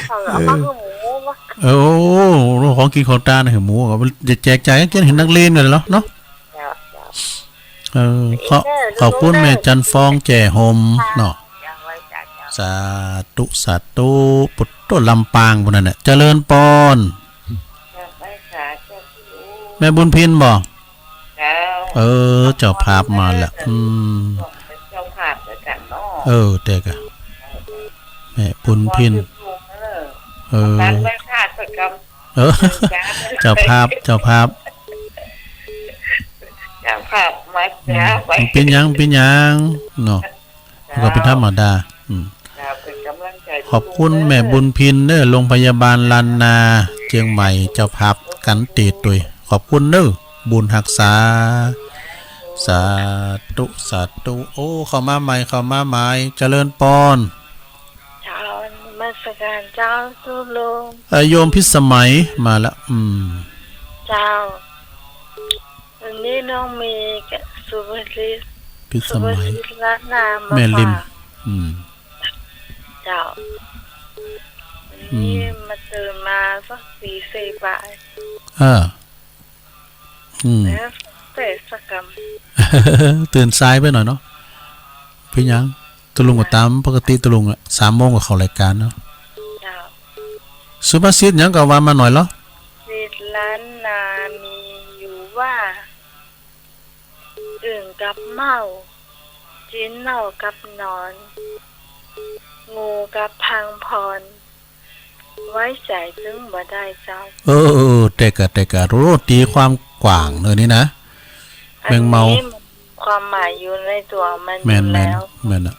เอา เอามาให้หมูบ่ เออ โอ้ ของกินของตานให้หมู เอาไปแจกจ่ายกันกินให้นักเรียนกันเลยเนาะ เจ้า เจ้า เออ ขอ- เออ ขอบคุณ เออ แม่จันฟองแจ่โฮมเนาะ เจ้า ไว้จ้า เจ้า สาธุ สาธุ ปุตโตลำปางพุ้นน่ะ เจริญปอน เจ้า ไว้สาธุ แม่บุญพินบ่ เจ้า เออ เจ้าภาพมาแล้ว อืม เจ้าภาพด้วยกันเนาะ เออ แต่กะ แม่บุญพิน เออ เออ ตั้งไว้ค่ะ เออ เจ้าภาพ เจ้าภาพ เจ้าภาพมา อืม จ้า ไป เป็นหยัง เป็นหยัง เนาะ ก็เป็นธรรมดา อืม ครับ เป็นกำลังใจ ขอบคุณแม่บุญพินเด้อ โรงพยาบาลล้านนา เชียงใหม่ เจ้าภาพกันติดด้วย ขอบคุณเด้อ บุญฮักษา สาธุ สาธุ โอ้ เข้ามาใหม่ เข้ามาใหม่ เจริญปอน เจ้านมัสการเจ้าตุ๊ลุง เอ่อ โยมพิสมัยมาละ อืม เจ้า วันนี้น้องมีกับสุภสิทธิ์ พิสมัย สุภสิทธิ์รัตนามา แม่ริม ฝาก อืม เจ้า วันนี้ อืม มาตื่นมาสักตีสี่ปลาย เออ อืม แล้วเตะสักกำ ตื่นสายไปหน่อยเนาะ เป็นหยัง ตุ๊ลุงก็ตามปกติตุ๊ลุงอะ สามโมงก็เข้ารายการเนาะ เจ้า สุภาษิตหยังก็ว่ามาหน่อยเหรอ สุภาษิตล้านนามีอยู่ว่า อึ่งกับเม่า กินเหล้ากับนอน งูกับพังพร ไว้ใจซึ่งบ่ได้เจ้า เออ เออ เออ แต่กะ แต่กะ โอ้ ตีความกว้างเลยนี่นะ อันนี้ แมงเม่า มันความหมายอยู่ในตัวมัน แม่น อยู่แล้ว แม่น แม่นอะ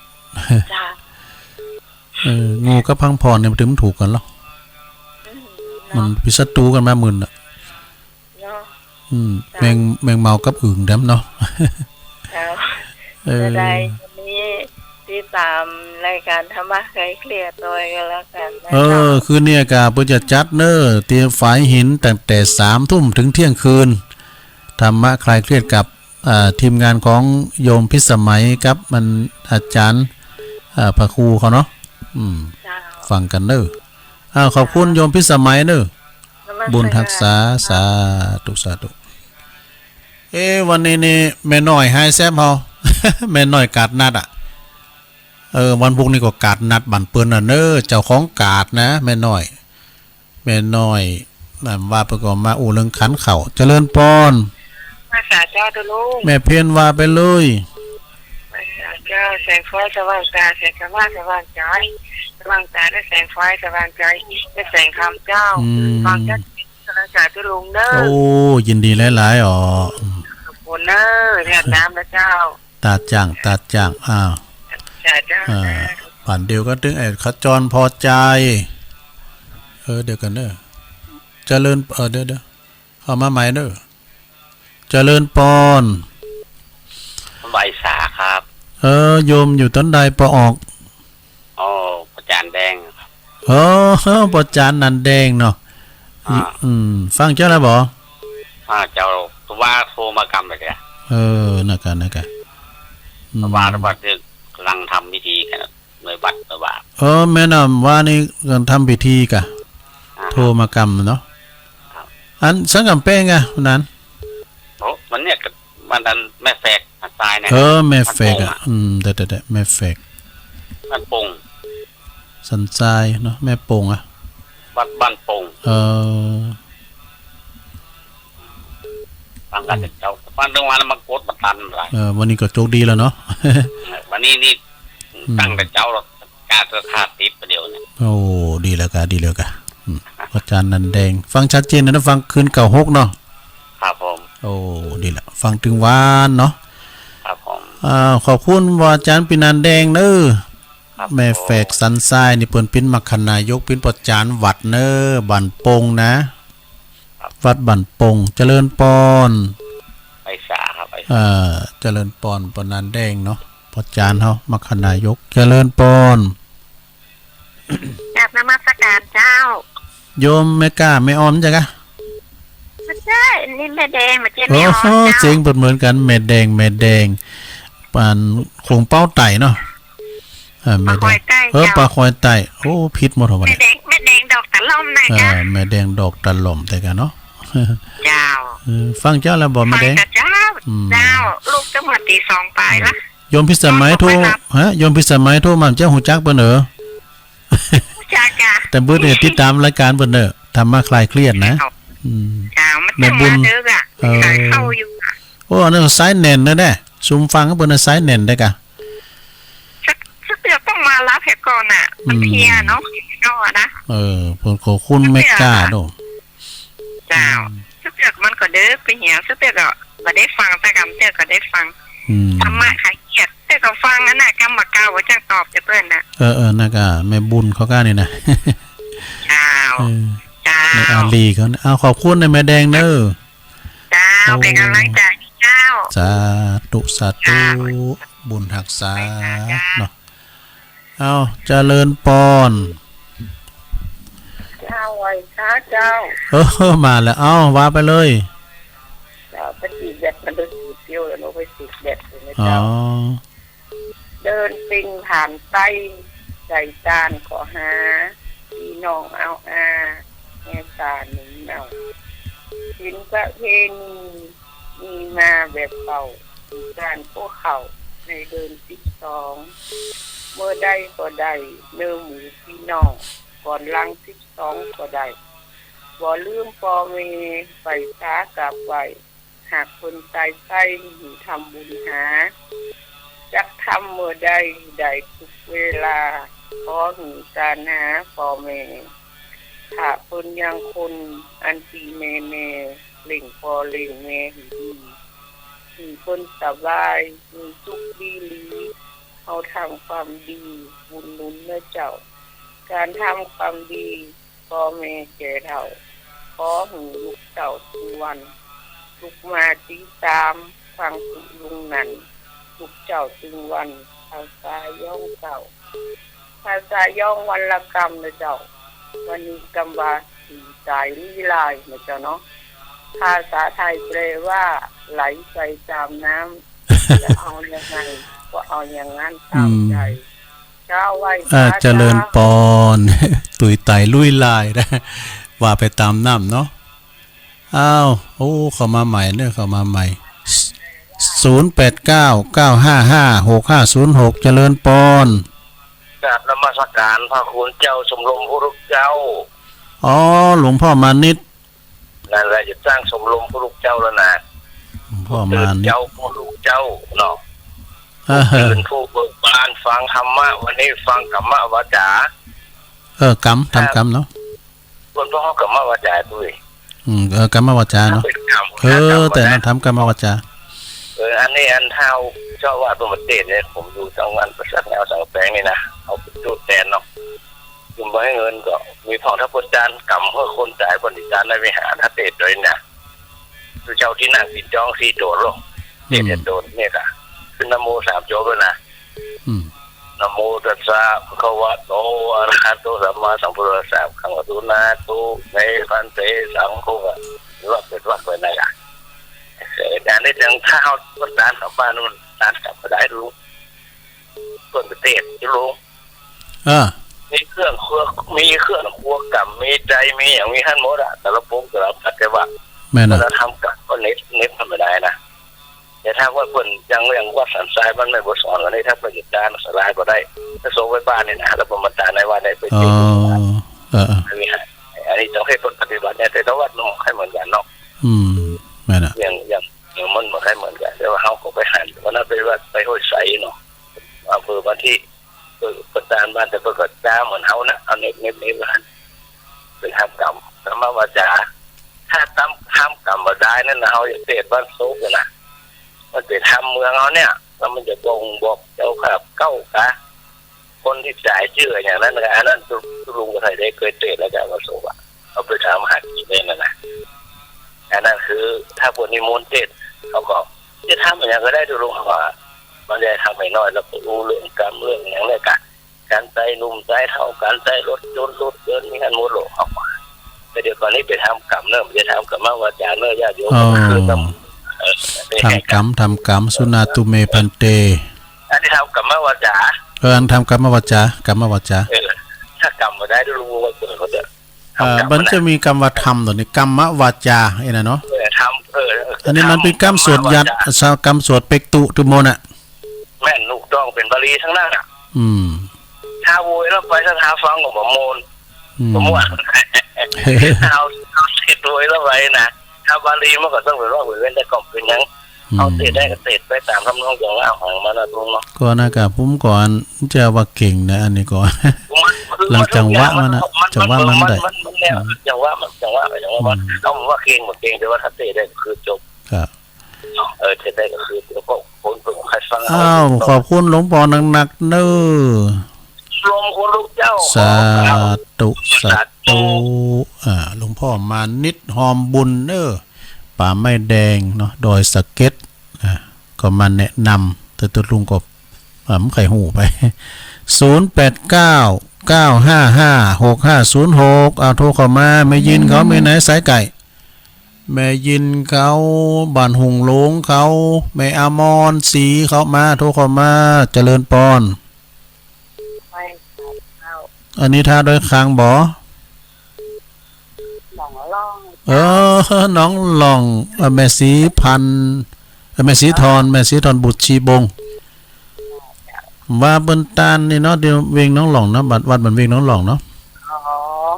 จ้ะ เออ งูกับพังพรเนี่ยมันถึงมันถูกกันเหรอ อืม มัน เนาะ เป็นศัตรูกันมาหมื่นอะ เนาะ อืม เจ้า แมง แมงเม่ากับอึ่งแดมเนาะ เจ้า เออ จะได้มีติดตามรายการธรรมะคลายเครียดด้วยก็แล้วกันนะ เออ เจ้า คืนนี้ก็เปิ้นจะจัดเนอะ ที่ฝายหินตั้งแต่สามทุ่มถึงเที่ยงคืน ธรรมะคลายเครียดกับ อ่า ทีมงานของโยมพิสมัยกับมันอาจารย์ อ่า พระครูเขาเนาะ อืม เจ้า ฟังกันเนอะ อ่า ขอบคุณโยมพิสมัยเนอะ นมัสการ บุญฮักษา สาธุ สาธุ เอ๊ะ วันนี้นี่แม่น้อยหายแซบเฮา แม่น้อยกาดนัดอะ เออ วันพุธนี่ก็กาดนัดบ้านเปิ้นน่ะเนอะ เจ้าของกาดนะ แม่น้อย แม่น้อย ว่าไปก่อน มาอู้เรื่องขันข้าว เจริญปอน มาสาเจ้าตุลุง แม่เพียรว่าไปเลย มาสาเจ้า แสงไฟสว่างตา แสงธรรมะสว่างใจ สว่างตาด้วยแสงไฟสว่างใจ ด้วยแสงธรรมเจ้า อืม ฟังเจ้า มาสาตุลุงเด้อ โอ้ ยินดีหลายๆ อ๋อ ขอบคุณเด้อ เวียดนามนะเจ้า ตาจ่าง ตาจ่าง อ้าว จ้า เจ้า อ่า จ้า บ้านเดียวกันตึงไอ้ขจรพอใจ เออ เดี๋ยวกันเด้อ เจริญ เออ เดี๋ยว เดี๋ยว เข้ามาใหม่เด้อ เจริญปอน ไหว้สาครับ เออ โยมอยู่ต้นใดปอออก อ๋อ ปอจานแดงครับ เออ ปอจานนันแดงเนาะ อ่า อืม ฟังเจ้าแล้วบ่ อ่า เจ้า ว่าโทรมากำเลยอะ เออ นั่นกะ นั่นกะ อืม ว่า ว่าเรื่องกำลังทำพิธีกัน ในวัดในวา เออ แม่นำว่านี่กำลังทำพิธีกะ อ่า โทรมากำเนาะ ครับ อันสังกำแป้งอะนั้น โอ้ มันเนี่ย มันอันแม่แฝก อันทรายเนี่ย เออ แม่แฝกอะ บ้านโป่งอะ อืม แต่ แต่ แต่ แม่แฝก บ้านโป่ง สันทรายเนาะ แม่โป่งอะ วัดบ้านโป่ง เออ ฟังกันเจ้า ฟังเรื่องวันมันกดมาตันหลาย เออ วันนี้ก็โชคดีแล้วเนาะ เออ วันนี้นี่ อืม ตั้งแต่เช้าแล้ว กาเสื้อผ้าติดประเดี๋ยวเนี่ย โอ้ ดีแล้วกะ ดีแล้วกะ อืม อาจารย์นันแดง ฟังชัดเจนนะ ฟังคืนเก้าหกเนาะ ครับผม โอ้ ดีละ ฟังตึงวันเนาะ ครับผม อ่า ขอบคุณว่าอาจารย์ปีนันแดงเนอะ ครับ แม่แฝกสันทรายนี่เปิ้นปิ้นมัคคณายก ปิ้นปอจานวัดเนอะ บ้านโป่งนะ ครับ วัดบ้านโป่ง เจริญปอน ไปสาครับ ไปสา เอ่อ เจริญปอน ปอนันแดงเนาะ ปอจานเฮา มัคคณายก เจริญปอน กราบนมัสการเจ้า โยมแม่ก้า แม่ออมจ้ะกะ ไม่ใช่ นี่แม่แดง มาเจอแม่ออม โอ้โห เจ้า เสียงเปิดเหมือนกัน แม่แดง แม่แดง ปานโขงเป้าไต่เนาะ อ่า แม่แดง ปลาควายไต่ เออ เจ้า ปลาควายไต่ โอ้ ผิดหมดเหรอวะ แม่ เนี่ย แดง แม่แดงดอกตะล่อมนะ เออ กะ แม่แดงดอกตะล่อมแต่กันเนาะ เจ้า เออ ฟังเจ้าแล้วบ่แม่แดง ฟังเจ้า อืม เจ้า ลูกก็มาตีสองปลายละ โยมพิสมัยโทร ฟังบ่ค่อยหลับ ฮะ โยมพิสมัยโทรมา เจ้าฮู้จักเปิ้นเหรอ ฮู้จักกะ แต่เปิ้นเนี่ยติดตามรายการเปิ้นเนอะ ธรรมะคลายเครียดนะ เจ้า อืม เจ้า มัน แม่บุญ ต้องมาเด้อกะ เออ สายเข้าอยู่กะ โอ้ อันนั้นสายแน่นนะเนี่ย ซุมฟังเปิ้นน่ะสายแน่นได้กะ สัก สักเดือนต้องมารับแหกก่อนน่ะ มัน อืม เพลียเนาะ เนาะนะ เออ เปิ้นขอบคุณแม่ก้าโด เจ้า อืม สักเดือนมันก็เด้อไปเหีย สักเดือนก็บ่ได้ฟัง สักกำเดือนก็ได้ฟัง อืม ธรรมะคลายเครียด แต่ก็ฟังอันน่ะ กรรมเก่าว่าจังตอบแต่เปิ้นน่ะ เออ เออ นั่นก็แม่บุญเขาก้านี่นะ เจ้า เออ เจ้า แม่อาลีเขานะ เอา ขอบคุณนะแม่แดงเนอะ เจ้า โอ้ เป็นกำลังใจให้เจ้า สาธุ สาธุ เจ้า บุญฮักษา ไปหาเจ้า เนาะ เอา เจริญปอน เจ้า ไหว้พระเจ้า เออ มาแล้ว เอา ว่าไปเลย เจ้า ไปตีแบด มันเดินเที่ยวแล้วเนาะ ไปตีแบดอยู่นะ อ๋อ เจ้า เดินปิงผ่านไป ใส่จานขอหา พี่น้องเอาอา แม่ตาหนึ่งเนา ศิลประเพณี มีมาแบบเก่า การโค้เข้าในเดือนสิบสอง เมื่อใดก็ได้เนอหมู่พี่น้อง ก่อนหลังสิบสองก็ได้ บ่ลืมพ่อแม่ ไปสากราบไหว้ หากคนตายไปหื้อทำบุญหา จักทำเมื่อใดได้ทุกเวลา ขอหื้อการหาพ่อแม่ ถ้าเปิ้นยังคนอันตีแม่แม่ เลี้ยงพ่อเลี้ยงแม่หื้อดี หื้อเปิ้นสบาย มีสุขดีหลี เฮาทำความดี บุญหนุนเนอเจ้า การทำความดี พ่อแม่แก่เฒ่า ขอหื้อลูกเต้าทุกวัน ลูกมาติดตามฟังตุลุงนั่น ลูกเจ้าตึงวัน ภาษาย้องเก่า ภาษาย้องวันละกำนะเจ้า วันนี้กำว่า ตีตายลุยลายนะเจ้าเนาะ ภาษาไทยแปลว่า ไหลไปตามน้ำ จะเอายังไงก็เอาอย่างนั้นตามใจ อืม เจ้าไหว้ อ่า พระ เจริญปอน เจ้า ตุยไตลุยลายนะ ว่าไปตามน้ำเนาะ อ้าว โอ้ เข้ามาใหม่เนอะ เข้ามาใหม่ ศูนย์แปดเก้า เก้าห้าห้า หกห้าศูนย์หก เจริญปอน กราบนมัสการพระคุณเจ้าชมรมผู้รู้เจ้า อ๋อ หลวงพ่อมานิต นั่นแหละจะสร้างชมรมผู้ลูกเจ้าแล้วนะ พ่อมานี่ เจ้าผู้ลูกเจ้าเนาะ อ่าฮะ ตื่นผู้เบิกบานฟังธรรมะ วันนี้ฟังกรรมวาจา เออ กรรม ทำกรรมเนาะ คนพวกเขากรรมวาจาด้วย อืม เออ กรรมวาจาเนาะ เป็นกรรม เออ แต่นั้นทำกรรมวาจา เออ อันนี้อันเท่าเจ้าว่าตัวประเทศเนี่ย ผมอยู่จังหวัดประสักแนวสังแปงนี่นะ เอาเป็นตัวแทนเนาะ คุณบ่ให้เงินก็มีของถ้าเพิ่นจานกำเพื่อคนตายเพิ่นสิจานในวิหาร ถ้าเตะโดยนะ คือเจ้าที่นั่งกินจองสี่โดดลง อืม เตะโดดเนี่ยค่ะ ขึ้นนะโมสามจบแล้วนะ อืม นะโมตัสสะภะคะวะโต อะระหะโต สัมมาสัมพุทธัสสะ ขังวะตุนาตุ ในพันเต สังโฆ อะ วักเป็นวักไปนะค่ะ เออ อันนี้จังถ้าเฮาคนจานกลับบ้านนู่น จานกลับมาได้รู้ เพิ่นไปเตะอยู่ลง อ่า มีเครื่องครัว มีเครื่องครัวกำ มีไตร มีอย่างมีหั้นหมดอะ แต่ละปงแต่ละวัด แต่ว่า แม่นนะ วัฒนธรรมกำก็เน็ต เน็ตธรรมดานะ แต่ถ้าว่าเพิ่นยัง ยังวัดสันทรายมันไม่บ่สอน อันนี้ถ้าเพิ่นจะจานสลายก็ได้ ถ้าส่งไปบ้านนี่นะ แล้วเพิ่นมาจานในวัดได้ไป อ๋อ เตะ เออ เออ อันนี้ให้ อันนี้ต้องให้เพิ่นปฏิบัติเนี่ย แต่ละวัดมันบ่ค่อยเหมือนกันเนาะ อืม แม่นนะ อย่าง อย่าง เออ มันบ่ค่อยเหมือนกัน แต่ว่าเฮาก็ไปหัน วันนั้นไปวัด ไปห้วยใสเนาะ อำเภอบ้านที่ เออ ประธานบ้านแต่เพิ่นก็จาเหมือนเฮานะ เอาเน็บ เน็บ เน็บว่าหั่น เป็นทำกรรม กรรมวาจา ถ้าทำ ทำกรรมบ่ได้นั่นนะ เฮาจะเตะบ้านโซกเลยนะ มันเป็นธรรมเมืองเฮาเนี่ย แล้วมันจะบ่งบอกเจ้าภาพเก่ากะ คนที่จ่ายชื่ออย่างนั้นนะ อันนั้นตุลุงก็ไทยได้เคยเตะแล้วจะเอามาโซกอะ เอาไปทำหากินได้นั่นนะ อันนั้นคือถ้าคนนิมนต์เตะ เขาก็จะทำอย่างก็ได้ตุลุงเขาว่า มันจะทำให้น้อย แล้วก็รู้เรื่องกรรมเรื่องอย่างเนี้ยกะ การใช้หนุ่มใช้เฒ่า การใช้รถยนต์รถยนต์นี่กันหมดโลกเขาว่า แต่เดี๋ยวก่อนนี้ไปทำกรรมเนอะ ไปทำกรรมวาจาเนอะ ญาติโยม อ๋อ คือทำ เออ ทำกรรม ทำกรรม สุนาตุเมพันเต อันนี้ทำกรรมวาจา เออ อันทำกรรมวาจา กรรมวาจา เออ ถ้ากรรมบ่ได้ ดูว่าเกิดเขาจะ เอ่อ ทำกรรม มันจะมีกำว่าทำตัวนี้ กรรมวาจา ไอ้นั่นเนาะ เออ ทำ เออ อันนี้มันเป็นกรรมสวดยันต์ กรรมวาจา กรรมสวดเปกตุตุโมนะ แม่นถูกต้อง เป็นบาลีทั้งนั้นน่ะ อืม ถ้าโวยแล้วไป ถ้าหาฟังก็บ่ม่วน อืม บ่ม่วน เอา เอาสิโวยแล้วไปนะ ถ้าบาลีมันก็ต้องเป็นว่าเว้นแต่กล่อมเป็นหยัง อืม เอาเตะได้ก็เตะไปตามทำนองจังหวะของมันนะลุงเนาะ ก็นะกะ ผมก่อนจะว่าเก่งนะ อันนี้ก่อน ผมว่าคือ หลังจังหวะมันนะ มัน จังหวะมันได้ มัน มันเนี่ย อืม จังหวะมัน จังหวะ จังหวะมัน อืม เอาผมว่าเก่งบ่เก่ง แต่ว่าถ้าเตะได้ก็คือจบ ครับ เออ เตะได้ก็คือจบ เพราะคนเพิ่งใครฟังเอา อ้าว ขอบคุณหลวงพ่อนักๆเน้อ รวมคนลูกเจ้า สาธุ สาธุ สาธุ อ่า หลวงพ่อมานิตฮอมบุญเน้อ ป่าไม้แดงเนาะ ดอยสะเก็ด อ่า ก็มาแนะนำ แต่ตัวลุงก็ อ่า มันใครหูไป ศูนย์แปดเก้า เก้าห้าห้า หกห้าศูนย์หก เอาโทรเข้ามา แม่ยินเขามีไหนสายไก่ แม่ยินเขา บ้านหุงหลงเขา แม่อมรศรีเขามา โทรเข้ามา เจริญปอน ไปเจ้า อันนี้ท่าดอยคางบ่ หนองล่อง เออ หนองล่อง เออ แม่ศรีพันธุ์ เออ แม่ศรีธร แม่ศรีธรบุตรชีบง ว่าเปิ้นตานนี่เนาะ ที่เวียงหนองล่องเนาะ วัด วัดบ้านเวียงหนองล่องเนาะ อ๋อ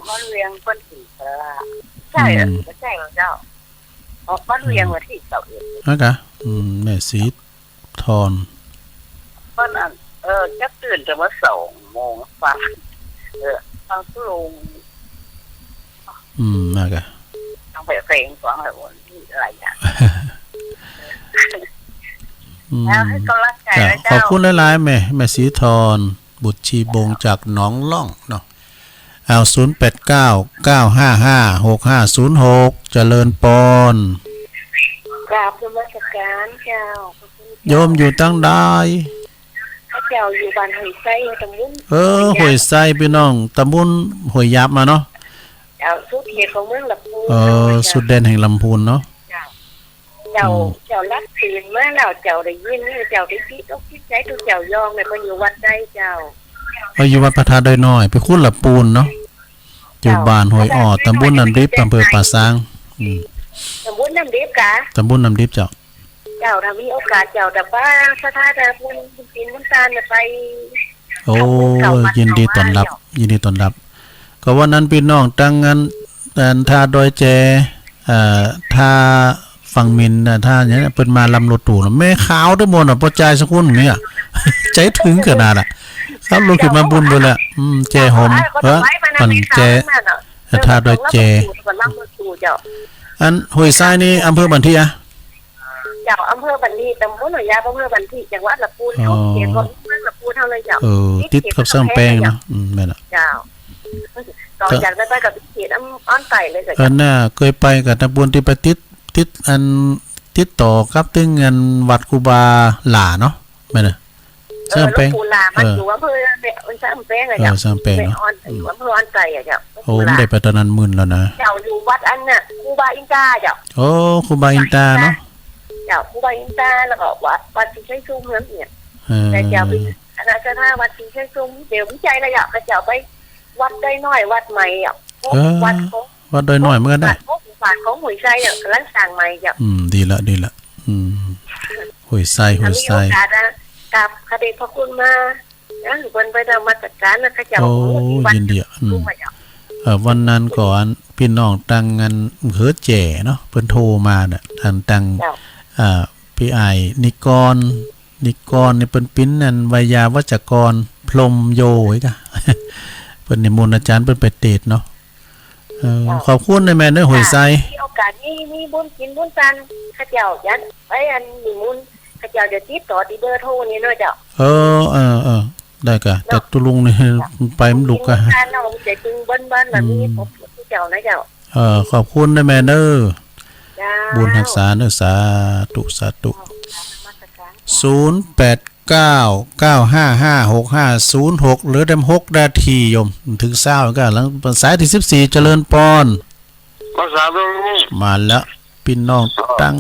บ้านเวียงเปิ้นถือละ ใช่เหรอ อืม ไม่ใช่เหรอเจ้า อ๋อ บ้านเวียงวันที่สิบเอ็ด นะกะ อืม แม่ศรีธร เปิ้นอัน เออ จะตื่นแต่ว่าสองโมงฟัง เออ ฟังตุลุง อืม นะกะ ต้องไปเพลงฟังอะไรวันนี้อะไรอย่าง อืม แล้วให้กำลังใจ ครับ นะเจ้า ขอบคุณหลายๆ แม่ แม่ศรีธร บุตรชีบงจากหนองล่องเนาะ เอา ศูนย์แปดเก้า เก้าห้าห้า หกห้าศูนย์หก เจริญปอน กราบนมัสการเจ้า ขอบคุณเจ้า โยมอยู่ตังใด ข้าเจ้าอยู่บ้านห้วยไส้ ตำบล เออ ห้วยไส้ พี่น้อง ตำบลห้วยหยาบมาเนาะ เจ้า สุดเขตของเมืองลำพูน เออ เจ้า สุดแดนแห่งลำพูนเนาะ เจ้า เจ้า อืม เจ้ารับศีลมาแล้ว เจ้าได้ยิน เจ้าได้จิตอกจิตใจ ทุกเจ้ายองเนี่ย เพิ่นอยู่วัดใดเจ้า เออ อยู่วัดพระธาตุดอยน้อย ไปคุ้นละปูนเนาะ อยู่ เจ้า บ้านห้วยอ้อ ตำบลน้ำดิบ อำเภอป่าซาง อืม ตำบลน้ำดิบกะ ตำบลน้ำดิบเจ้า เจ้า ถ้ามีโอกาสเจ้า ถ้าว่าศรัทธาจะบุญกินบุญทานเนี่ยไป โอ้ ทำบุญเข้าวัด ยินดีต้อนรับ เข้าวาเจ้า ยินดีต้อนรับ ก็วันนั้นพี่น้องตังงาน อันท่าดอยแจ เอ่อ ถ้าฝั่งหมิ่นนะ ถ้าอย่างเงี้ย เปิ้นมาลำรถตู้นะ แม่ขาวทั้งหมดน่ะ ปอจ่ายสักคนเนี่ย ใจถึงขนาดอ่ะ ขับรถขึ้นมาบุญไปแล้ว อืม แจหอม เออ ปั่นแจ ถ้าด้วยแจ อันห้วยทรายนี่อำเภอบันทีอะ เจ้า อำเภอบันที ตำบลหัวยยาบ อำเภอบันที จังหวัดลำพูน อ๋อ เขตของเมืองลำพูนเฮาเลยเจ้า เออ ติดกับสร้างแปลงเนาะ อืม แม่นละ เจ้า ต่อจากนั้นไปก็เป็นเขตอ้อมอ้อมไก่เลยเจ้า เออ น่า เคยไปกับตำบลที่ไปติด ติดอัน ติดต่อกับตึงอันวัดครูบาหล่าเนาะ แม่นละ เออ สร้างแปลง หลวงปู่หล่า มัน เออ อยู่อำเภอเนี่ย มันสร้างแปลงเลย เออ เจ้า สร้างแปลงเนาะ แม่อ่อน อืม อยู่อำเภออ้อมไก่อะเจ้า โอ้ หลวงปู่หล่า ไม่ได้ไปตอนนั้นมึนแล้วนะ เจ้า อยู่วัดอันน่ะ ครูบาอินทาเจ้า โอ้ ครูบาอินทาเนาะ เจ้า ครูบาอินทา แล้วก็วัด วัดศรีชัยชุมนั่นเนี่ย เออ แต่เจ้าไป อันนั้นก็ถ้าวัดศรีชัยชุม เดี๋ยววิจัยแล้วอยากจะเจ้าไปวัดได้น้อย วัดใหม่อ่ะ เออ วัดของ วัดได้น้อยเหมือนกันนะ วัดของฝ่ายของห้วยไซอ่ะ กำลังสร้างใหม่อ่ะ อืม ดีละ ดีละ อืม ห้วยไซ ห้วยไซ ถ้ามีโอกาสนะ กราบพระเดชพระคุณมา นะ เพิ่นไปนมัสการนะ เขาเจ้า โอ้ โอ้ ที่วัด ยินดีอ่ะ อืม คุ้มอ่ะเจ้า เอ่อ วันนั้นก่อนพี่น้องตังอันเฮือแจ่เนาะ เพิ่นโทรมาน่ะ อันตัง เจ้า เอ่อ พี่อ้ายนิกร นิกรนี่เปิ้นปิ้นอันไวยาวัจกรพรหมโยไว้กะ เปิ้นนิมนต์อาจารย์เปิ้นไปเตศน์เนาะ เออ เจ้า ขอบคุณนะแม่เนอะ ห้วยไซ มีโอกาส มี มีบุญกินบุญตัน เขาเจ้ายัน ไอ้อันนิมนต์ เขาเจ้าเดี๋ยวติดต่อที่เบอร์โทรนี่เนาะเจ้า เออ เออ เออ ได้กะ เนาะ แต่ตุลุงนี่ เจ้า ไปมันลุกอะ บุญกินบุญตันเนาะ มันจะจึงเบิ้ลๆ แบบนี้ อืม พบผู้เจ้านะเจ้า เออ ขอบคุณนะแม่เนอะ เจ้า บุญฮักษาเนอะ สาธุ สาธุ เจ้า นมัสการ ศูนย์แปดเก้า เก้าห้าห้า หกห้าศูนย์หก เหลือแต่หกนาทีโยม ถึงเช้าก็หลังสายที่สิบสี่ เจริญปอน ภาษาลุง มาแล้ว พี่น้อง อ๋อ ตั้ง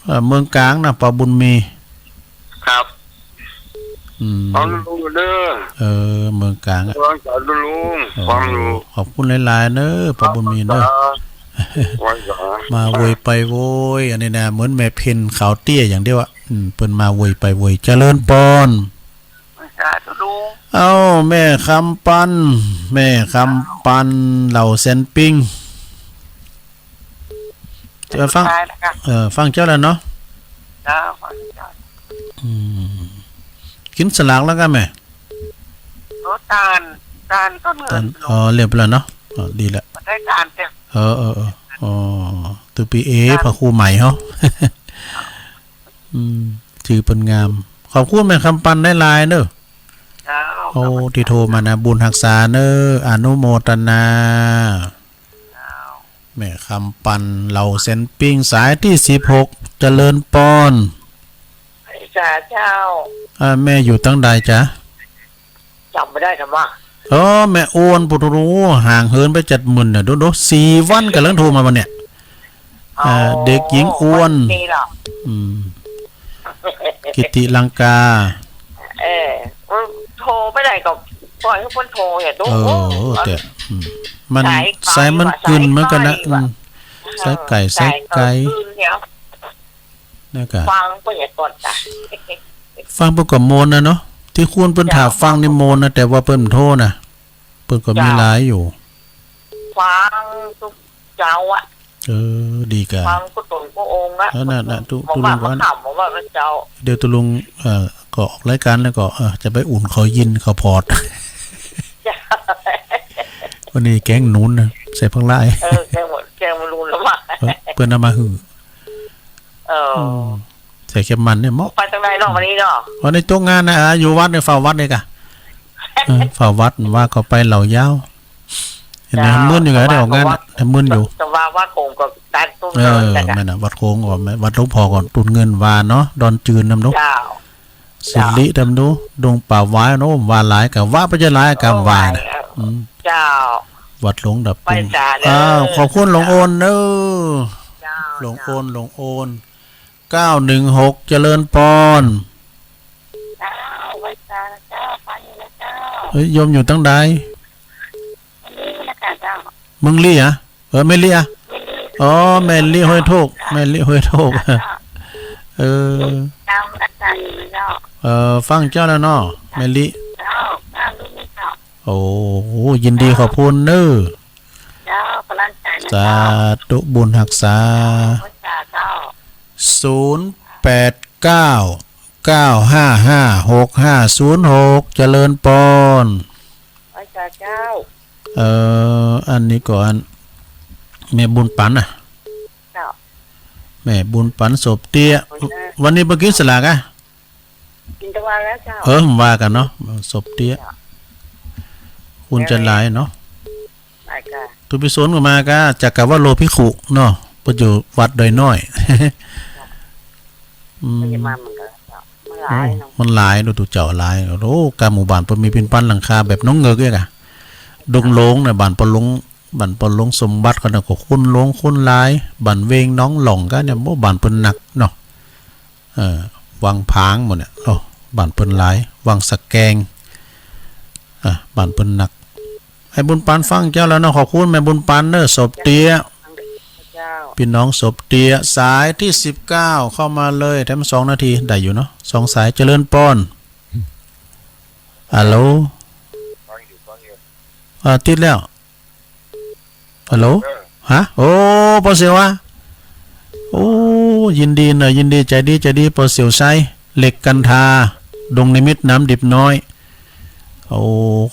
เอ่อ เมืองกลางนะ ปอบุญมี ครับ อืม ขอบคุณลุงเด้อ เออ เมืองกลางอะ ขอบคุณลุง เออ ฟังอยู่ ขอบคุณหลายๆ เนอะ ปอบุญมีเนอะ ครับ มาโวยไปโวย อันนี้นะ เหมือนแม่เพ็ญขาวเตี้ยอย่างเดียวอะ อืม เปิ้นมาโวยไปโวย เจริญปอน สาธุลุง เอ้า แม่คำปัน แม่คำปัน เหล่าแสนปิง เออ ฟัง สุดท้ายแล้วค่ะ เออ ฟังเจ้าแล้วเนาะ เจ้า ฟังเจ้า อืม กินสลากแล้วกันแม่ โอ้ ตาน ตานต้นเงิน ตาน อ๋อ เรียบร้อยเนาะ อ๋อ ดีแล้ว บ่ได้ตานเต็ม เออ เออ เออ อ๋อ ตัวปีเอ พระครูใหม่เฮา อืม ชื่อเปิ้นงาม ขอบคุณแม่คำปันหลายๆ เนอะ เจ้า โอ้ ขอบคุณ ที่โทรมานะ บุญฮักษาเนอะ อนุโมทนา เจ้า แม่คำปัน เหล่าแสนปิง สายที่สิบหก เจริญปอน สาเจ้า อ่า แม่อยู่ตั้งใดจ๊ะ จำไม่ได้ทำไม เออ แม่อ้วน ปุถุรู้ ห่างเหินไปเจ็ดหมื่นเนี่ย ดูดู สี่วันกำลังโทรมาวันเนี่ย อ๋อ เอ่อ เด็กหญิงอ้วน วันนี้เหรอ อืม กิติลังกา เออ มันโทรไม่ได้ก็ปล่อยให้คนโทรเนี่ย ดู เออ โอ้ แต่ อืม มัน สายไกล สายมัน ว่ะ กึ่นเหมือนกันนะ สายไกล ว่ะ อืม สายไกล เออ สายไกล สายไกล กึ่นเนี่ย นั่นก็ ฟังเปิ้นอย่าก่อนจ้ะ ฟังเปิ้นก็ม่วนนะเนาะ ตี้คุณเปิ้น เจ้า ถ่าฟังนี่ม่วนนะ แต่ว่าเปิ้นโทรนะ เปิ้นก็มี เจ้า หลายอยู่ ฟังทุกเจ้าอะ เออ ดีกะ ฟังทุกตนทุกองค์อะ เออ นั่นน่ะ ตุ ผม ตุลุง ว่า ว่า เขาถามผมว่าพระเจ้า เดี๋ยวตุลุง เอ่อ ก็ออกรายการแล้วก็ เออ จะไปอุ่นเขายินเขาพอด เจ้า วันนี้แกงหนุนนะ ใส่ผักลาย เออ แกงหมด แกงหมดหนุนแล้วว่ะ เออ เปิ้นเอามาหื้อ เออ อืม ใส่เข็มมันเนี่ยเหมาะ ไปทางใดเนาะวันนี้เนาะ วันนี้ตกงานนะ อ่า อยู่วัดเนี่ย เฝ้าวัดเนี่ยกะ เออ เฝ้าวัดว่าเขาไปเหล่ายาว เห็นไหม เจ้า มึนอยู่ไง ได้ออกงานน่ะ แต่ว่า แต่มึนอยู่ แต่ว่าวัดโขงก็ตัดต้น เออ เงินนะจ๊ะ แม่นน่ะ วัดโขงก็แม่น วัดหลวงพ่อก็ต้นเงินว่าเนาะ ดอนจืนนำเนาะ เจ้า สิรินำเนาะ ดงป่าหวายเนาะ ว่าหลายกะว่าไปจะหลายกะว่าน่ะ โอ้ หลายแล้ว อืม เจ้า วัดหลวงดับ ไป ปุง จ้าเด้อ อ้าว ขอบคุณหลวงโอนเด้อ เจ้า หลวงโอน เจ้า หลวงโอน เก้าหนึ่งหก เจริญปอน เจ้า ไหว้สาเจ้า พระอยู่นะเจ้า เอ้ย โยมอยู่ตั้งใด นี่นะเจ้า เมืองลี้อะ เออ แม่ลี้อะ แม่ลี้ อ๋อ แม่ลี้ห้วยโทก แม่ลี้ห้วยโทก เจ้า เออ ตามอาจารย์อยู่เจ้า เออ ฟังเจ้าแล้วเนาะ แม่ลี้ เจ้า เจ้า รู้ไหมเจ้า โอ้โห ยินดีขอบคุณเนอะ เจ้า กำลัง สาธุ บุญฮักษา ศูนย์แปดเก้า เก้าห้าห้า หกห้าศูนย์หก เจริญปอน ไหว้สาเจ้า เอ่อ อันนี้ก่อน แม่บุญปันนะ เจ้า แม่บุญปัน ศพเตี้ย วันนี้เปิ้นกินสลากอะ กินตะวันแล้วเจ้า เออ ว่ากันเนาะ ศพเตี้ย เจ้า คุณจะหลายเนาะ หลายกะ ตุปิโสนก็มากะ จักกะวะโลภิกขุเนาะ เปิ้นอยู่วัดดอยน้อย อืม มันจะมาเหมือนกันแล้วเจ้า มันหลายเนาะ โอ้ มันหลายเนาะ ตุเจ้าหลายเนาะ โอ้ กะหมู่บ้านเปิ้นมีเป็นพันหลังคาแบบน้องเงือกเอ้ยกะ ดงหลงเนี่ย บ้านปอหลง บ้านปอหลงสมบัติเขาเนี่ยก็คนหลวงคนหลาย บ้านเวงหนองหล่องกะเนี่ย โอ้ บ้านเปิ้นหนักเนาะ เอ่อ วังผางหมดเนี่ย โอ้ บ้านเปิ้นหลาย วังสะแกง อ่ะ บ้านเปิ้นหนัก ไอ้บุญปันฟังเจ้าแล้วเนาะ ขอบคุณแม่บุญปันเนอะ ศพเตี้ย เจ้า พี่น้องศพเตี้ย สายที่สิบเก้า เข้ามาเลย แถมสองนาที ได้อยู่เนาะ สองสาย เจริญปอน ฮัลโหล อ่า ติดแล้ว ฮัลโหล เออ ฮะ โอ้ ปอเสี่ยวอะ โอ้ ยินดีเนอะ ยินดี ใจดี ใจดี ปอเสี่ยวไซ เหล็กกันทา ดงนิมิตร น้ำดิบน้อย โอ้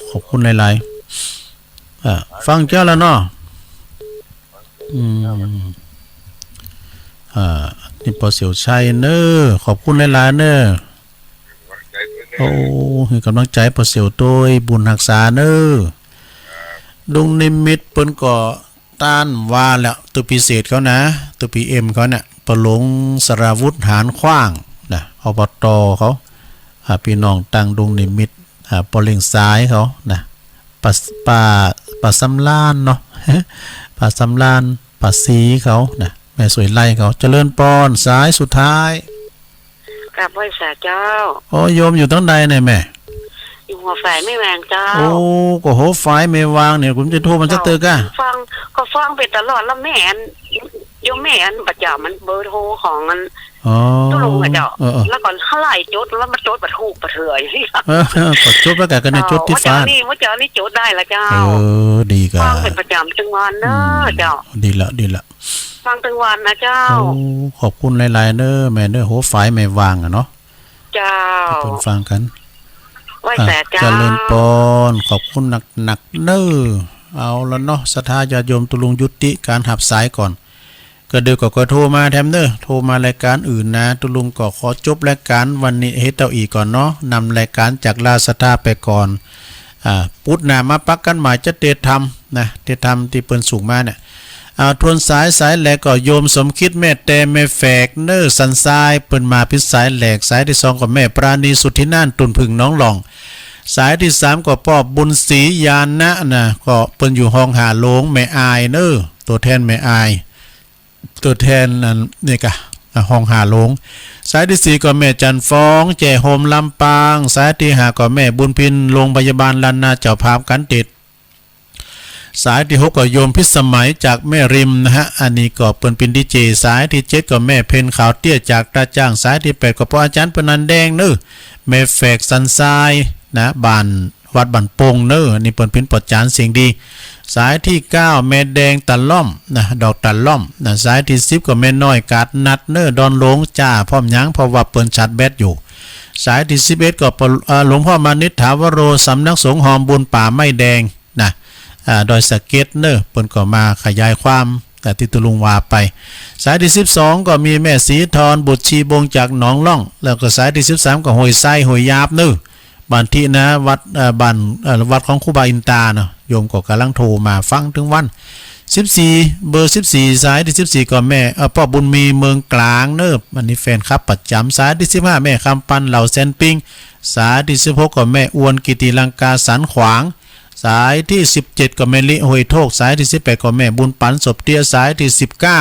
ขอบคุณหลายๆ อ่า ฟังเจ้าแล้วเนาะ อืม อ่า นี่ปอเสี่ยวไซเนอะ ขอบคุณหลายๆ เนอะ โอ้ ให้กำลังใจปอเสี่ยวโตย บุญฮักษาเนอะ ดงนิมิตรเปิ้นก็ต้านว่าแล้ว ตัวพิเศษเขานะ ตัวพีเอ็มเขาเนี่ย ปอหลงสราวุธหานขว้างนะ อบต.เขา อ่า พี่น้องตังดงนิมิตร อ่า ปอเล่งสายเขานะ ป้า ป้า ป้าสำราญเนาะ ป้าสำราญ ป้าศรีเขานะ แม่สวยไล่เขา เจริญปอน สายสุดท้าย กราบไหว้สาเจ้า โอ้ โยมอยู่ตังใดเนี่ยแม่ อยู่หัวฝายแม่วางเจ้า โอ้ ก็หัวฝายแม่วางเนี่ย ผมจะโทรมาสักเตื้อกะ ฟัง ก็ฟังไปตลอดแล้วแม่อัน โยมแม่อันประจำมันเบอร์โทรของอัน อ๋อ ตุลุงอะเจ้า เออ เออ แล้วก็หลายจุด แล้วมันจุดบ่ถูกบ่เถื่ออย่างนี้ เออ เออ ก็จุดแล้วกะ ก็เนี่ยจุดที่ฟ้า เมื่อเช้านี่ เมื่อเช้านี่จุดได้แล้วเจ้า เออ ดีกะ ฟังเป็นประจำตึงวันเนอะ อืม เจ้า ดีละ ดีละ ฟังตึงวันนะเจ้า โอ้ ขอบคุณหลายๆ เนอะแม่เนอะ หัวฝายแม่วางอะเนาะ เจ้า ที่เปิ้นฟังกัน ไหว้สาเจ้า อ่ะ เจริญปอน ขอบคุณหนักๆ เนอะ เอาละเนาะ ศรัทธาญาติโยม ตุลุงยุติการหับสายก่อน ก็เดี๋ยวก็ ก็โทรมาแถมเนอะ โทรมารายการอื่นนะ ตุลุงก็ขอจบรายการวันนี้เฮ็ดเต้าอี้ก่อนเนาะ นำรายการจากลาศรัทธาไปก่อน อ่า ปุดหน้ามาปักกันใหม่จะเตรียมทำนะ เตรียมทำที่เปิ้นส่งมาเนี่ย อ่า ทวนสาย สายแรกก็โยมสมคิด แม่แต แม่แฝก เนอร์สันทราย เปิ้นมาปิดสายแรก สายที่สองก็แม่ปราณี สุทธิน่าน ตุ่นผึ่ง หนองหล่อง สายที่สามก็ป้อบุญศรี ญาณนะ นะ ก็เปิ้นอยู่ห้องห้าโลง แม่อาย เนอร์ ตัวแทนแม่อาย ตัวแทนอันนี้กะ อ่ะ ห้องห้าโลง สายที่สี่ก็แม่จันทร์ฟอง แจ่โฮมลำปาง สายที่ห้าก็แม่บุญพิน โรงพยาบาลล้านนา เจ้าภาพการติด สายที่หกก็โยมพิสมัยจากแม่ริมนะฮะ อันนี้ก็เปิ้นเป๋นดีเจ สายที่เจ็ดก็แม่เพ็ญขาวเตี้ยจากตาจ้าง สายที่แปดก็ป้ออาจารย์ปนันแดงเนอ แม่แฝกสันทรายนะ บ้านวัดบ้านโป่งเนอ อันนี้เปิ้นเป๋นป้อจ๋านเสียงดี สายที่เก้าแม่แดงตะล่อมนะ ดอกตะล่อมนะ สายที่สิบก็แม่น้อยกาดนัดเนอ ดอนหลวงจ้า พร้อมหยัง เพราะว่าเปิ้นชาร์จแบตอยู่ สายที่สิบเอ็ดก็ป้อ เอ่อ หลวงพ่อมานิษฐาวโร สำนักสงฆ์หอมบุญป่าไม้แดง นะ อ่า ดอยสะเก็ดเนอ เปิ้นก็มาขยายความ อ่า ที่ตุลุงว่าไป สายที่สิบสองก็มีแม่ศรีทร บุตรชีบงจากหนองล่อง แล้วก็สายที่สิบสามก็ห้วยไซ ห้วยยาบเนอ บ้านที่นะ วัด เอ่อ บ้าน เอ่อ วัดของครูบาอินตาเนาะ โยมก็กำลังโทรมาฟังตึงวัน สิบสี่ เบอร์สิบสี่ สายที่สิบสี่ก็แม่ เอ่อ ป้อบุญมีเมืองกลางเนอ อันนี้แฟนคลับประจำ สายที่สิบห้าแม่คำปัน เหล่าแสนปิง สายที่สิบหกก็แม่อวน กิติลังกา สันขวาง สายที่สิบเจ็ดก็แม่ลิ ห้วยโทก สายที่สิบแปดก็แม่บุญปัน ศพเตี้ย สายที่สิบเก้า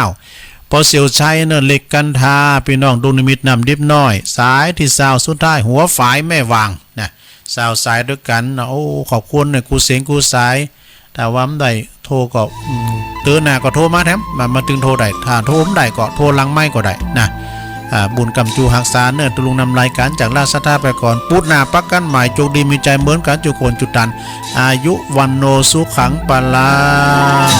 ป้อเสี่ยวชัยเนอ เหล็กกันทา พี่น้องดงนิมิตร น้ำดิบน้อย สายที่ซาวสุดท้าย หัวฝายแม่วางนะ ซาวสายด้วยกันนะ โอ้ ขอบคุณนะ กู้เสียงกู้สาย ถ้าว่าบ่ได้โทรก็ อืม เตื้อหน้าก็โทรมาแถม มา มาตึงโทรได้ ถ้าโทรบ่ได้ก็โทรหลังไมค์ก็ได้นะ อ่า บุญกำจูฮักษาเนอ ตุลุงนำรายการจากลาศรัทธาไปก่อน ปุดหน้าปักกันใหม่ โจคดีมีชัยเหมือนกันจุคนจุตัน อายุ วัณโณ สุขัง พลัง